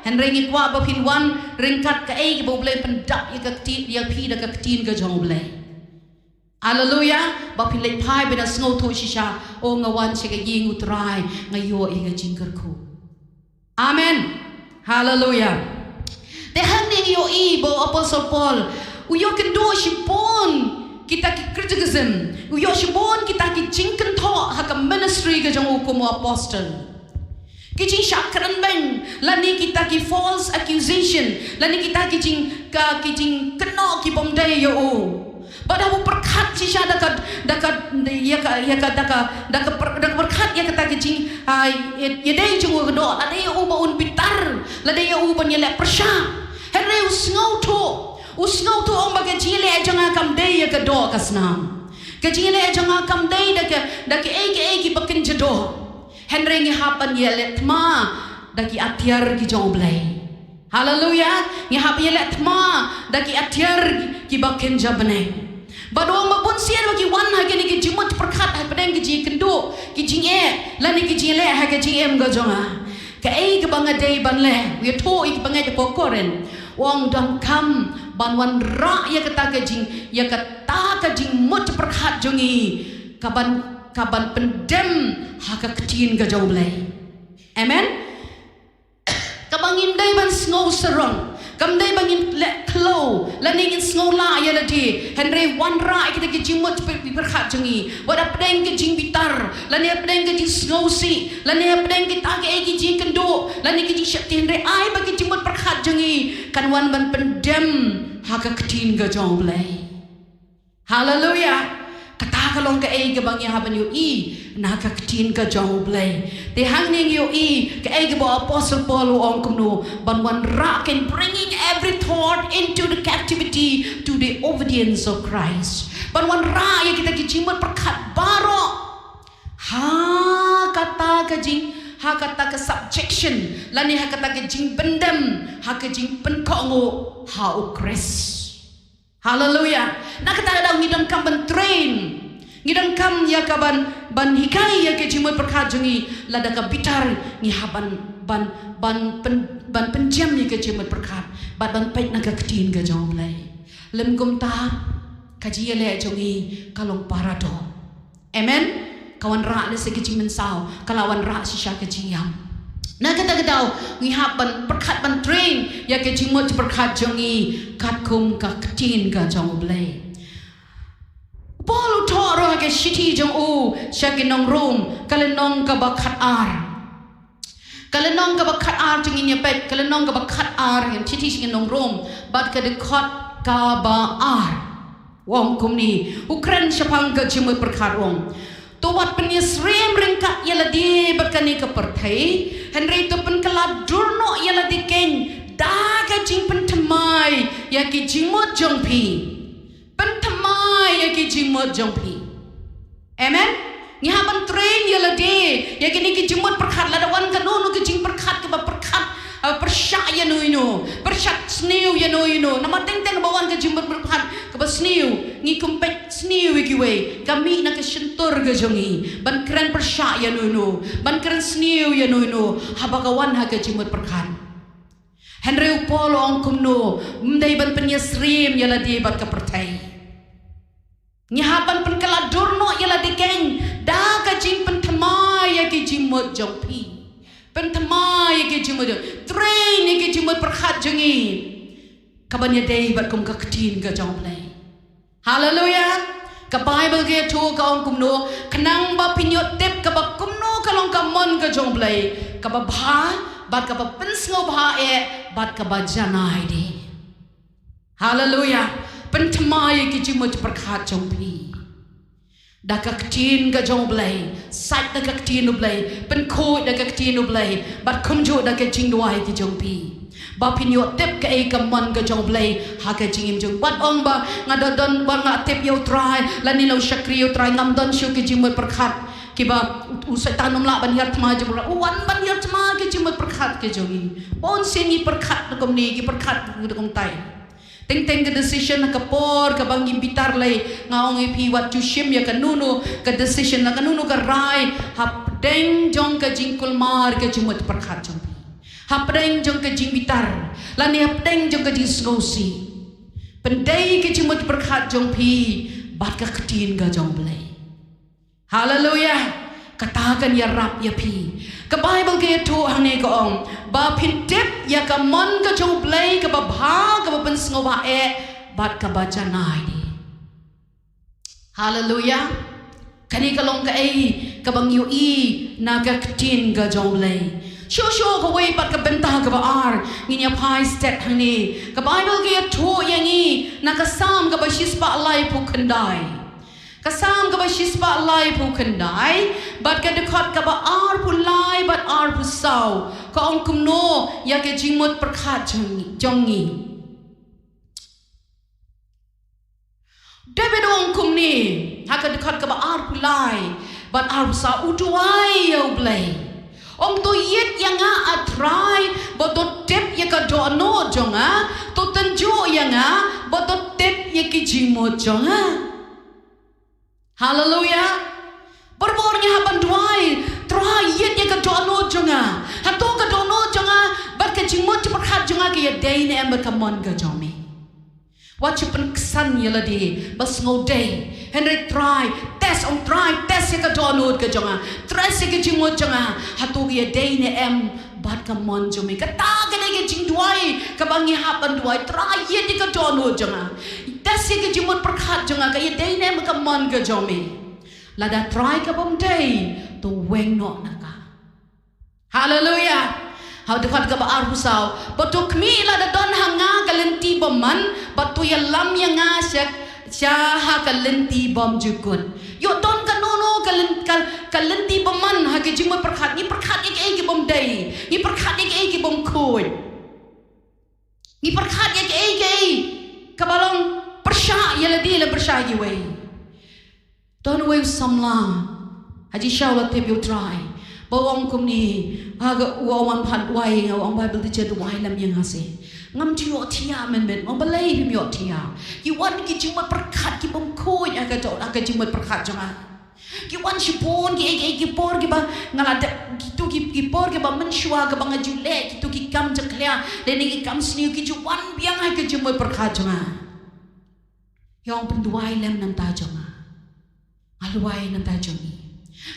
Hynrei ngi kwah ba phin wan ryngkat kaei kaba U Blei pyndap ïa ka ktien, ïa phi da ka ktien ka jong U Blei. Haleluya. Ba phin leit phai ban da sngewthuh shisha, o nga wan sha ka ïing U Trai, nga ïoh ïa ka jingkyrkhu. Amen. Haleluya. Te hangne ngi ïohi ba u Apostol Paul u ïoh kynduh shibun kita ki criticism, u ïoh shibun kita ki jingkynthoh ha ka ministry ka jong u kum u apostol. Ki jingshah kren beiñ, lane kita ki false accusation, lane kita ki jing, ka, ki jingkynnoh ki bym dei ïa u. Bad haba u pyrkhat shisha da ka, da ka, ïa ka, ïa ka, da ka, da ka pyr-, da ka pyrkhat ïa kata ka jing, ah, ïa, ïadei jong u ka doh, lada ïa u ba un bitar, lada ïa u ban ïaleh pyrshah. Hynrei u sngewthuh, u sngewthuh ong ba ka jingïaleh jong nga kam dei ïa ka doh ka snam. Ka jingïaleh jong nga kam dei da ka, da kaei kaei kiba kynja doh. Hynrei ngi hap ban ïaleh thma da ki atiar ki jong U Blei. Haleluya. Ngi hap ïaleh thma da ki atiar kiba kynja bneng. Bad u ong ba bun sien ba ki wan ha kine ki jingmut pyrkhat hapdeng ki jingkynduh, ki jingeh, lane ki jingïaleh ha ka jingim ka jong nga. Kaei kaba nga dei ban leh, u ïathuh ïa ki bangeit ha Korinth. U ong donkam ban wanrah ïa kata ka jing, ïa kata ka jingmut pyrkhat jong ngi, kaban, kaban pyndem ha ka ktien ka jong U Blei. Amen. Kaba ngim dei ban sngew sarong, kam dei ba ngin leh khlaw, lane ngin sngew lah ïa lade, hynrei wanrah ïa kita ki jingmut pyrkhat jong ngi, wat hapdeng ka jingbitar, lane hapdeng ka jingsngewsih, lane hapdeng kita kiei ki jingkynduh, lane ki jingsheptieng, hynrei ai ba ki jingmut pyrkhat jong ngi kan wan ban pyndem ha ka ktien ka jong U Blei. Haleluya. Kata ka long kaei kaba ngi hap ban ïohi na ka ktien ka jong U Blei. Te hangne ngi ïohi kaei kaba u Apostol Paul u ong kumno, ban wanrah, kan bringing every thought into the captivity to the obedience of Christ. Ban wanrah ïa kita ki jingmut pyrkhat baroh ha kata ka jing, ha kata ka subjection, lane ha kata ka jingpyndem, ha ka jingpynkohnguh ha u Khrist. Haleluya. Na kata ka daw ngi donkam ban train, ngi donkam ïa ka ban, ban hikai ïa ka jingmut pyrkhat jong ngi, lada ka bitar ngi hap ban, ban, ban pyn, ban pynjem ïa ka jingmut pyrkhat bad ban peit na ka ktien ka jong U Blei. Lym kumta ka jingïaleh jong ngi ka long paradoh. Amen. Ka wanrah lehse ka jingmynsaw, ka la wanrah shisha ka jingïam. Na kata ka daw ngi hap ban pyrkhat, ban train ïa ka jingmut pyrkhat jong ngi katkum ka ktien ka jong U Blei. Paul u thoh ruh ha ka shithi jong u sha ki nong Rom, ka lynnong kaba khatar. Ka lynnong kaba khatar, to ngin ïa peit ka lynnong kaba khatar, ka shithi sha ki nong Rom, bad ka dkhot kaba ar. U ong kumne, u kren shaphang ka jingmut pyrkhat, u ong: To wat pynïasyriem ryngkat ïa lade bad kane ka pyrthei, hynrei to pynkylla dur noh ïa lade keiñ da ka jingpynthymmai ïa ki jingmut jong phi. Pynthymmai ïa ki jingmut jong phi. Amen. Ngi hap ban train ïa lade ïa kine ki jingmut pyrkhat, lada wan kano kano ka jingpyrkhat kaba pyrkhat, ah, pyrshah ïano ïano, pyrshah sniew ïano ïano. Namar teng teng ba wan ka jingmut pyrkhat kaba sniew, ngi kum peit sniew ïa kiwei, ka mih na ka shyntur ka jong ngi ban kren pyrshah ïano ïano, ban kren sniew ïano ïano, haba ka wan ha ka jingmut pyrkhat. Hynrei u Paul u ong kumno, ym dei ban pynïasyriem ïa lade bad ka pyrthei. Ngi hap ban pynkylla dur noh ïa lade keiñ da ka jingpynthymmai ïa ki jingmut jong phi. Pynthymmai ïa ki jingmut jong, train ïa ki jingmut pyrkhat jong ngi, kaban ïadei bad kum ka ktien ka jong U Blei. Haleluya. Ka Baibl ka ïathuh, ka ong kumno, khnang ba phin ïoh tip kaba kumno ka long ka mon ka jong U Blei, kaba bha, bad kaba pynsngewbha eh, bad kaba janai de. Haleluya. Pynthymmai ïa ki jingmut pyrkhat jong phi da ka ktien ka jong U Blei, sait da ka ktien U Blei, pynkhuid da ka ktien U Blei, bad kumjuh da ka jingduwai ki jong phi. Ba phin ïoh tip kaei ka mon ka jong U Blei ha ka jingim jong. Bad ong ba nga da don, ba nga tip ïa U Trai, lane la u shakri ïa U Trai, ngam don shuh ki jingmut pyrkhat kiba u Soitan um lah ban hiar thma jong u. U wan ban hiar thma ki jingmut pyrkhat ki jong ngi. Bun sien ngi pyrkhat da kumne, ngi pyrkhat da kumtai. Teng teng ka decision ha ka por kaba ngim bitar lei, nga ong ïa phi, wat ju shim ïa kano kano ka decision, na kano kano ka rai, hapdeng jong ka jingkulmar ka jingmut pyrkhat jong phi, hapdeng jong ka jingbitar, lane hapdeng jong ka jingsngewsih. Pyndei ka jingmut pyrkhat jong phi bad ka ktien ka jong U Blei. Haleluya. Kata kan ïarap ïa phi. Ka Baibl ka ïathuh hangne, ka ong ba phin tip ïa ka mon ka jong U Blei kaba bha, kaba pynsngewbha eh, bad kaba janai de. Haleluya. Kane ka long kaei kaba ngi ïohi na ka ktien ka jong U Blei. Shuh shuh kawei pat, ka bynta kaba ar, ngin ïa phai stet hangne. Ka Baibl ka ïathuh ïa ngi na ka Salm kaba shispah laiphew khyndai. Ka Salm kaba shispah laiphew khyndai, bad ka dkhot kaba arphew lai bad arphew saw, ka ong kumno ïa ka jingmut pyrkhat jong, jong ngi. David u ong kumne ha ka dkhot kaba arphew lai bad arphew saw, u duwai ïa U Blei. Ong, to ïit ïa nga, A Trai, bad to tip ïa ka dohnud jong nga, to tynjuh ïa nga, bad to tip ïa ki jingmut jong nga. Haleluya. Barabor ngi hap ban duwai, Trai, ïit ïa ka dohnud jong nga. Hato ka dohnud jong nga bad ka jingmut jingpyrkhat jong nga ka ïadei ne em bad ka mon ka jong me? Wat shu pynksan ïa lade ba sngewdei. Hynrei Trai, test, ong Trai, test ïa ka dohnud ka jong nga, test ïa ka jingmut jong nga, hato ka ïadei ne em bad ka mon jong me. Kata ka dei ka jingduwai kaba ngi hap ban duwai. Trai, ïit ïa ka dohnud jong nga, test ïa ka jingmut pyrkhat jong nga, ka ïadei ne em bad ka mon ka jong me. Lada Trai ka bym dei, to weng noh na ka. Haleluya. Ha u dkhot kaba arphew saw, bad to khmih lada don ha nga ka lynti bymman, bad to ïalam ïa nga sha, sha ha ka lynti bymjukut. Ïoh don kano kano ka lyn-, ka, ka lynti bymman ha ka jingmut pyrkhat. Ngi pyrkhat ïa kaei ki bym dei, ngi pyrkhat ïa kaei ki bym khuid, ngi pyrkhat ïa kaei kaei kaba long pyrshah ïa lade lane pyrshah ïa kiwei. Don uwei u samla ha jingshisha u la tip ïa U Trai, ba u ong kumne, ha ka, u ong, wan phah duwai ïa nga, u ong, Bible teacher, duwai lem ïa nga seh. Ngam ju ïohthiah mynmiet. Ong, balei phim ïohthiah? Ki wan ki jingmut pyrkhat ki bym khuid ha ka, ha ka jingmut pyrkhat jong nga. Ki wan shibun kiei kiei, ki por kiba nga la dep, kito ki, ki por kiba mynshuwa kaba nga ju leh kito ki kam jakhlia lane ki kam sniew, ki ju wan biang ha ka jingmut pyrkhat jong nga. Ïa, ong, pynduwai lem na ka bynta jong nga. Nga duwai na ka bynta jong ngi.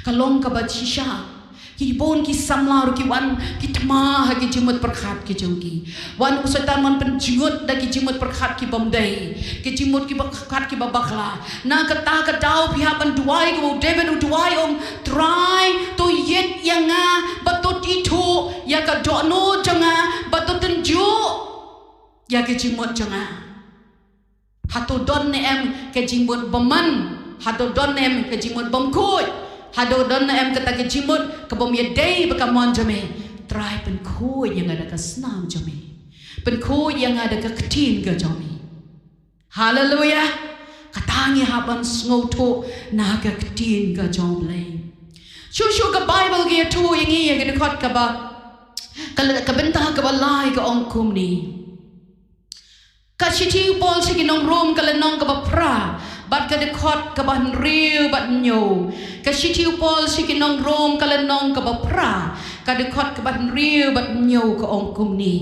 Ka long kaba shisha. Ki bun ki samla ruh ki wan, ki thma ha ki jingmut pyrkhat ki jong ki. Wan u Soitan, wan pynjngut da ki jingmut pyrkhat ki bym dei, ki jingmut ki pyrkhat kiba bakla. Na kata ka daw phi hap ban duwai, kum u David u duwai, ong, Trai, to ïit ïa nga, bad to ithuh ïa ka dohnud jong nga, bad to tynjuh ïa ka jingmut jong nga. Hato don ne em ka jingmut bymman? Hato don ne em ka jingmut bym khuid? Hato don ne em kata ka jingmut ka bym ïadei bad ka mon jong me? Trai, pynkhuid ïa nga da ka snam jong me. Pynkhuid ïa nga da ka ktien ka jong me. Haleluya. Kata ngi hap ban sngewthuh na ka ktien ka jong U Blei. Shuh shuh ka Baibl ka ïathuh ïa ngi ïa ka dkhot kaba, ka, ka bynta kaba lai, ka ong kumne. Ka shithi u Paul sha ki nong Rom, ka lynnong kaba phra, bad ka dkhot kaba hynriew bad hynñiew. Ka shithi u Paul sha ki nong Rom, ka lynnong kaba phra, ka dkhot kaba hynriew bad hynñiew, ka ong kumne.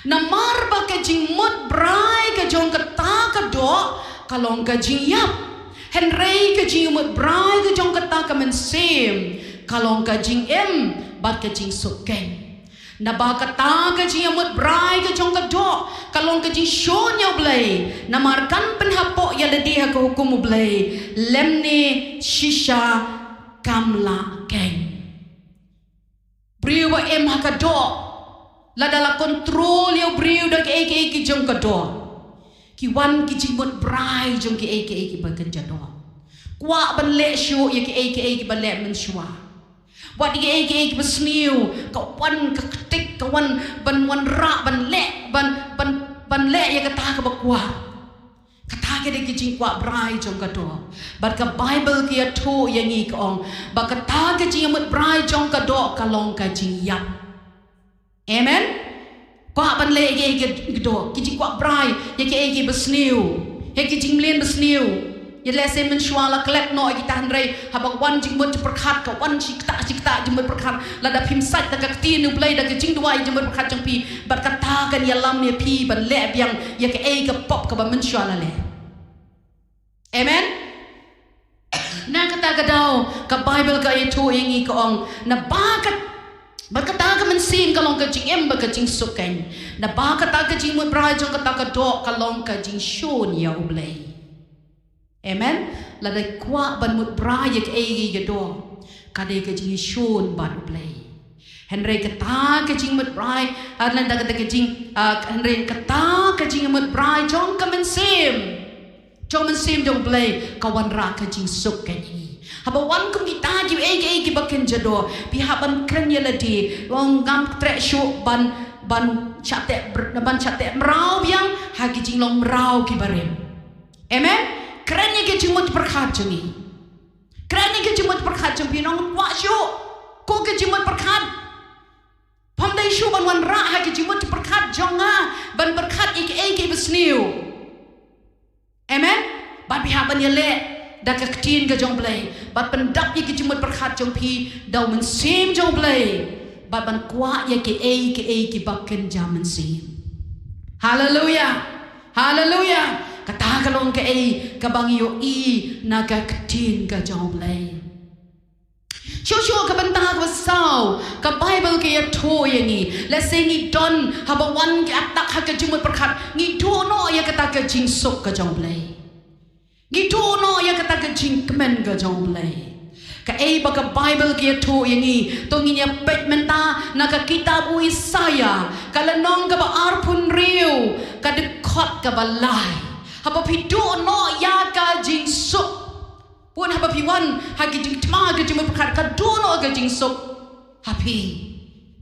Namar ba ka jingmut brai ka jong kata ka doh ka long ka jingïap, hynrei ka jingmut brai ka jong kata ka mynsiem ka long ka jingim bad ka jingsuk keiñ. Naba kata ka jingïamut brai ka jong ka doh ka long ka jingshun ïa U Blei, namar kan pynhapoh ïa lade ha ka hukum U Blei, lymne shisha kam lah keiñ. Briew ba im ha ka doh, lada la kontrol ïa u briew da kiei kiei ki jong ka doh, ki wan ki jingmut brai jong kiei kiei kiba kynja doh. Kwah ban leh shuh ïa kiei kiei kiba leh mynshuwa. Wat ïa kiei kiei kiba sniew, ka wan ka ktik, ka wan ban wanrah, ban leh, ban, ban, ban leh ïa kata kaba kwah. Kata ka dei ka jingkwah brai jong ka doh. Bad ka Baibl ka ïathuh ïa ngi, ka ong ba kata ka jingmut brai jong ka doh ka long ka jingïap. Amen. Kwah ban leh ïa kiei kiei ki doh, ki jingkwah brai ïa kiei kiei ba sniew, ïa ki jingmlien ba sniew. Ïa lehse mynshuwa la klet noh ïa kita, hynrei haba wan jingmut jingpyrkhat, ka wan shi ktah shi ktah jingmut pyrkhat. Lada phim sait da ka ktien U Blei, da ka jingduwai, jingmut pyrkhat jong phi, bad kata kan ïalam ïa phi ban leh biang ïa kaei ka pop kaba mynshuwa la leh. Amen. Na kata ka daw ka Baibl ka ïathuh ïa ngi, ka ong, naba kat, bad kata ka mynsiem ka long ka jingim bad ka jingsuk, kan. Naba kata ka jingmut brai jong kata ka doh ka long ka jingshun ïa U Blei. Amen. Lada kwah ban mut brai ïa kiei kiei ka doh, ka dei ka jingshun bad U Blei. Hynrei kata ka jingmut brai, ah, lada kata ka jing, ah, hynrei kata ka jingmut brai jong ka mynsiem, jong mynsiem jong U Blei, ka wanrah ka jingsuk, kan, ïa ngi. Haba wan kum kita kiei kiei kiba kynja doh, phi hap ban kren ïa lade, long ngam treh shuh ban, ban shah teh br-, ban shah teh mraw biang ha ki jinglong mraw kiba rim. Amen. Kren ïa ki jingmut pyrkhat jong ngi. Kren ïa ki jingmut pyrkhat jong phi, nong kwah shuh ko ki jingmut pyrkhat. Pham dei shuh ban wanrah ha ki jingmut pyrkhat jong nga ban pyrkhat ïa kiei kiei ba sniew. Amen. Bad phi hap ban ïaleh da ka ktien ka jong U Blei, bad pyndap ïa ki jingmut pyrkhat jong phi da u mynsiem jong U Blei, bad ban kwah ïa kiei kiei kiba kynja mynsiem. Haleluya. Haleluya. Kata ka long kaei kaba ngi ïohi na ka ktien ka jong U Blei. Shuh shuh ka bynta kaba saw, ka Baibl ka ïathuh ïa ngi, lehse ngi don, haba wan ki attack ha ka jingmut pyrkhat, ngi duh noh ïa kata ka jingsuk ka jong U Blei. Ngi duh noh ïa kata ka jingkmen ka jong U Blei. Kaei ba ka Baibl ka ïathuh ïa ngi, to ngin ïa peit mynta na ka kitab u Isaïah, ka lynnong kaba arphew hynriew, ka dkhot kaba lai. Haba phi duh noh ïa ka jingsuk, bun haba phi wan ha ki jingthma, ki jingmut pyrkhat, ka duh noh ka jingsuk ha phi.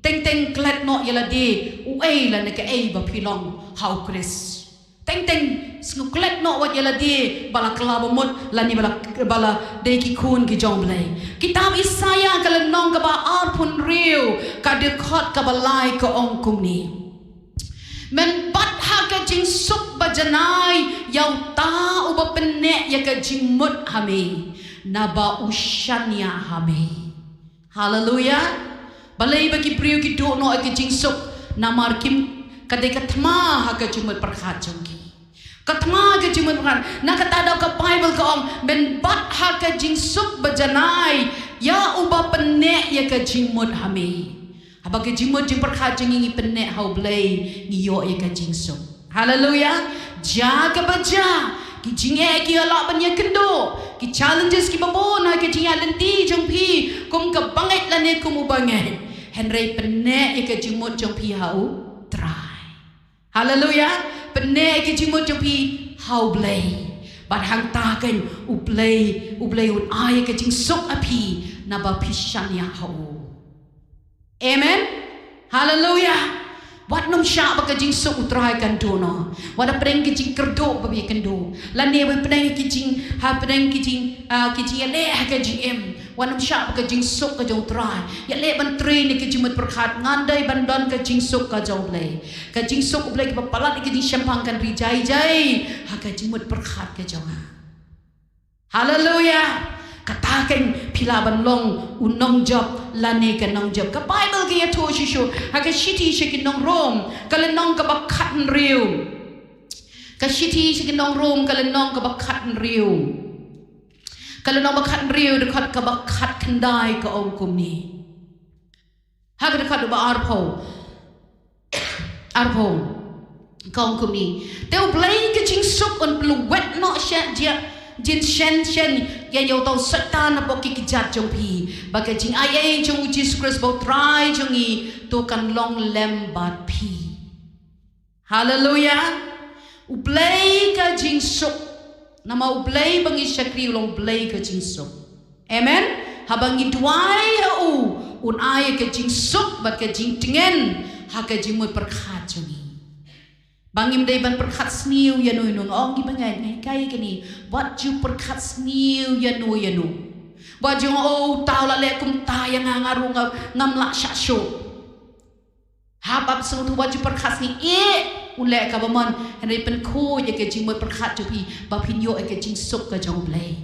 Teng teng klet noh ïa lade uei lane kaei ba phi long ha U Khrist. Teng teng sngewklet noh wat ïa lade ba la kylla ba mut lane ba la, ba la dei ki khun ki jong U Blei. Kitab Isaïah ka lynnong kaba arphew hynriew, ka dkhot kaba lai, ka ong kumne: Men bat ha ka jingsuk ba janai ïa uta uba pynneh ïa ka jingmut ha me, naba u shaniah ha me. Haleluya. Balei ba ki briew ki duh noh ïa ka jingsuk? Namar kim, ka dei ka thma ha ka jingmut pyrkhat jong ki. Ka thma ka jingmut pyrkhat. Na kata daw ka Baibl ka ong, men bat ha ka jingsuk ba janai ïa uba pynneh ïa ka jingmut ha me. Haba ka jingmut jingpyrkhat jong ngi ngi pynneh ha U Blei, ngi ïoh ïa ka jingsuk. Haleluya. Jia kaba jia, ki jingeh ki ïa lah ban ïakynduh, ki challenges kiba bun ha ka jingïaid lynti jong phi, kum ka bangeit lane kum u bangeit, hynrei pynneh ïa ka jingmut jong phi ha U Trai. Haleluya. Pynneh ïa ka jingmut jong phi ha U Blei. Bad hangta kan U Blei, U Blei un ai ïa ka jingsuk ha phi, naba phi shaniah ha u. Amen. Haleluya. Wat nym shah ba ka jingsuk U Trai kan duh noh. Wat hapdeng ki jingkyrduh ba phi ïakynduh, lane wat hapdeng ki jing, hapdeng ki jing, ah, ki jingïaleh ha ka jingim, wat nym shah ba ka jingsuk ka jong U Trai. Ïaleh ban train ïa ka jingmut pyrkhat, ngan dei ban don ka jingsuk ka jong U Blei. Ka jingsuk U Blei kaba palat ïa ka jingshemphang kan ri jai jai ha ka jingmut pyrkhat ka jong nga. Haleluya. Kata kan phi lah ban long u nongjop lane ka nongjop. Ka Baibl ka ïathuh shuh shuh ha ka shithi sha ki nong Rom, ka lynnong kaba khathynriew. Ka shithi sha ki nong Rom, ka lynnong kaba khathynriew, ka lynnong ba khathynriew, dkhot kaba khatkhyndai, ka ong kumne. Ha ka dkhot ba arphew, arphew, ka ong kumne: Te U Blei ka jingsuk un pynlwet noh shah jia, Jin shen shen ïa ïa u tau Soitan na pok ki kjat jong phi. Ba ka jingaiei jong u Jisu Khrist ba u Trai jong ngi to kan long lem bad phi. Haleluya. U Blei ka jingsuk. Namar u Blei ba ngi shakri u long Blei ka jingsuk. Amen. Haba ngi duwai ha u, un ai ka jingsuk bad ka jingtngen ha ka jingmut pyrkhat jong ngi. Ba ngim dei ban pyrkhat sniew ïa no ïa no, nga ong ngi ba ngai ngai kai kini. Wat ju pyrkhat sniew ïa no ïa no. Wat ju ong, oh, tau la leh kumta ïa nga, nga ruh nga, ngam lah shah shuh. Hap ap sngewthuh, wat ju pyrkhat sniew, eh, u leh kaba mon, hynrei pynkhuid ïa ka jingmut pyrkhat jong phi ba phin ïoh ïa ka jingsuk ka jong u Blei.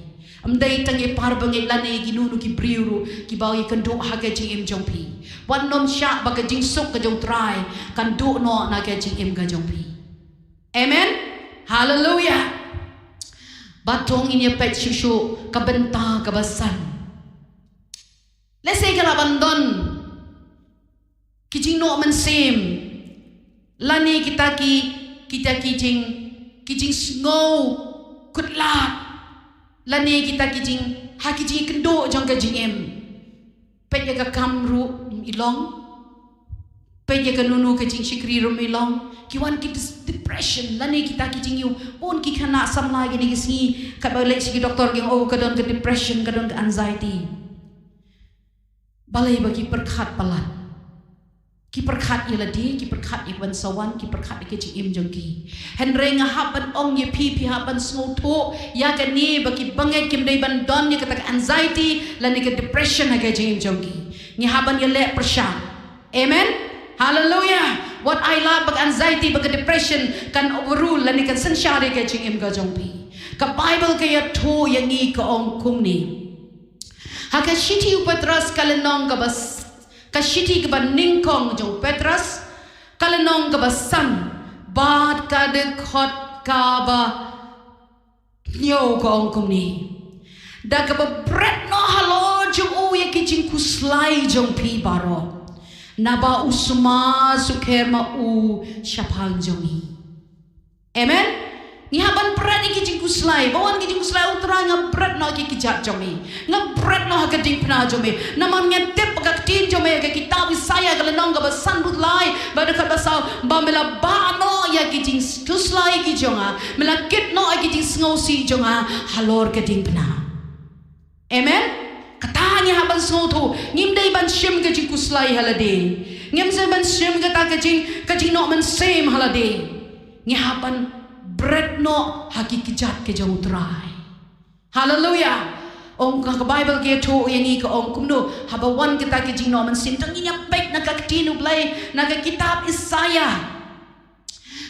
Ym dei tang ïa i para bangeit lane ïa kino kino ki briew ruh kiba ïakynduh ha ka jingim jong phi. Wat nym shah ba ka jingsuk ka jong u Trai kan duh noh na ka jingim ka jong phi. Amen. Haleluya. Bad to ngin ïa peit shuh shuh ka bynta kaba san. Lehse ka lah ban don ki jingnoh mynsiem lane kita ki, kita ki jing, ki jingsngew kut lad lane kita ki jing, ha ki jingkynduh jong ka jingim. Peit ïa ka kam ruh ym i long. Peit ïa kano kano ka jingshakri ruh ym i long. Ki wan ki dis-, depression lane kita ki jingïoh. Bun ki khynnah samla kine ki sngi katba leit sha ki doktor ki ong, oh, ka don ka depression, ka don ka anxiety. Balei? Ba ki pyrkhat palat. Ki pyrkhat ïa lade, ki pyrkhat ïa ka ban sa wan, ki pyrkhat ïa ka jingim jong ki. Hynrei nga hap ban ong ïa phi, phi hap ban sngewthuh ïa kane ba ki bangeit kim dei ban don ïa kata ka anxiety lane ka depression ha ka jingim jong ki. Ngi hap ban ïaleh pyrshah. Amen. Haleluya. Wat ai lad ba ka anxiety, ba ka depression kan overrule lane kan synshar ïa ka jingim ka jong phi. Ka Baibl ka ïathuh ïa ngi, ka ong kumne. Ha ka shithi u Petros ka lynnong kaba s-, ka shithi kaba nyngkong jong u Petros, ka lynnong kaba san, bad ka dkhot kaba hynñiew ka ong kumne. Da kaba bret noh halor jong u ïa ki jingkhuslai jong phi baroh. Naba u sumar sukher ma u shaphang jong ngi. Amen. Ngi hap ban bret ïa ki jingkhuslai. Ba wan ki jingkhuslai, u Trai, nga bret noh ki kjat jong me. Nga bret noh ha ka diengphna jong me. Namar nga tip ba ka ktien jong me ha ka kitab Isaïah ka lynnong kaba sanphew lai, bad ka dkhot ba saw, ba me la bah noh ïa ki jingkhuslai ki jong nga. Me la kit noh ïa ki jingsngewsih jong nga halor ka diengphna. Amen. Kata ngi hap ban sngewthuh. Ngim dei ban shim ka jingkhuslai ha lade. Ngim dei ban shim kata ka jing, ka jingnoh mynsiem ha lade. Ngi hap ban bret noh ha ki kjat ka jong u Trai. Haleluya. Ong ka, ka Baibl ka ïathuh ïa ngi, ka ong kumno, haba wan kata ka jingnoh mynsiem, to ngin ïa peit na ka ktien u Blei, na ka kitab Isaïah.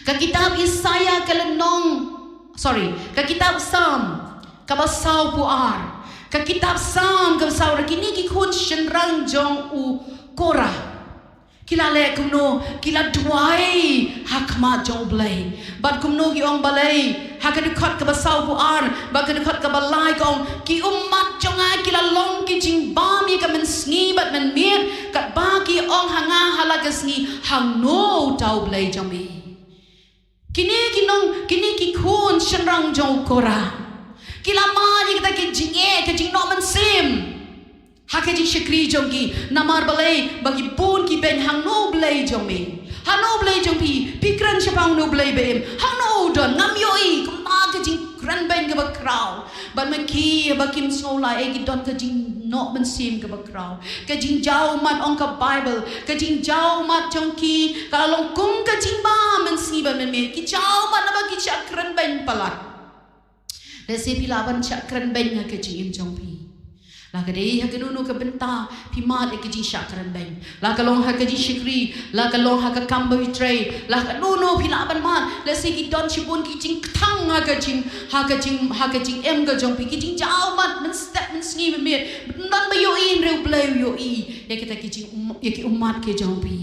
Ka kitab Isaïah ka lynnong, sorry, ka kitab Salm kaba sawphew ar. Ka kitab Salm kaba saw ar, kine ki khun shynrang jong u Korah. Ki la leh kumno, ki la duwai ha khmat jong u Blei. Bad kumno ki ong balei, ha ka dkhot kaba sawphew ar, bad ka dkhot kaba lai ka ong, ki ummat jong nga ki la long ki jingbam ïa ka mynsngi bad mynmiet, katba ki ong ha nga ha la ka sngi, hangno uta u Blei jong me. Kine ki nong, kine ki khun shynrang jong u Korah. Ki la mad ïa kita ki jingeh, ka jingnoh mynsiem. Ha ka jingshakri jong ki, namar balei, ba ki bun ki beiñ, hangno u Blei jong me. Hangno u Blei jong phi, phi kren shaphang u Blei ba im. Hangno u don, ngam ïohi, kumba ka jingkren beiñ kaba khraw. Bad ma ki, ba kim sngew lad ei, ki don ka jingnoh mynsiem kaba khraw. Ka jingjaw ummat ong ka Baibl, ka jingjaw ummat jong ki, ka long kum ka jingbam mynsngi bad mynmiet. Ki jaw ummat naba ki shah kren beiñ palat. Lehse phi lah ban shah kren beiñ ha ka jingim jong phi. La ka dei ha kano kano ka bynta, phi mad ïa ka jingshah kren beiñ. La ka long ha ka jingshakri, la ka long ha ka kam ba phi trei, la kano kano phi lah ban mad. Lehse ki don shibun ki jingkthang ha ka jing, ha ka jing, ha ka jingim ka jong phi, ki jingjaw ummat mynstep mynsngi mynmiet. Ym don ba ïohi, hynrei u Blei u ïohi ïa kita ki jing um, ïa ki ummat ki jong phi.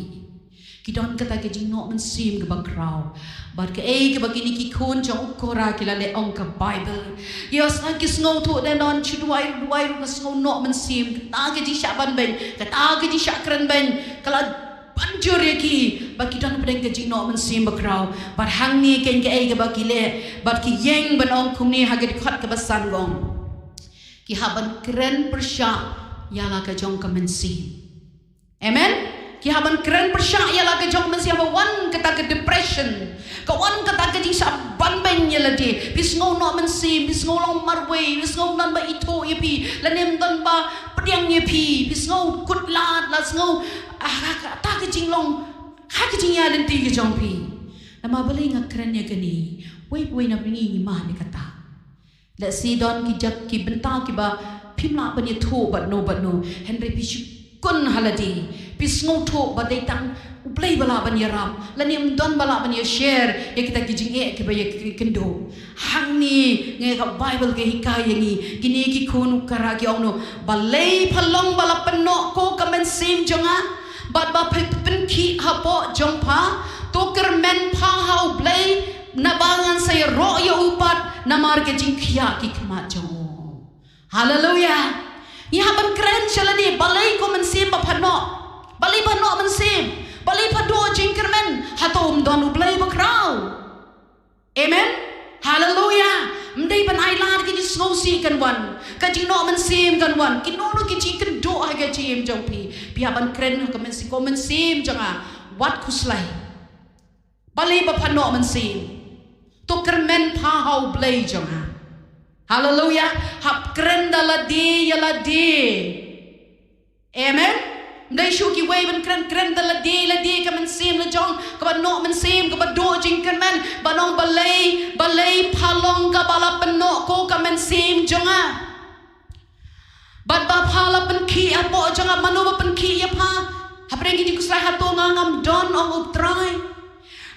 Ki don kata ka jingnoh mynsiem kaba khraw. Bad kaei kaba kine ki khun jong u Korah ki la leh, ong ka Baibl. Ïohsngew ki sngewthuh, dei don shu duwai, duwai ruh nga sngew noh mynsiem. Kata ka jingshah ban beiñ, kata ka jingshah kren beiñ, ka la ban jur ïa ki ba ki don hapdeng ka jingnoh mynsiem bakhraw. Bad hangne keiñ kaei kaba ki leh, bad ki ïeng ban ong kumne ha ka dkhot kaba san, ki ong, ki hap ban kren pyrshah ïa la ka jong ka mynsiem. Amen. Ki hap ban kren pyrshah ïa la ka jong ka mynsiem, ba wan kata ka depression, ka wan kata ka jingshah ban beiñ ïa lade. Phi sngew noh mynsiem, phi sngew long marwei, phi sngew ym don ba ithuh ïa phi, lane ym don ba pdiang ïa phi, phi sngew kut lad, la sngew, ah, kata ka jinglong, ha ka jingïaid lynti ka jong phi. Namar balei nga kren ïa kane? Wei pa wei na phi ngi ngi mad ïa kata. Lehse don ki jaka, ki bynta kiba phim lah ban ïathuh bad no bad no, hynrei phi shu kun ha lade, phi sngewthuh ba dei tang U Blei ba lah ban ïarap, lane ym don ba lah ban ïa share ïa kita ki jingeh kiba ïakynduh. Hangne nga ïa ka Bible ka hikai ïa ngi, kine ki khun u Kora ki ong no, balei pha long ba la pynnoh ko ka mynsiem jong nga, bad ba pha pynkhih hapoh jong pha? To kyrmen pha ha U Blei, naba ngan sa ïaroh ïa u pat namar ka jingkhiah ki khmat jong u. Haleluya. Ngi hap ban kren sha lade, balei ko mynsiem ba pha noh? Balei pha noh mynsiem? Balei pha duh jingkyrmen? Hato ym don U Blei bakhraw? Amen. Haleluya. Ym dei ban ai lad, ka jingsngewsih kan wan, ka jingnoh mynsiem kan wan, kino kino ki jingkynduh ha ka jingim jong phi. Phi hap ban kren ha ka mynsiem, ko mynsiem jong nga, wat khuslai. Balei ba pha noh mynsiem? To kyrmen pha ha U Blei jong nga. Haleluya. Hap kren da lade ïa lade. Amen. Ym dei shuh kiwei ban kren, kren da lade ïa lade, ka mynsiem la jong kaba noh mynsiem, kaba duh jingkyrmen, ban ong balei, balei pha long kaba la pynnoh ko ka mynsiem jong nga. Bad ba pha la pynkhih hapoh jong nga, mano ba pynkhih ïa pha? Hapdeng ki jingkhuslai, hato nga ngam don, ong U Trai.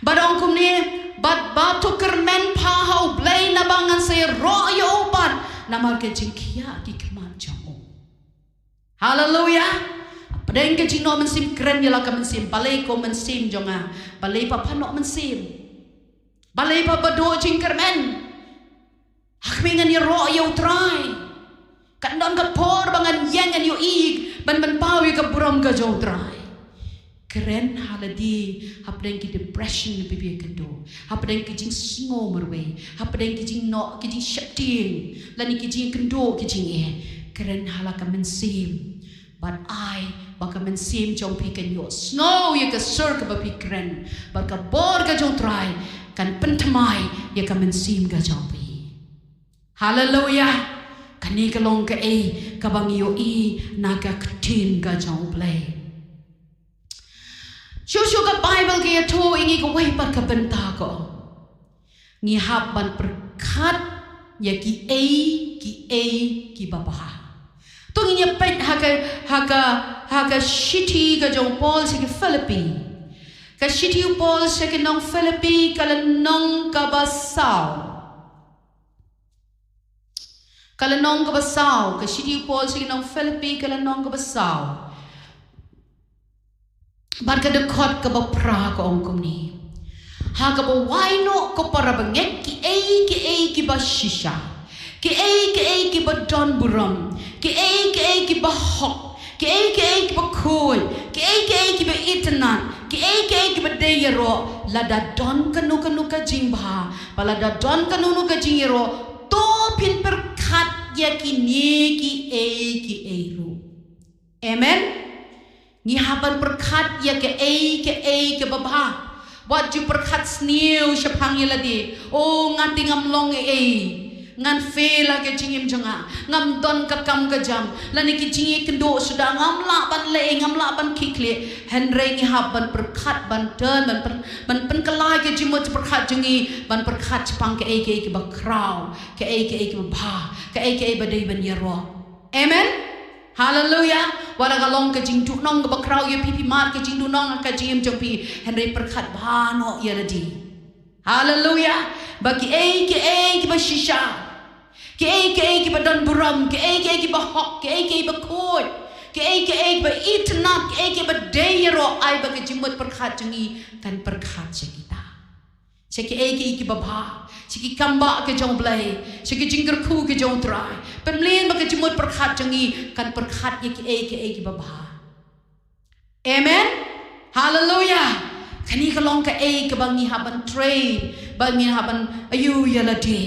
Bad ong kumne, bad ba to kyrmen pha ha U Blei naba ngan sa ïaroh ïa u pat namar ka jingkhiah ki khmat jong u. Haleluya. Hapdeng ka jingnoh mynsiem, kren ïa la ka mynsiem, balei ko mynsiem jong nga, balei pha pha noh mynsiem? Balei pha ba duh jingkyrmen? Ha khmih, ngan ïaroh ïa U Trai. Kan don ka por ba ngan ïeng, ngan ïohi, ban pynpaw ïa ka burom ka jong U Trai. Kren ha lade hapdeng ki depression ba phi ïakynduh, hapdeng ki jingsngew marwei, hapdeng ki jingnoh, ki jingsheptieng, lane ki jingkynduh, ki jingeh. Kren ha la ka mynsiem. Bad ai ba ka mynsiem jong phi kan ïohsngew ïa ka sur kaba phi kren, bad ka bor ka jong U Trai kan pynthymmai ïa ka mynsiem ka jong phi. Haleluya. Kane ka long kaei kaba ngi ïohi na ka ktien ka jong U Blei. Shuh shuh ka Bible ka ïathuh ïa ngi kawei pat ka bynta, ka ong, ngi hap ban pyrkhat ïa kiei kiei kiba bha. To ngin ïa peit ha ka, ha ka, ha ka shithi ka jong u Paul sha ki Philippi. Ka shithi u Paul sha ki nong Philippi, ka lynnong kaba saw. Ka lynnong kaba saw, ka shithi u Paul sha ki nong Philippi, ka lynnong kaba saw. Bad ka dkhot kaba phra ka ong kumne: Ha kaba wai noh, ko para bangeit, kiei kiei kiba shisha, kiei kiei kiba don burom, kiei kiei kiba hok, kiei kiei kiba khuid, kiei kiei kiba itynnad, kiei kiei kiba dei ïaroh, lada don kano kano ka jingbha, ba lada don kano kano ka jingïaroh, to phin pyrkhat ïa kine kiei kiei ruh. Amen. Ngi hap ban pyrkhat ïa kaei kaei kaba bha. Wat ju pyrkhat sniew shaphang ïa lade. O, nga te ngam long ei ei. Ngan fail ha ka jingim jong nga. Ngam don ka kam ka jam. Lane ki jingïakynduh suda ngam lah ban leh, ngam lah ban khih khlieh. Hynrei ngi hap ban pyrkhat, ban turn, ban pyn, ban pynkylla ïa ka jingmut pyrkhat jong ngi, ban pyrkhat shaphang kaei kaei kaba khraw, kaei kaei kaba bha, kaei kaei ba dei ban ïaroh. Amen. Haleluya. Wat la ka long ka jingduhnong kaba khraw ïa phi, phi mad ka jingduhnong ha ka jingim jong phi, hynrei pyrkhat bha noh ïa lade. Haleluya. Ba kiei kiei kiba shisha, kiei kiei kiba don burom, kiei kiei kiba hok, kiei kiei ba khuid, kiei kiei kiba itynnad, kiei kiei ba dei ïaroh, ai ba ka jingmut pyrkhat jong ngi kan pyrkhat sha kita. Sha kiei kiei kiba bha, sha ki kam ba ka jong U Blei, sha ki jingkyrkhu ka jong U Trai. Pynmlien ba ka jingmut pyrkhat jong ngi kan pyrkhat ïa kiei kiei kiba bha. Amen. Haleluya. Kane ka long kaei kaba ngi hap ban trei, ba ngi hap ban ïohi ïa lade.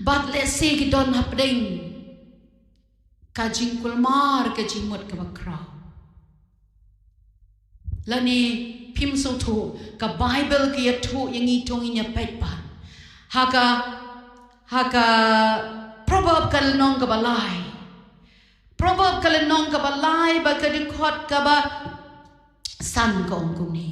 Bad lehse ki don hapdeng ka jingkulmar ka jingmut kaba khraw. Lane phim sngewthuh, ka Baibl ka ïathuh ïa ngi, to ngin ïa peit pat ha ka, ha ka Proverb ka lynnong kaba lai. Proverb ka lynnong kaba lai bad ka dkhot kaba san ka ong kumne: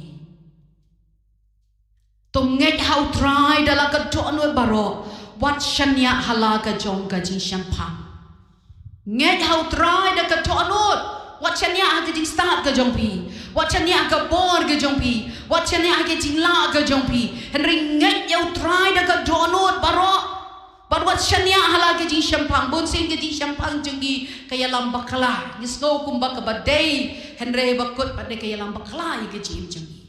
To ngeit ha U Trai da la ka dohnud baroh, wat shaniah ha la ka jong ka jingshemphang. Ngeit ha U Trai da ka dohnud, wat shaniah ha ka jingstad ka jong phi, wat shaniah ha ka bor ka jong phi, wat shaniah ha ka jinglah ka jong phi. Hynrei ngeit ïa U Trai da ka dohnud baroh. Bad wat shaniah ha la ka jingshemphang. Bun sien ka jingshemphang jong ngi ka ïalam bakla. Ngi sngew kumba kaba dei, hynrei ba kut pat de ka ïalam bakla ïa ka jingim jong ngi.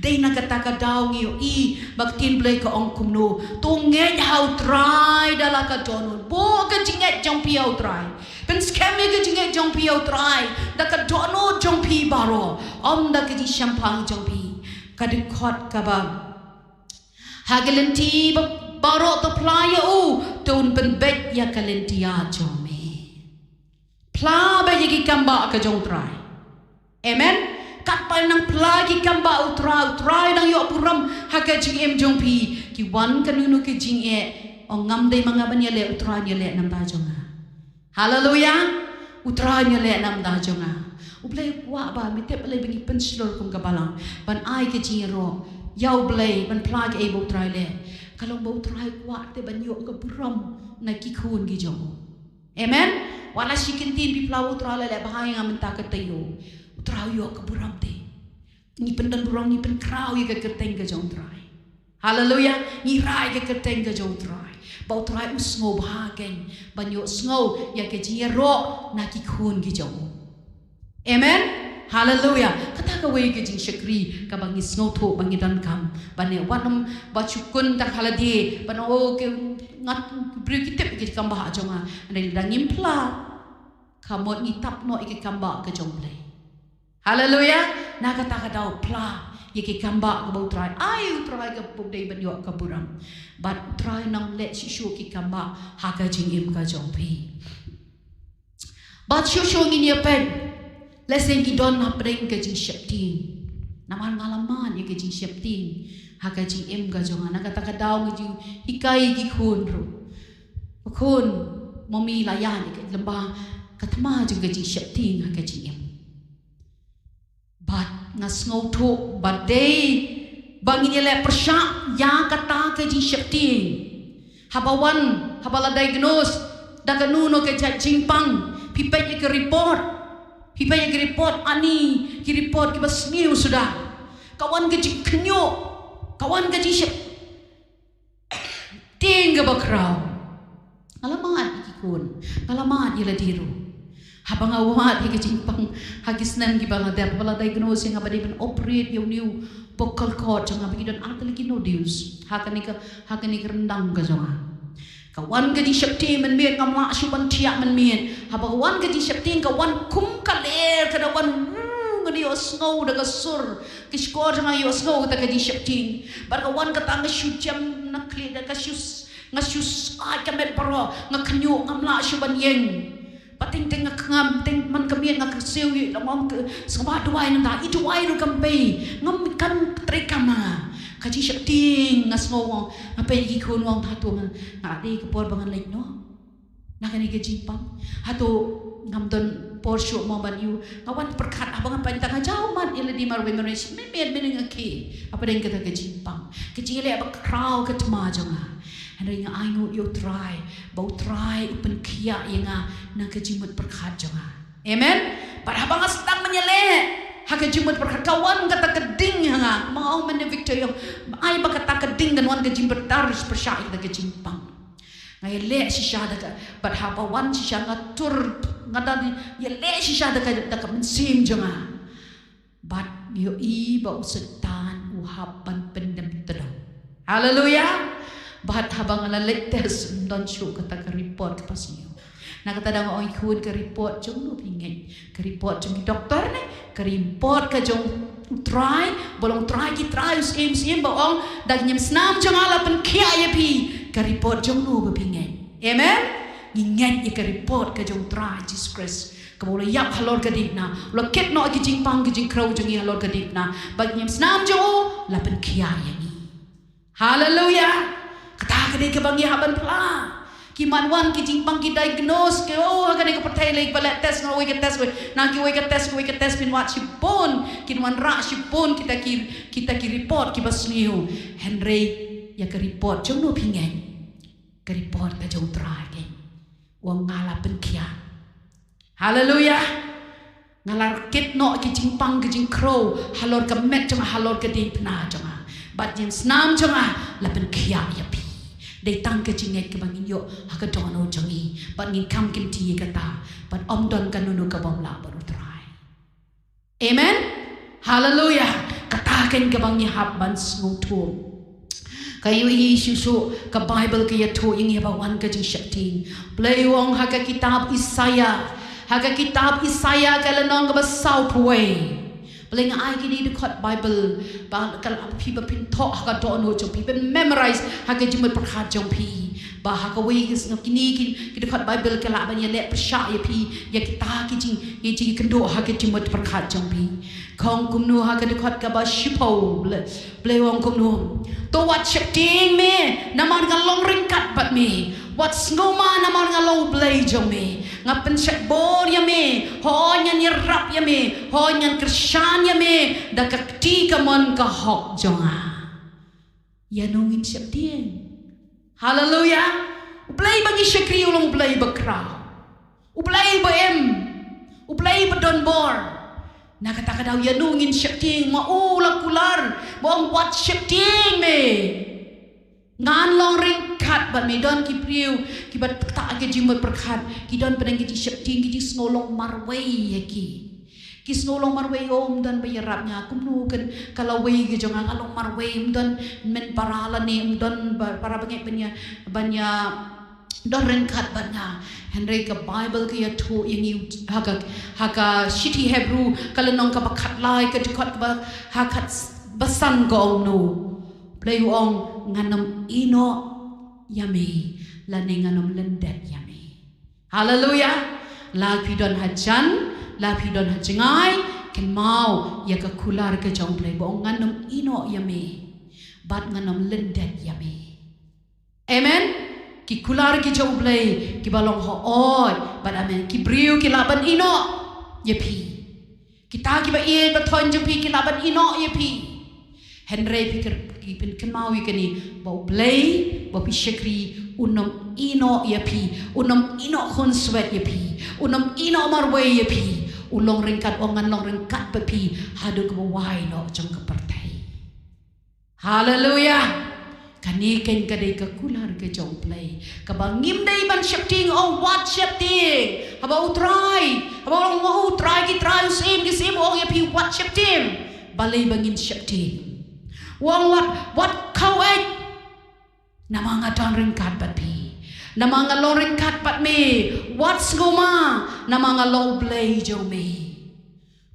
Dei na kata ka daw ngi ïohi ba ka ktien Blei ka ong kumno: To ngeit ha U Trai da la ka dohnud. Buh ka jingngeit jong phi ha U Trai. Pynskhem ïa ka jingngeit jong phi ha U Trai da ka dohnud jong phi baroh, ym da ka jingshemphang jong phi. Ka dkhot kaba Ha ka lynti ba, baroh to phla ïa u, to un pynbeit ïa ka lynti ïa jong me. Phla beit ïa ki kambah ka jong U Trai. Amen. Katba nang phla ki kambah U Trai, U Trai nang ïoh burom ha ka jingim jong phi. Ki wan kano kano ki jingeh, ong ngam dei ma nga ban ïaleh, U Trai un ïaleh na bynta jong nga. Haleluya. U Trai un ïaleh na bynta jong nga. U Blei u kwah ba, me tip balei ba ngi pynshlur kum ka balang ban ai ka jingïaroh ïa U Blei, ban phla kaei ba U Trai u leh? Ka long ba U Trai u kwah te ban ïoh ka burom na ki khun ki jong u. Amen. Wat la shi kyntien phi phla ba U Trai u la leh bha ïa nga mynta ka taïew, U Trai u ïoh ka burom te. Ngi pyndon burom, ngi pynkhraw ïa ka kyrteng ka jong U Trai. Haleluya. Ngi rai ïa ka kyrteng ka jong U Trai, ba U Trai u sngewbha kein ban ïoh sngew ïa ka jingïaroh na ki khun ki jong u. Amen. Haleluya. Kata kawei ka jingshakri kaba ngi sngewthuh ba ngi donkam. Ba ne wat nym ba shu khun tang ha lade, ba ne, oh, ki ngat briew ki tip ïa ki kambah jong nga. Hynrei lada ngim phla, ka mut ngi tap noh ïa ki kambah ka jong U Blei. Haleluya. Na kata ka daw phla ïa ki kambah kaba U Trai ai, U Trai ka puk dei ban ïoh ka burom. Bad U Trai nang leh shisha ki kambah ha ka jingim ka jong phi. Bad shuh shuh ngin ïa peit, lehse ngi don hapdeng ka jingsheptieng. Namar nga la mad ïa ka jingsheptieng ha ka jingim ka jong nga. Na kata ka daw nga ju hikai ki khun ruh. Khun, mummy la ïaid ïa ka lem bad ka thma jong ka jingsheptieng ha ka jingim. Bad nga sngewthuh ba dei ba ngin ïaleh pyrshah ïa kata ka jingsheptieng. Haba wan, haba la diagnose da kano kano ka jait jingpang, phi peit ïa ka report. Phi peit ïa ka report, ani ki report kiba sniew suda. Ka wan ka jingkhynñiuh, ka wan ka jingshep tieng kaba khraw. Nga la mad ïa ki khun, nga la mad ïa lade ruh. Haba nga wad ïa ka jingpang ha ki snem kiba la dep, ba la diagnose ïa nga ba dei ban operate ïa une u vocal cord jong nga, ba ki don artylli ki nodules ha kane ka, ha kane ka ryndang ka jong nga. Ka wan ka jingsheptieng mynmiet, ngam lah shuh ban thiah mynmiet. Haba ka wan ka jingsheptieng, ka wan kum ka ler, ka da wan, woo, ngan ïohsngew da ka sur. Ka shkor jong nga ïohsngew kata ka jingsheptieng. Bad ka wan kata, nga shu jem na khlieh da ka shu s-, nga shu s-, ai ka met baroh, nga khynñiuh, ngam lah shuh ban ïeng. Pateng teng nga khngam, teng man ka miet nga kyrsiew ïa, la ong ka, sngewbha duwai nangta, i duwai ruh kam pei, ngam kan treikam ha nga. Ka jingsheptieng nga sngew, nga peit ïa ki khun, nga ong hato nga, nga dei ka por ba ngan leit noh na kane ka jingpang. Hato ngam don por shuh mo ban ïoh. Nga wan pyrkhat, haba nga pang tang, nga jaw mad ïa lade marwei marwei, shi miet miet mynne nga khie hapdeng kata ka jingpang. Ka jingïaleh ba khraw ka thma jong nga. Hynrei nga ainguh ïa U Trai ba U Trai u pynkhiah ïa nga na ka jingmut pyrkhat jong nga. Amen. Bad haba nga sdang ban ïaleh ha ka jingmut pyrkhat, ka wan kata ka ding ha nga. Kumba ong mynne Victor ïa nga, ai ba kata ka ding kan wan ka jingbitar pyrshah ïa kata ka jingpang. Nga ïaleh shisha da ka, bad haba wan shisha nga tur, nga da ïaleh shisha da ka, da ka mynsiem jong nga. Bad nga ïohi ba u Soitan u hap ban pyndem tdong. Haleluya. Bad haba nga la leit test, ym don shuh kata ka report kaba sniew. Na kata da nga ong khun, ka report jong no phi ngeit? Ka report jong ki doktor ne? Ka report ka jong u Trai, ba long Trai ki trai, u Syiem syiem ba ong da ki niam snam jong nga la pynkhiah ïa phi. Ka report jong no ba phi ngeit? Amen. Ngi ngeit ïa ka report ka jong u Trai Jisu Khrist, kaba u la ïap halor ka diengphna, u la kit noh ki jingpang ki jingkhrew jong ngi halor ka diengphna, ba ki niam snam jong u la pynkhiah ïa ngi. Haleluya. Kata ka dei kaba ngi hap ban phla. Ki man wan ki jingpang, ki diagnose, ki, oh, ha kane ka pyrthei lei ba leh test, nga wei ka test, wei na ki wei ka test, wei ka test, pynwad shibun, kin wanrah shibun kita ki, kita ki report kiba sniew. Hynrei ïa ka report jong no phi ngeit? Ka report ka jong u Trai kein. U ong nga la pynkhiah. Haleluya. Nga la kit noh ki jingpang ki jingkhrew halor ka met jong nga, halor ka diengphna jong nga. Bad ki niam snam jong nga la pynkhiah ïa phi. Dei tang ka jingngeit kaba ngin ïoh ha ka dohnud jong ngi, bad ngin kham kynti ïa kata, bad ym don kano kano kaba ym lah bad u Trai. Amen. Haleluya. Kata kein kaba ngi hap ban sngewthuh. Ka ïohi shuh shuh ka Baibl ka ïathuh ïa ngi ba wan ka jingsheptieng. Blei u ong ha ka kitab Isaïah, ha ka kitab Isaïah ka lynnong kaba sawphew wei. Blei nga ai kine ki dkhot Baibl ba ka lah phi ba phin thoh ha ka dohnud jong phi, phin memorize ha ka jingmut pyrkhat jong phi. Ba ha kawei ka sngi kine ki, ki dkhot Baibl ka lah ban ïaleh pyrshah ïa phi ïa kita ki jing, ïa jingkynduh ha ka jingmut pyrkhat jong phi. Ka ong kumno ha ka dkhot kaba shiphew, Blei, Blei u ong kumno? To wat sheptieng me, namar nga long ryngkat bad me. Wat sngewma, namar nga long u Blei jong me. Nga pynshet bor ïa me, hooid ngan ïarap ïa me, hooid ngan kyrshan ïa me da ka kti kamon ka hok jong nga. Ïa no ngin sheptieng? Haleluya. U Blei ba ngi shakri u long u Blei ba khraw, u Blei ba im, u Blei ba don bor. Na kata ka daw ïa no ngin sheptieng? Ma u la kular, ba ong wat sheptieng me. Ngan long ryngkat bad me. Don ki briew kiba ktah ka jingmut pyrkhat, ki don pdeng ka jingsheptieng, ka jingsngew long marwei ïa ki. Ki sngew long marwei, o, ym don ba ïarap ïa nga, kumno kan ka lawei ka jong nga, nga long marwei, ym don mynpara lane ym don ba, para bangeit ban ïa, ban ïa don ryngkat bad nga. Hynrei ka Baibl ka ïathuh ïa ngi ha ka, ha ka shithi Hebru ka lynnong kaba khatlai, ka dkhot kaba, ha khat, ba san ka ong kumno? Blei u ong, ngan ym ïehnoh ïa me, lane ngan ym lyndet ïa me. Haleluya. La phi don hajan, la phi don hajngai, kynmaw ïa ka kular ka jong u Blei ba ong ngan ym ïehnoh ïa me, bad ngan ym lyndet ïa me. Amen. Ki kular ki jong u Blei kiba long hooid bad amen. Ki briew ki lah ban ïehnoh ïa phi. Kita kiba ïeit ba thoiñ jong phi ki lah ban ïehnoh ïa phi. Hynrei phi kyrpad, phin kynmaw ïa kane, ba u Blei ba phi shakri un ym ïehnoh ïa phi, un ym ïehnoh khunswet ïa phi, un ym ïehnoh marwei ïa phi. U long ryngkat, u ong ngan long ryngkat bad phi haduh kaba wai noh jong ka pyrthei. Haleluya. Kane kein ka dei ka kular ka jong u Blei kaba ngim dei ban sheptieng. Oh, wat sheptieng. Haba u Trai, haba u ong, u Trai ki trai, u Syiem ki syiem, u ong ïa phi wat sheptieng. Balei ba ngin sheptieng? U ong wat, wat khaw eit. Namar nga don ryngkat bad phi. Namar nga long ryngkat bad me. Wat sngewma, namar nga long u Blei jong me.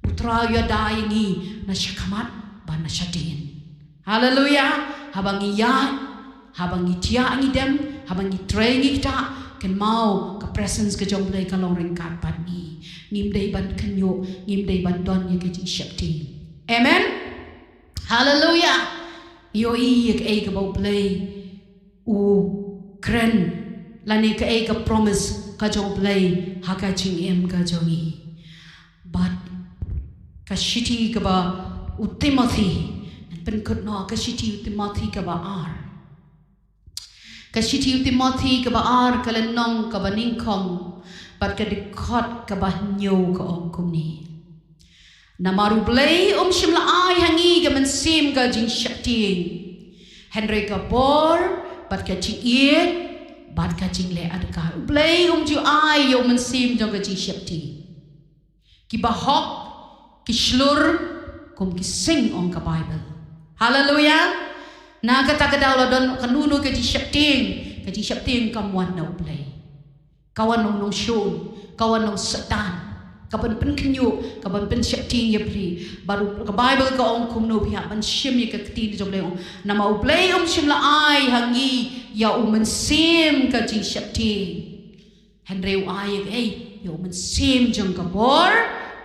U Trai u ïada ïa ngi na shakhmat bad na shadien. Haleluya. Haba ngi ïaid, haba ngi thiah ngi dem, haba ngi trei ngi ktah, kynmaw ka presence ka jong u Blei ka long ryngkat bad ngi. Ngim dei ban kynñiuh, ngim dei ban don ïa ka jingsheptieng. Amen. Haleluya. Ïohi ïa kaei kaba u Blei u kren, lane kaei ka promise ka jong u Blei ha ka jingim ka jong ngi. Bad ka shithi kaba u Timothi, pynkut noh ka shithi u Timothi kaba ar. Ka shithi u Timothi kaba ar, ka lynnong kaba nyngkong, bad ka dkhot kaba hynñiew ka ong kumne. Namar u Blei um shym la ai ha ngi ka mynsiem ka jingsheptieng, hynrei ka bor, bad ka jingïeit, bad ka jingleh adkar. U Blei um ju ai ïa u mynsiem jong ka jingsheptieng. Kiba hok ki shlur kum ki sing, ong ka Baibl. Haleluya. Na kata ka daw la don kano kano ka jingsheptieng, ka jingsheptieng kam wan na u Blei. Ka wan nong nongshun, ka wan nong Soitan. Ka ban pynkhynñiuh, ka ban pynsheptieng ïa phi. Bad ka Baibl ka ong kumno, phi hap ban shim ïa ka ktien jong U Blei, ong. Namar U Blei um shym la ai ha ngi ïa u mynsiem ka jingsheptieng. Hynrei u ai ïa ka, ei, ïa u mynsiem jong ka bor,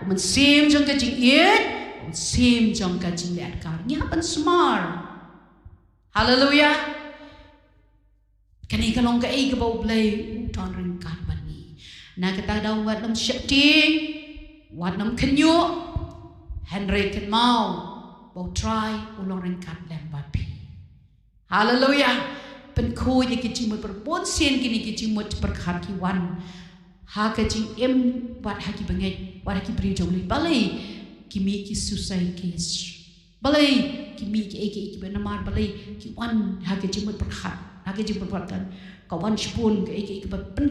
u mynsiem jong ka jingïeit, u mynsiem jong ka jingleh ïa ka. Ngi hap ban sumar. Haleluia. Kane ka long kaei kaba U Blei u don ryngkat bad ngi. Na kata ka daw wat nym sheptieng, wat nym khynñiuh, hynrei kynmaw ba U Trai u long ryngkat lem bad phi. Haleluia. Pynkhuid ïa ki jingmut pyrkhat, bun sien kine ki jingmut pyrkhat ki wan ha ka jingim, wat ha ki bangeit, wat ha ki briew jong U Blei. Balei ki mih ki suicide case? Balei ki mih kiei kiei kiba namar, balei ki wan ha ka jingmut pyrkhat, ha ka jingmut pyrkhat kan ka wan shibun kiei kiei kiba pyn,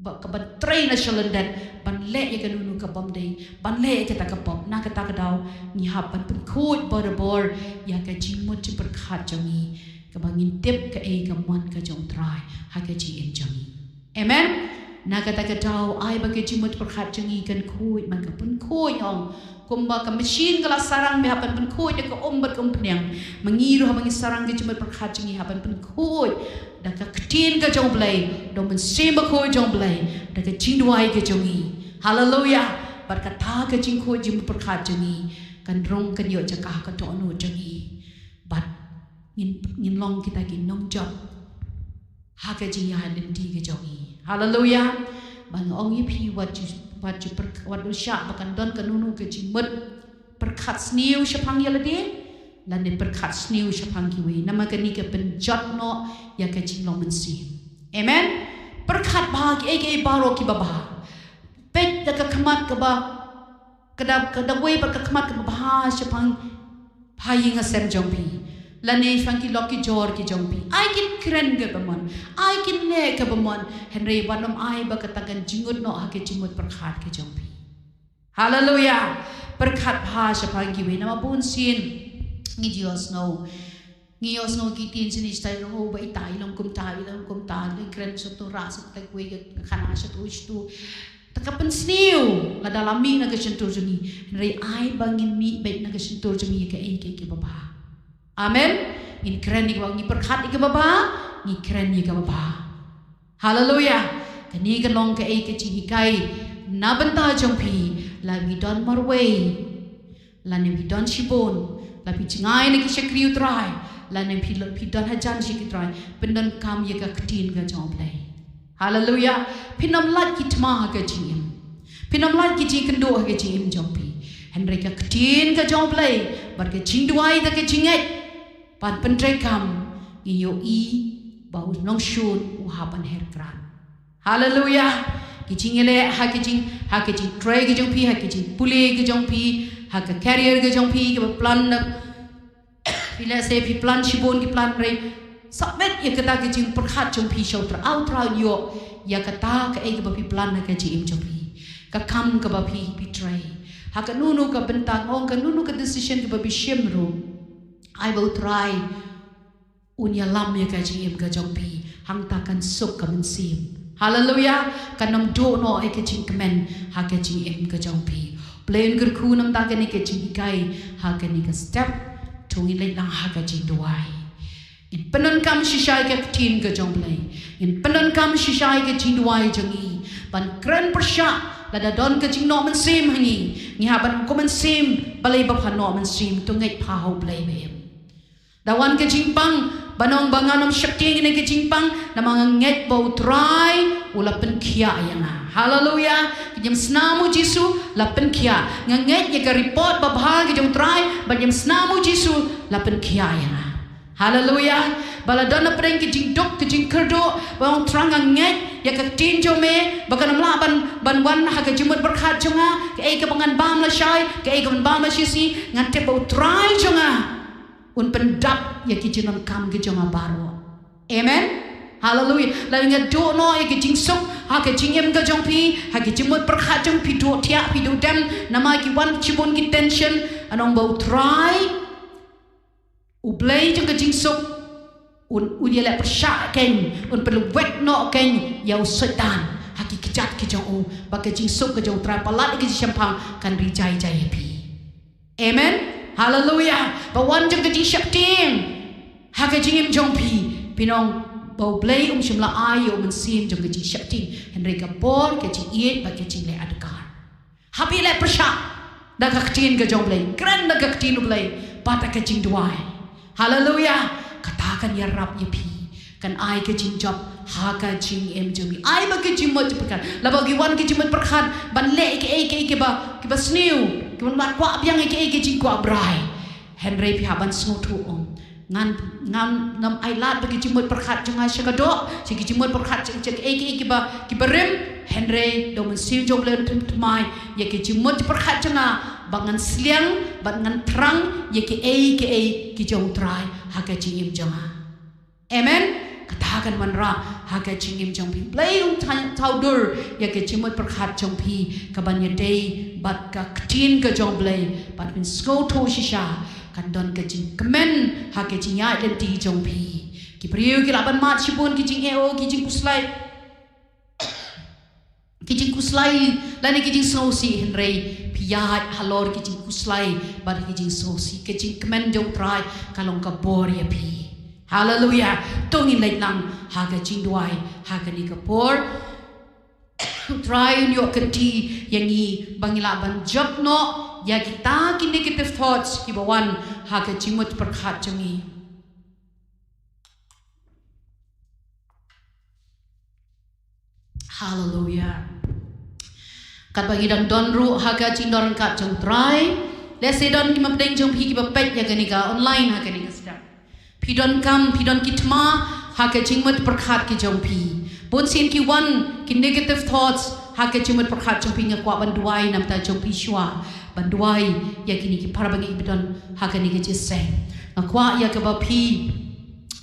ba, ka ban trei na shalyndet, ban leh ïa kano kano ka bym dei, ban leh ïa kata ka pop. Na kata ka daw ngi hap ban pynkhuid barabor ïa ka jingmut jingpyrkhat jong ngi, kaba ngin tip kaei ka mon ka jong U Trai ha ka jingim jong ngi. Amen. Na kata ka daw ai ba ka jingmut pyrkhat jong ngi kan khuid, man ka pynkhuid, ong. Kumba ka machine ka la sarang, me hap ban pynkhuid da ka um bad ka umphniang. Ma ngi ruh haba ngi sarang ka jingmut pyrkhat jong ngi, hap ban pynkhuid da ka ktien ka jong U Blei, da u Mynsiem Bakhuid jong U Blei, da ka jingduwai ka jong ngi. Haleluia. Bad kata ka jingkhuid jingmut pyrkhat jong ngi kan rung, kan ïoh jaka ha ka dohnud jong ngi. Bad ngin, ngin long kita ki nongjop ha ka jingïaid lynti ka jong ngi. Haleluia. Ba nga ong ïa phi, wat ju, wat ju pyr, wat ju shah ba kan don kano kano ka jingmut pyrkhat sniew shaphang ïa lade, lane pyrkhat sniew shaphang kiwei. Namar kane ka pynjot noh ïa ka jinglong mynsiem. Amen. Pyrkhat bha kiei kiei baroh kiba bha. Peit da ka khmat kaba, ka da, ka da wei bad ka khmat kaba bha shaphang pha ïing ha sem jong phi, lane shaphang ki lok ki jor ki jong phi. Ai kin kren kaba mon, ai kin leh kaba mon, hynrei wat nym ai ba kata kan jngut noh ha ka jingmut pyrkhat ka jong phi. Haleluia. Pyrkhat bha shaphang kiwei, namar bun sien ngi ju ïohsngew, ngi ïohsngew ki ktien shane shatai, ruh ba ita i long kumta, i long kumta, i kren shuh tu, rah shuh tu, kawei ka khana shuh tu, shuh tu. Te ka pynsniew lada la mih na ka shyntur jong ngi. Hynrei ai ba ngin mih beit na ka shyntur jong ngi ïa kaei kaei kaba bha. Amen. Ngin kren ïa kaba, ngi pyrkhat ïa kaba bha, ngi kren ïa kaba bha. Haleluia. Kane ka long kaei ka jinghikai na bynta jong phi, la phi don marwei, lane phi don shibun, la phi jngai na ki shakri U Trai, lane phi, phi don hajan shakri U Trai, pyndonkam ïa ka ktien ka jong U Blei. Haleluia. Phin ym lait ki thma ha ka jingim. Phin ym lait ki jingkynduh ha ka jingim jong phi. Hynrei ka ktien ka jong U Blei bad ka jingduwai da ka jingngeit ban pyntreikam, ngi ïohi ba u nongshun u hap ban her krat. Haleluia. Ki jingïaleh ha ki jing, ha ki jingtrei ki jong phi, ha ki jingpule ki jong phi, ha ka career ki jong phi, kiba plan na, phi leh se phi plan shibun ki plan, hynrei submit ïa kata ki jingpyrkhat jong phi sha U Trai, ah, U Trai un ïoh ïa kata kaei kaba phi plan ha ka jingim jong phi. Ka kam kaba phi, phi trei, ha kano kano ka bynta, ong, kano kano ka decision kaba phi shim ruh, ai ba U Trai un ïalam ïa ka jingim ka jong phi, hangta kan suk ka mynsiem. Haleluia. Kan ym duh noh ïa ka jingkmen ha ka jingim ka jong phi. Blei un kyrkhu namar kane ka jinghikai ha kane ka step. To ngin leit lang ha ka jingduwai. Ngin pyndonkam shisha ïa ka ktien ka jong Blei. Ngin pyndonkam shisha ïa ka jingduwai jong ngi ban kren pyrshah lada don ka jingnoh mynsiem ha ngi. Ngi hap ban ong, ko Mynsiem, balei ba pha noh mynsiem? To ngeit pha ha U Blei ba im. Da wan ka jingpang, ban ong ba ngan ym sheptieng ïa kane ka jingpang, namar nga ngeit ba U Trai u la pynkhiah ïa nga. Haleluia. Ka jingïasnam U Jisu la pynkhiah. Nga ngeit ïa ka report babha ka jong U Trai, ba ka jingïasnam U Jisu la pynkhiah ïa nga. Haleluia. Ba la don hapdeng ka jingduk, ka jingkyrduh, ba ong, Trai, nga ngeit ïa ka ktien jong me, ba kan ym lah ban, ban wan ha ka jingmut pyrkhat jong nga, kaei kaba ngan bam lashai, kaei kaba ngan bam lashisngi, ngan tip ba U Trai jong nga un pyndap ïa ki jingdonkam ki jong nga baroh. Amen. Haleluia. Lada nga duh noh ïa ki jingsuk ha ka jingim ka jong phi, ha ki jingmut pyrkhat jong phi, duh thiah phi, duh dem, namar ki wan shibun ki tension, ngan ong ba U Trai, U Blei jong ka jingsuk, un, un ïaleh pyrshah kein, un pynlwet noh kein ïa u Soitan. kjat ki jong u, ba ka jingsuk ka jong u Trai palat ïa ka jingshemphang kan ri jai jai ïa phi. Amen. Haleluia. Ba wan jong ka jingsheptieng ha ka jingim jong phi, phin ong ba U Blei um shym la ai ïa u mynsiem jong ka jingsheptieng, hynrei ka bor, ka jingïeit bad ka jingleh adkar. Hap ïaleh pyrshah da ka ktien ka jong U Blei, kren da ka ktien U Blei bad da ka jingduwai. Haleluia. Kata kan ïarap ïa phi, kan ai ka jingjop ha ka jingim jong phi. Ai ba ka jingmut jingpyrkhat, lada ki wan ki jingmut pyrkhat ban leh ïa kiei kiei kiba, kiba sniew, kiba wan kwah biang ïa kiei kiei jingkwah brai, hynrei phi hap ban sngewthuh, ong, ngan, ngan nym ailad ba ki jingmut pyrkhat jong nga sha ka doh, sha ki jingmut pyrkhat jong, jong kiei kiei kiba, kiba rim, hynrei da U Mynsiem jong U Blei un thymmai ïa ki jingmut pyrkhat jong nga, ba ngan sliang bad ngan thrang ïa kiei kiei ki jong U Trai ha ka jingim jong nga. Amen. Kata kan wanrah ha ka jingim jong phi. Blei un tha-, thaw dur ïa ka jingmut pyrkhat jong phi kaban ïadei bad ka ktien ka jong Blei, bad phin sngewthuh shisha, kan don ka jingkmen ha ka jingïaid lynti jong phi. Ki briew ki lah ban mad shibun ki jingeh, ki jingkhuslai, ki jingkhuslai lane ki jingsngewsih, hynrei phi ïaid halor ki jingkhuslai bad ki jingsngewsih, ka jingkmen jong U Trai ka long ka bor ïa phi. Haleluia. To ngin leit lang ha ka jingduwai ha kane ka por. U Trai un ïoh kynti ïa ngi ba ngin lah ban jop noh ïa kita ki negative thoughts kiba wan ha ka jingmut pyrkhat jong ngi. Haleluia. Katba ngi dang don ruh ha ka jingdon ryngkat jong U Trai, lehse don ki mapdeng jong phi kiba peit ïa kane ka online ha kane ka step. Phi donkam, phi don ki thma ha ka jingmut pyrkhat ki jong phi. Bun sien ki wan ki negative thoughts ha ka jingmut pyrkhat jong phi, nga kwah ban duwai na bynta jong phi shuwa, ban duwai ïa kine ki para bangeit ba don ha kane ka jingïaseng. Nga kwah ïa kaba phi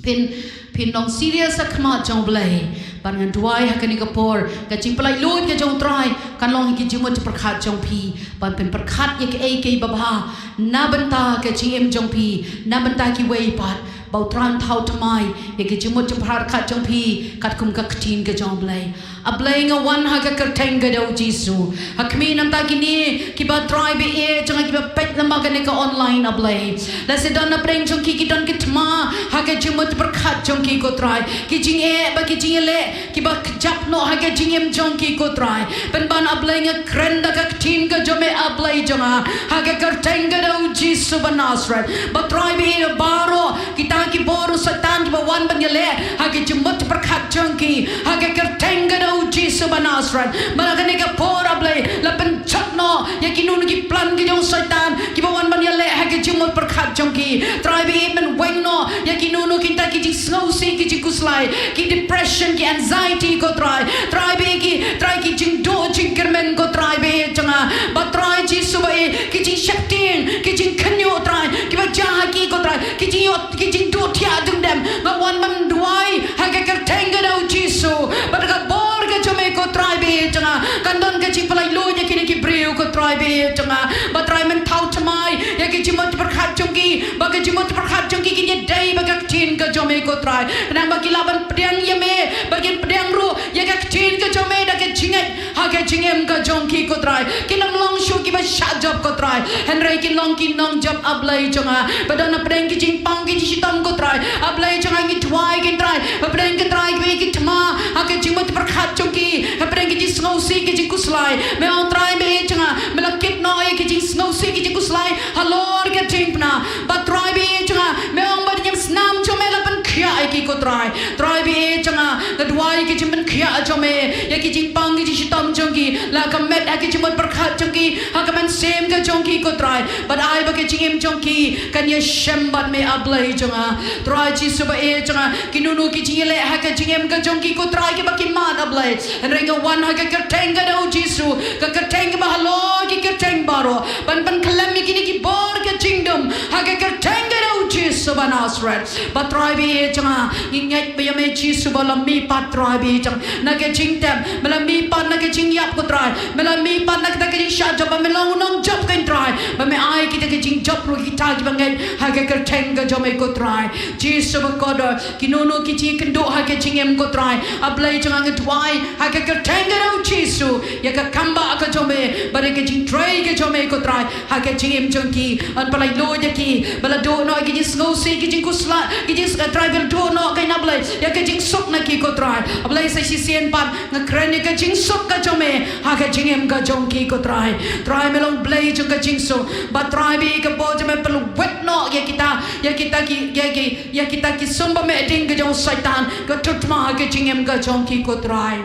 phin, phin long serious ha khmat jong U Blei. Bad ngan duwai ha kane ka por, ka jingpyllait luid ka jong U Trai kan long ha ki jingmut jingpyrkhat jong phi, ban pynpyrkhat ïa kiei kiei babha na bynta ka jingim jong phi, na bynta kiwei pat, ba U Trai un thaw thymmai ïa ki jingmut jingpyrkhat jong phi katkum ka ktien ka jong U Blei. A Blei, nga wan ha ka kyrteng ka jong U Jisu. Ha khmih, na bynta kine kiba, Trai ba ïeit jong nga, kiba peit lyngba kane ka online, A Blei. Lehse don na pdeng jong ki ki don ki thma ha ka jingmut pyrkhat jong ki, ko Trai. Ki jingeh bad ki jingïaleh kiba kjap noh ha ka jingim jong ki, ko Trai. Pynban, A Blei, nga kren da ka ktien ka jong me, A Blei jong nga, ha ka kyrteng ka jong U Jisu ba Nasareth. Bad Trai ba ïeit, baroh kita ki bor u Soitan kiba wan ban ïaleh ha ka jingmut pyrkhat jong ki, ha ka kyrteng ka jong U Jisu ba Nasareth. Bad ha kane ka por, A Blei, la pynjot noh ïa kino kino ki plan ki jong u Soitan kiba wan ban ïaleh ha ka jingmut pyrkhat jong ki. Trai ba ïeit, men weng noh ïa kino kino kita ki jingsngewsih, ki jingkhuslai, ki depression, ki anxiety, ko Trai. Trai ba ïeit, ki, Trai, ki jingduh jingkyrmen, ko Trai ba ïeit jong nga. Bad Trai Jisu ba ïeit, ki jingsheptieng, ki jingkhynñiuh, Trai, kiba jia ha ki, ko Trai, ki jingïoh, ki jingduh thiah dungdem. Nga wan ban duwai ha ka kyrteng ka jong U Jisu, bad ka bor ka jong me, ko Trai ba ïeit jong nga, kan don ka jingpyllait luid ïa kine ki briew, ko Trai ba ïeit jong nga. Bad Trai, men thaw thymmai ïa ka jingmut pyrkhat jong ki, ba ka jingmut pyrkhat jong ki kin ïadei bad ka ktien ka jong me, ko Trai. Khnang ba ki lah ban pdiang ïa me, ba kin pdiang ruh ïa ka ktien ka jong me da ka jingngeit ha ka jingim ka jong ki, ko Trai. Kin ym long shuh kiba shah jop, ko Trai, hynrei kin long ki nongjop, A Blei jong nga. Ba don na pdeng ki jingpang ki jingshitom, ko Trai, A Blei jong nga, ngi duwai, ko Trai, ba pdeng, ko Trai, kiba ïeit, ki thma ha ka jingmut pyrkhat jong ki, ha pdeng ki jingsngewsih, ki jingkhuslai. Me ong, Trai ba ïeit jong nga, me la kit noh ïa ki jingsngewsih, ki jingkhuslai halor ka diengphna. Bad Trai ba ïeit jong nga, me ong ba ka jingïasnam jong me la pynkhiah ïa ki, ko Trai. Trai ba ïeit jong nga, nga duwai ïa ka jingpynkhiah jong me ïa ki jingpang ki jingshitom jong ki, la ka met ha ka jingmut pyrkhat jong ki, ha ka mynsiem ka jong ki, ko Trai. Bad ai ba ka jingim jong ki kan ïashem bad me, A Blei jong nga. Trai Jisu ba ïeit jong nga, kino kino ki jingïaleh ha ka jingim ka jong ki, ko Trai, kiba ki mad, A Blei, hynrei nga wan ha ka kyrteng ka jong U Jisu, ka kyrteng kaba halor ki kyrteng baroh, ban pynkhlem ïa kine ki bor ka jingdum ha ka kyrteng ka jong U Jisu ba Nazareth. Ba Trai ba ïeit jong nga, ngi ngeit ba ïa me Jisu ba la mihpat Trai ba ïeit jong nga. Na ka jingtep, ba la mihpat na ka jingïap ko Trai. Ba la mihpat na kata ka jingshah jop, ba me long u nongjop ko Trai. Ba me ai kita ka jingjop ruh kita kiba ngeit ha ka kyrteng ka jong me ko Trai. Jisu ba kordor, kino kino ki jingkynduh ha ka jingim ko Trai. A Blei jong nga, nga duwai ha ka kyrteng ka jong u Jisu ïa ka kam ba ka jong me, bad ïa ka jingtrei ka jong me ko Trai. Ha ka jingim jong ki, yn pyllait lut ïa ki, ba la duh noh ki jingsngewsih, ki jingkhuslai, ki jing, Trai ba la duh noh ka, A Blei, ïa ka jingsuk na ki ko Trai. A Blei sa shisien pat nga kren ïa ka jingsuk ka jong me ha ka jingim ka jong ki ko Trai. Trai me long Blei jong ka jingsuk, ba Trai ba ïeit ka bor jong me pynlwet noh ïa kita, ïa kita ki, ïa ki, ïa kita ki sumba meh ding ka jong u Soitan, ka tutma ha ka jingim ka jong ki ko Trai.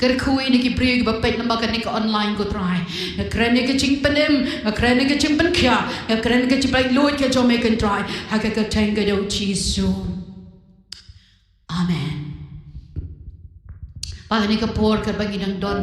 Kyrkhu ïa ki briew kiba peit lyngba kane ka online ko Trai. Nga kren ïa ka jingpynim, nga kren ïa ka jingpynkhiah, nga kren ïa ka jingpynlut ka jong me ko Trai. Ha ka kyrteng ka jong u Jisu. Amen. Ba kane ka por kaba ngi dang don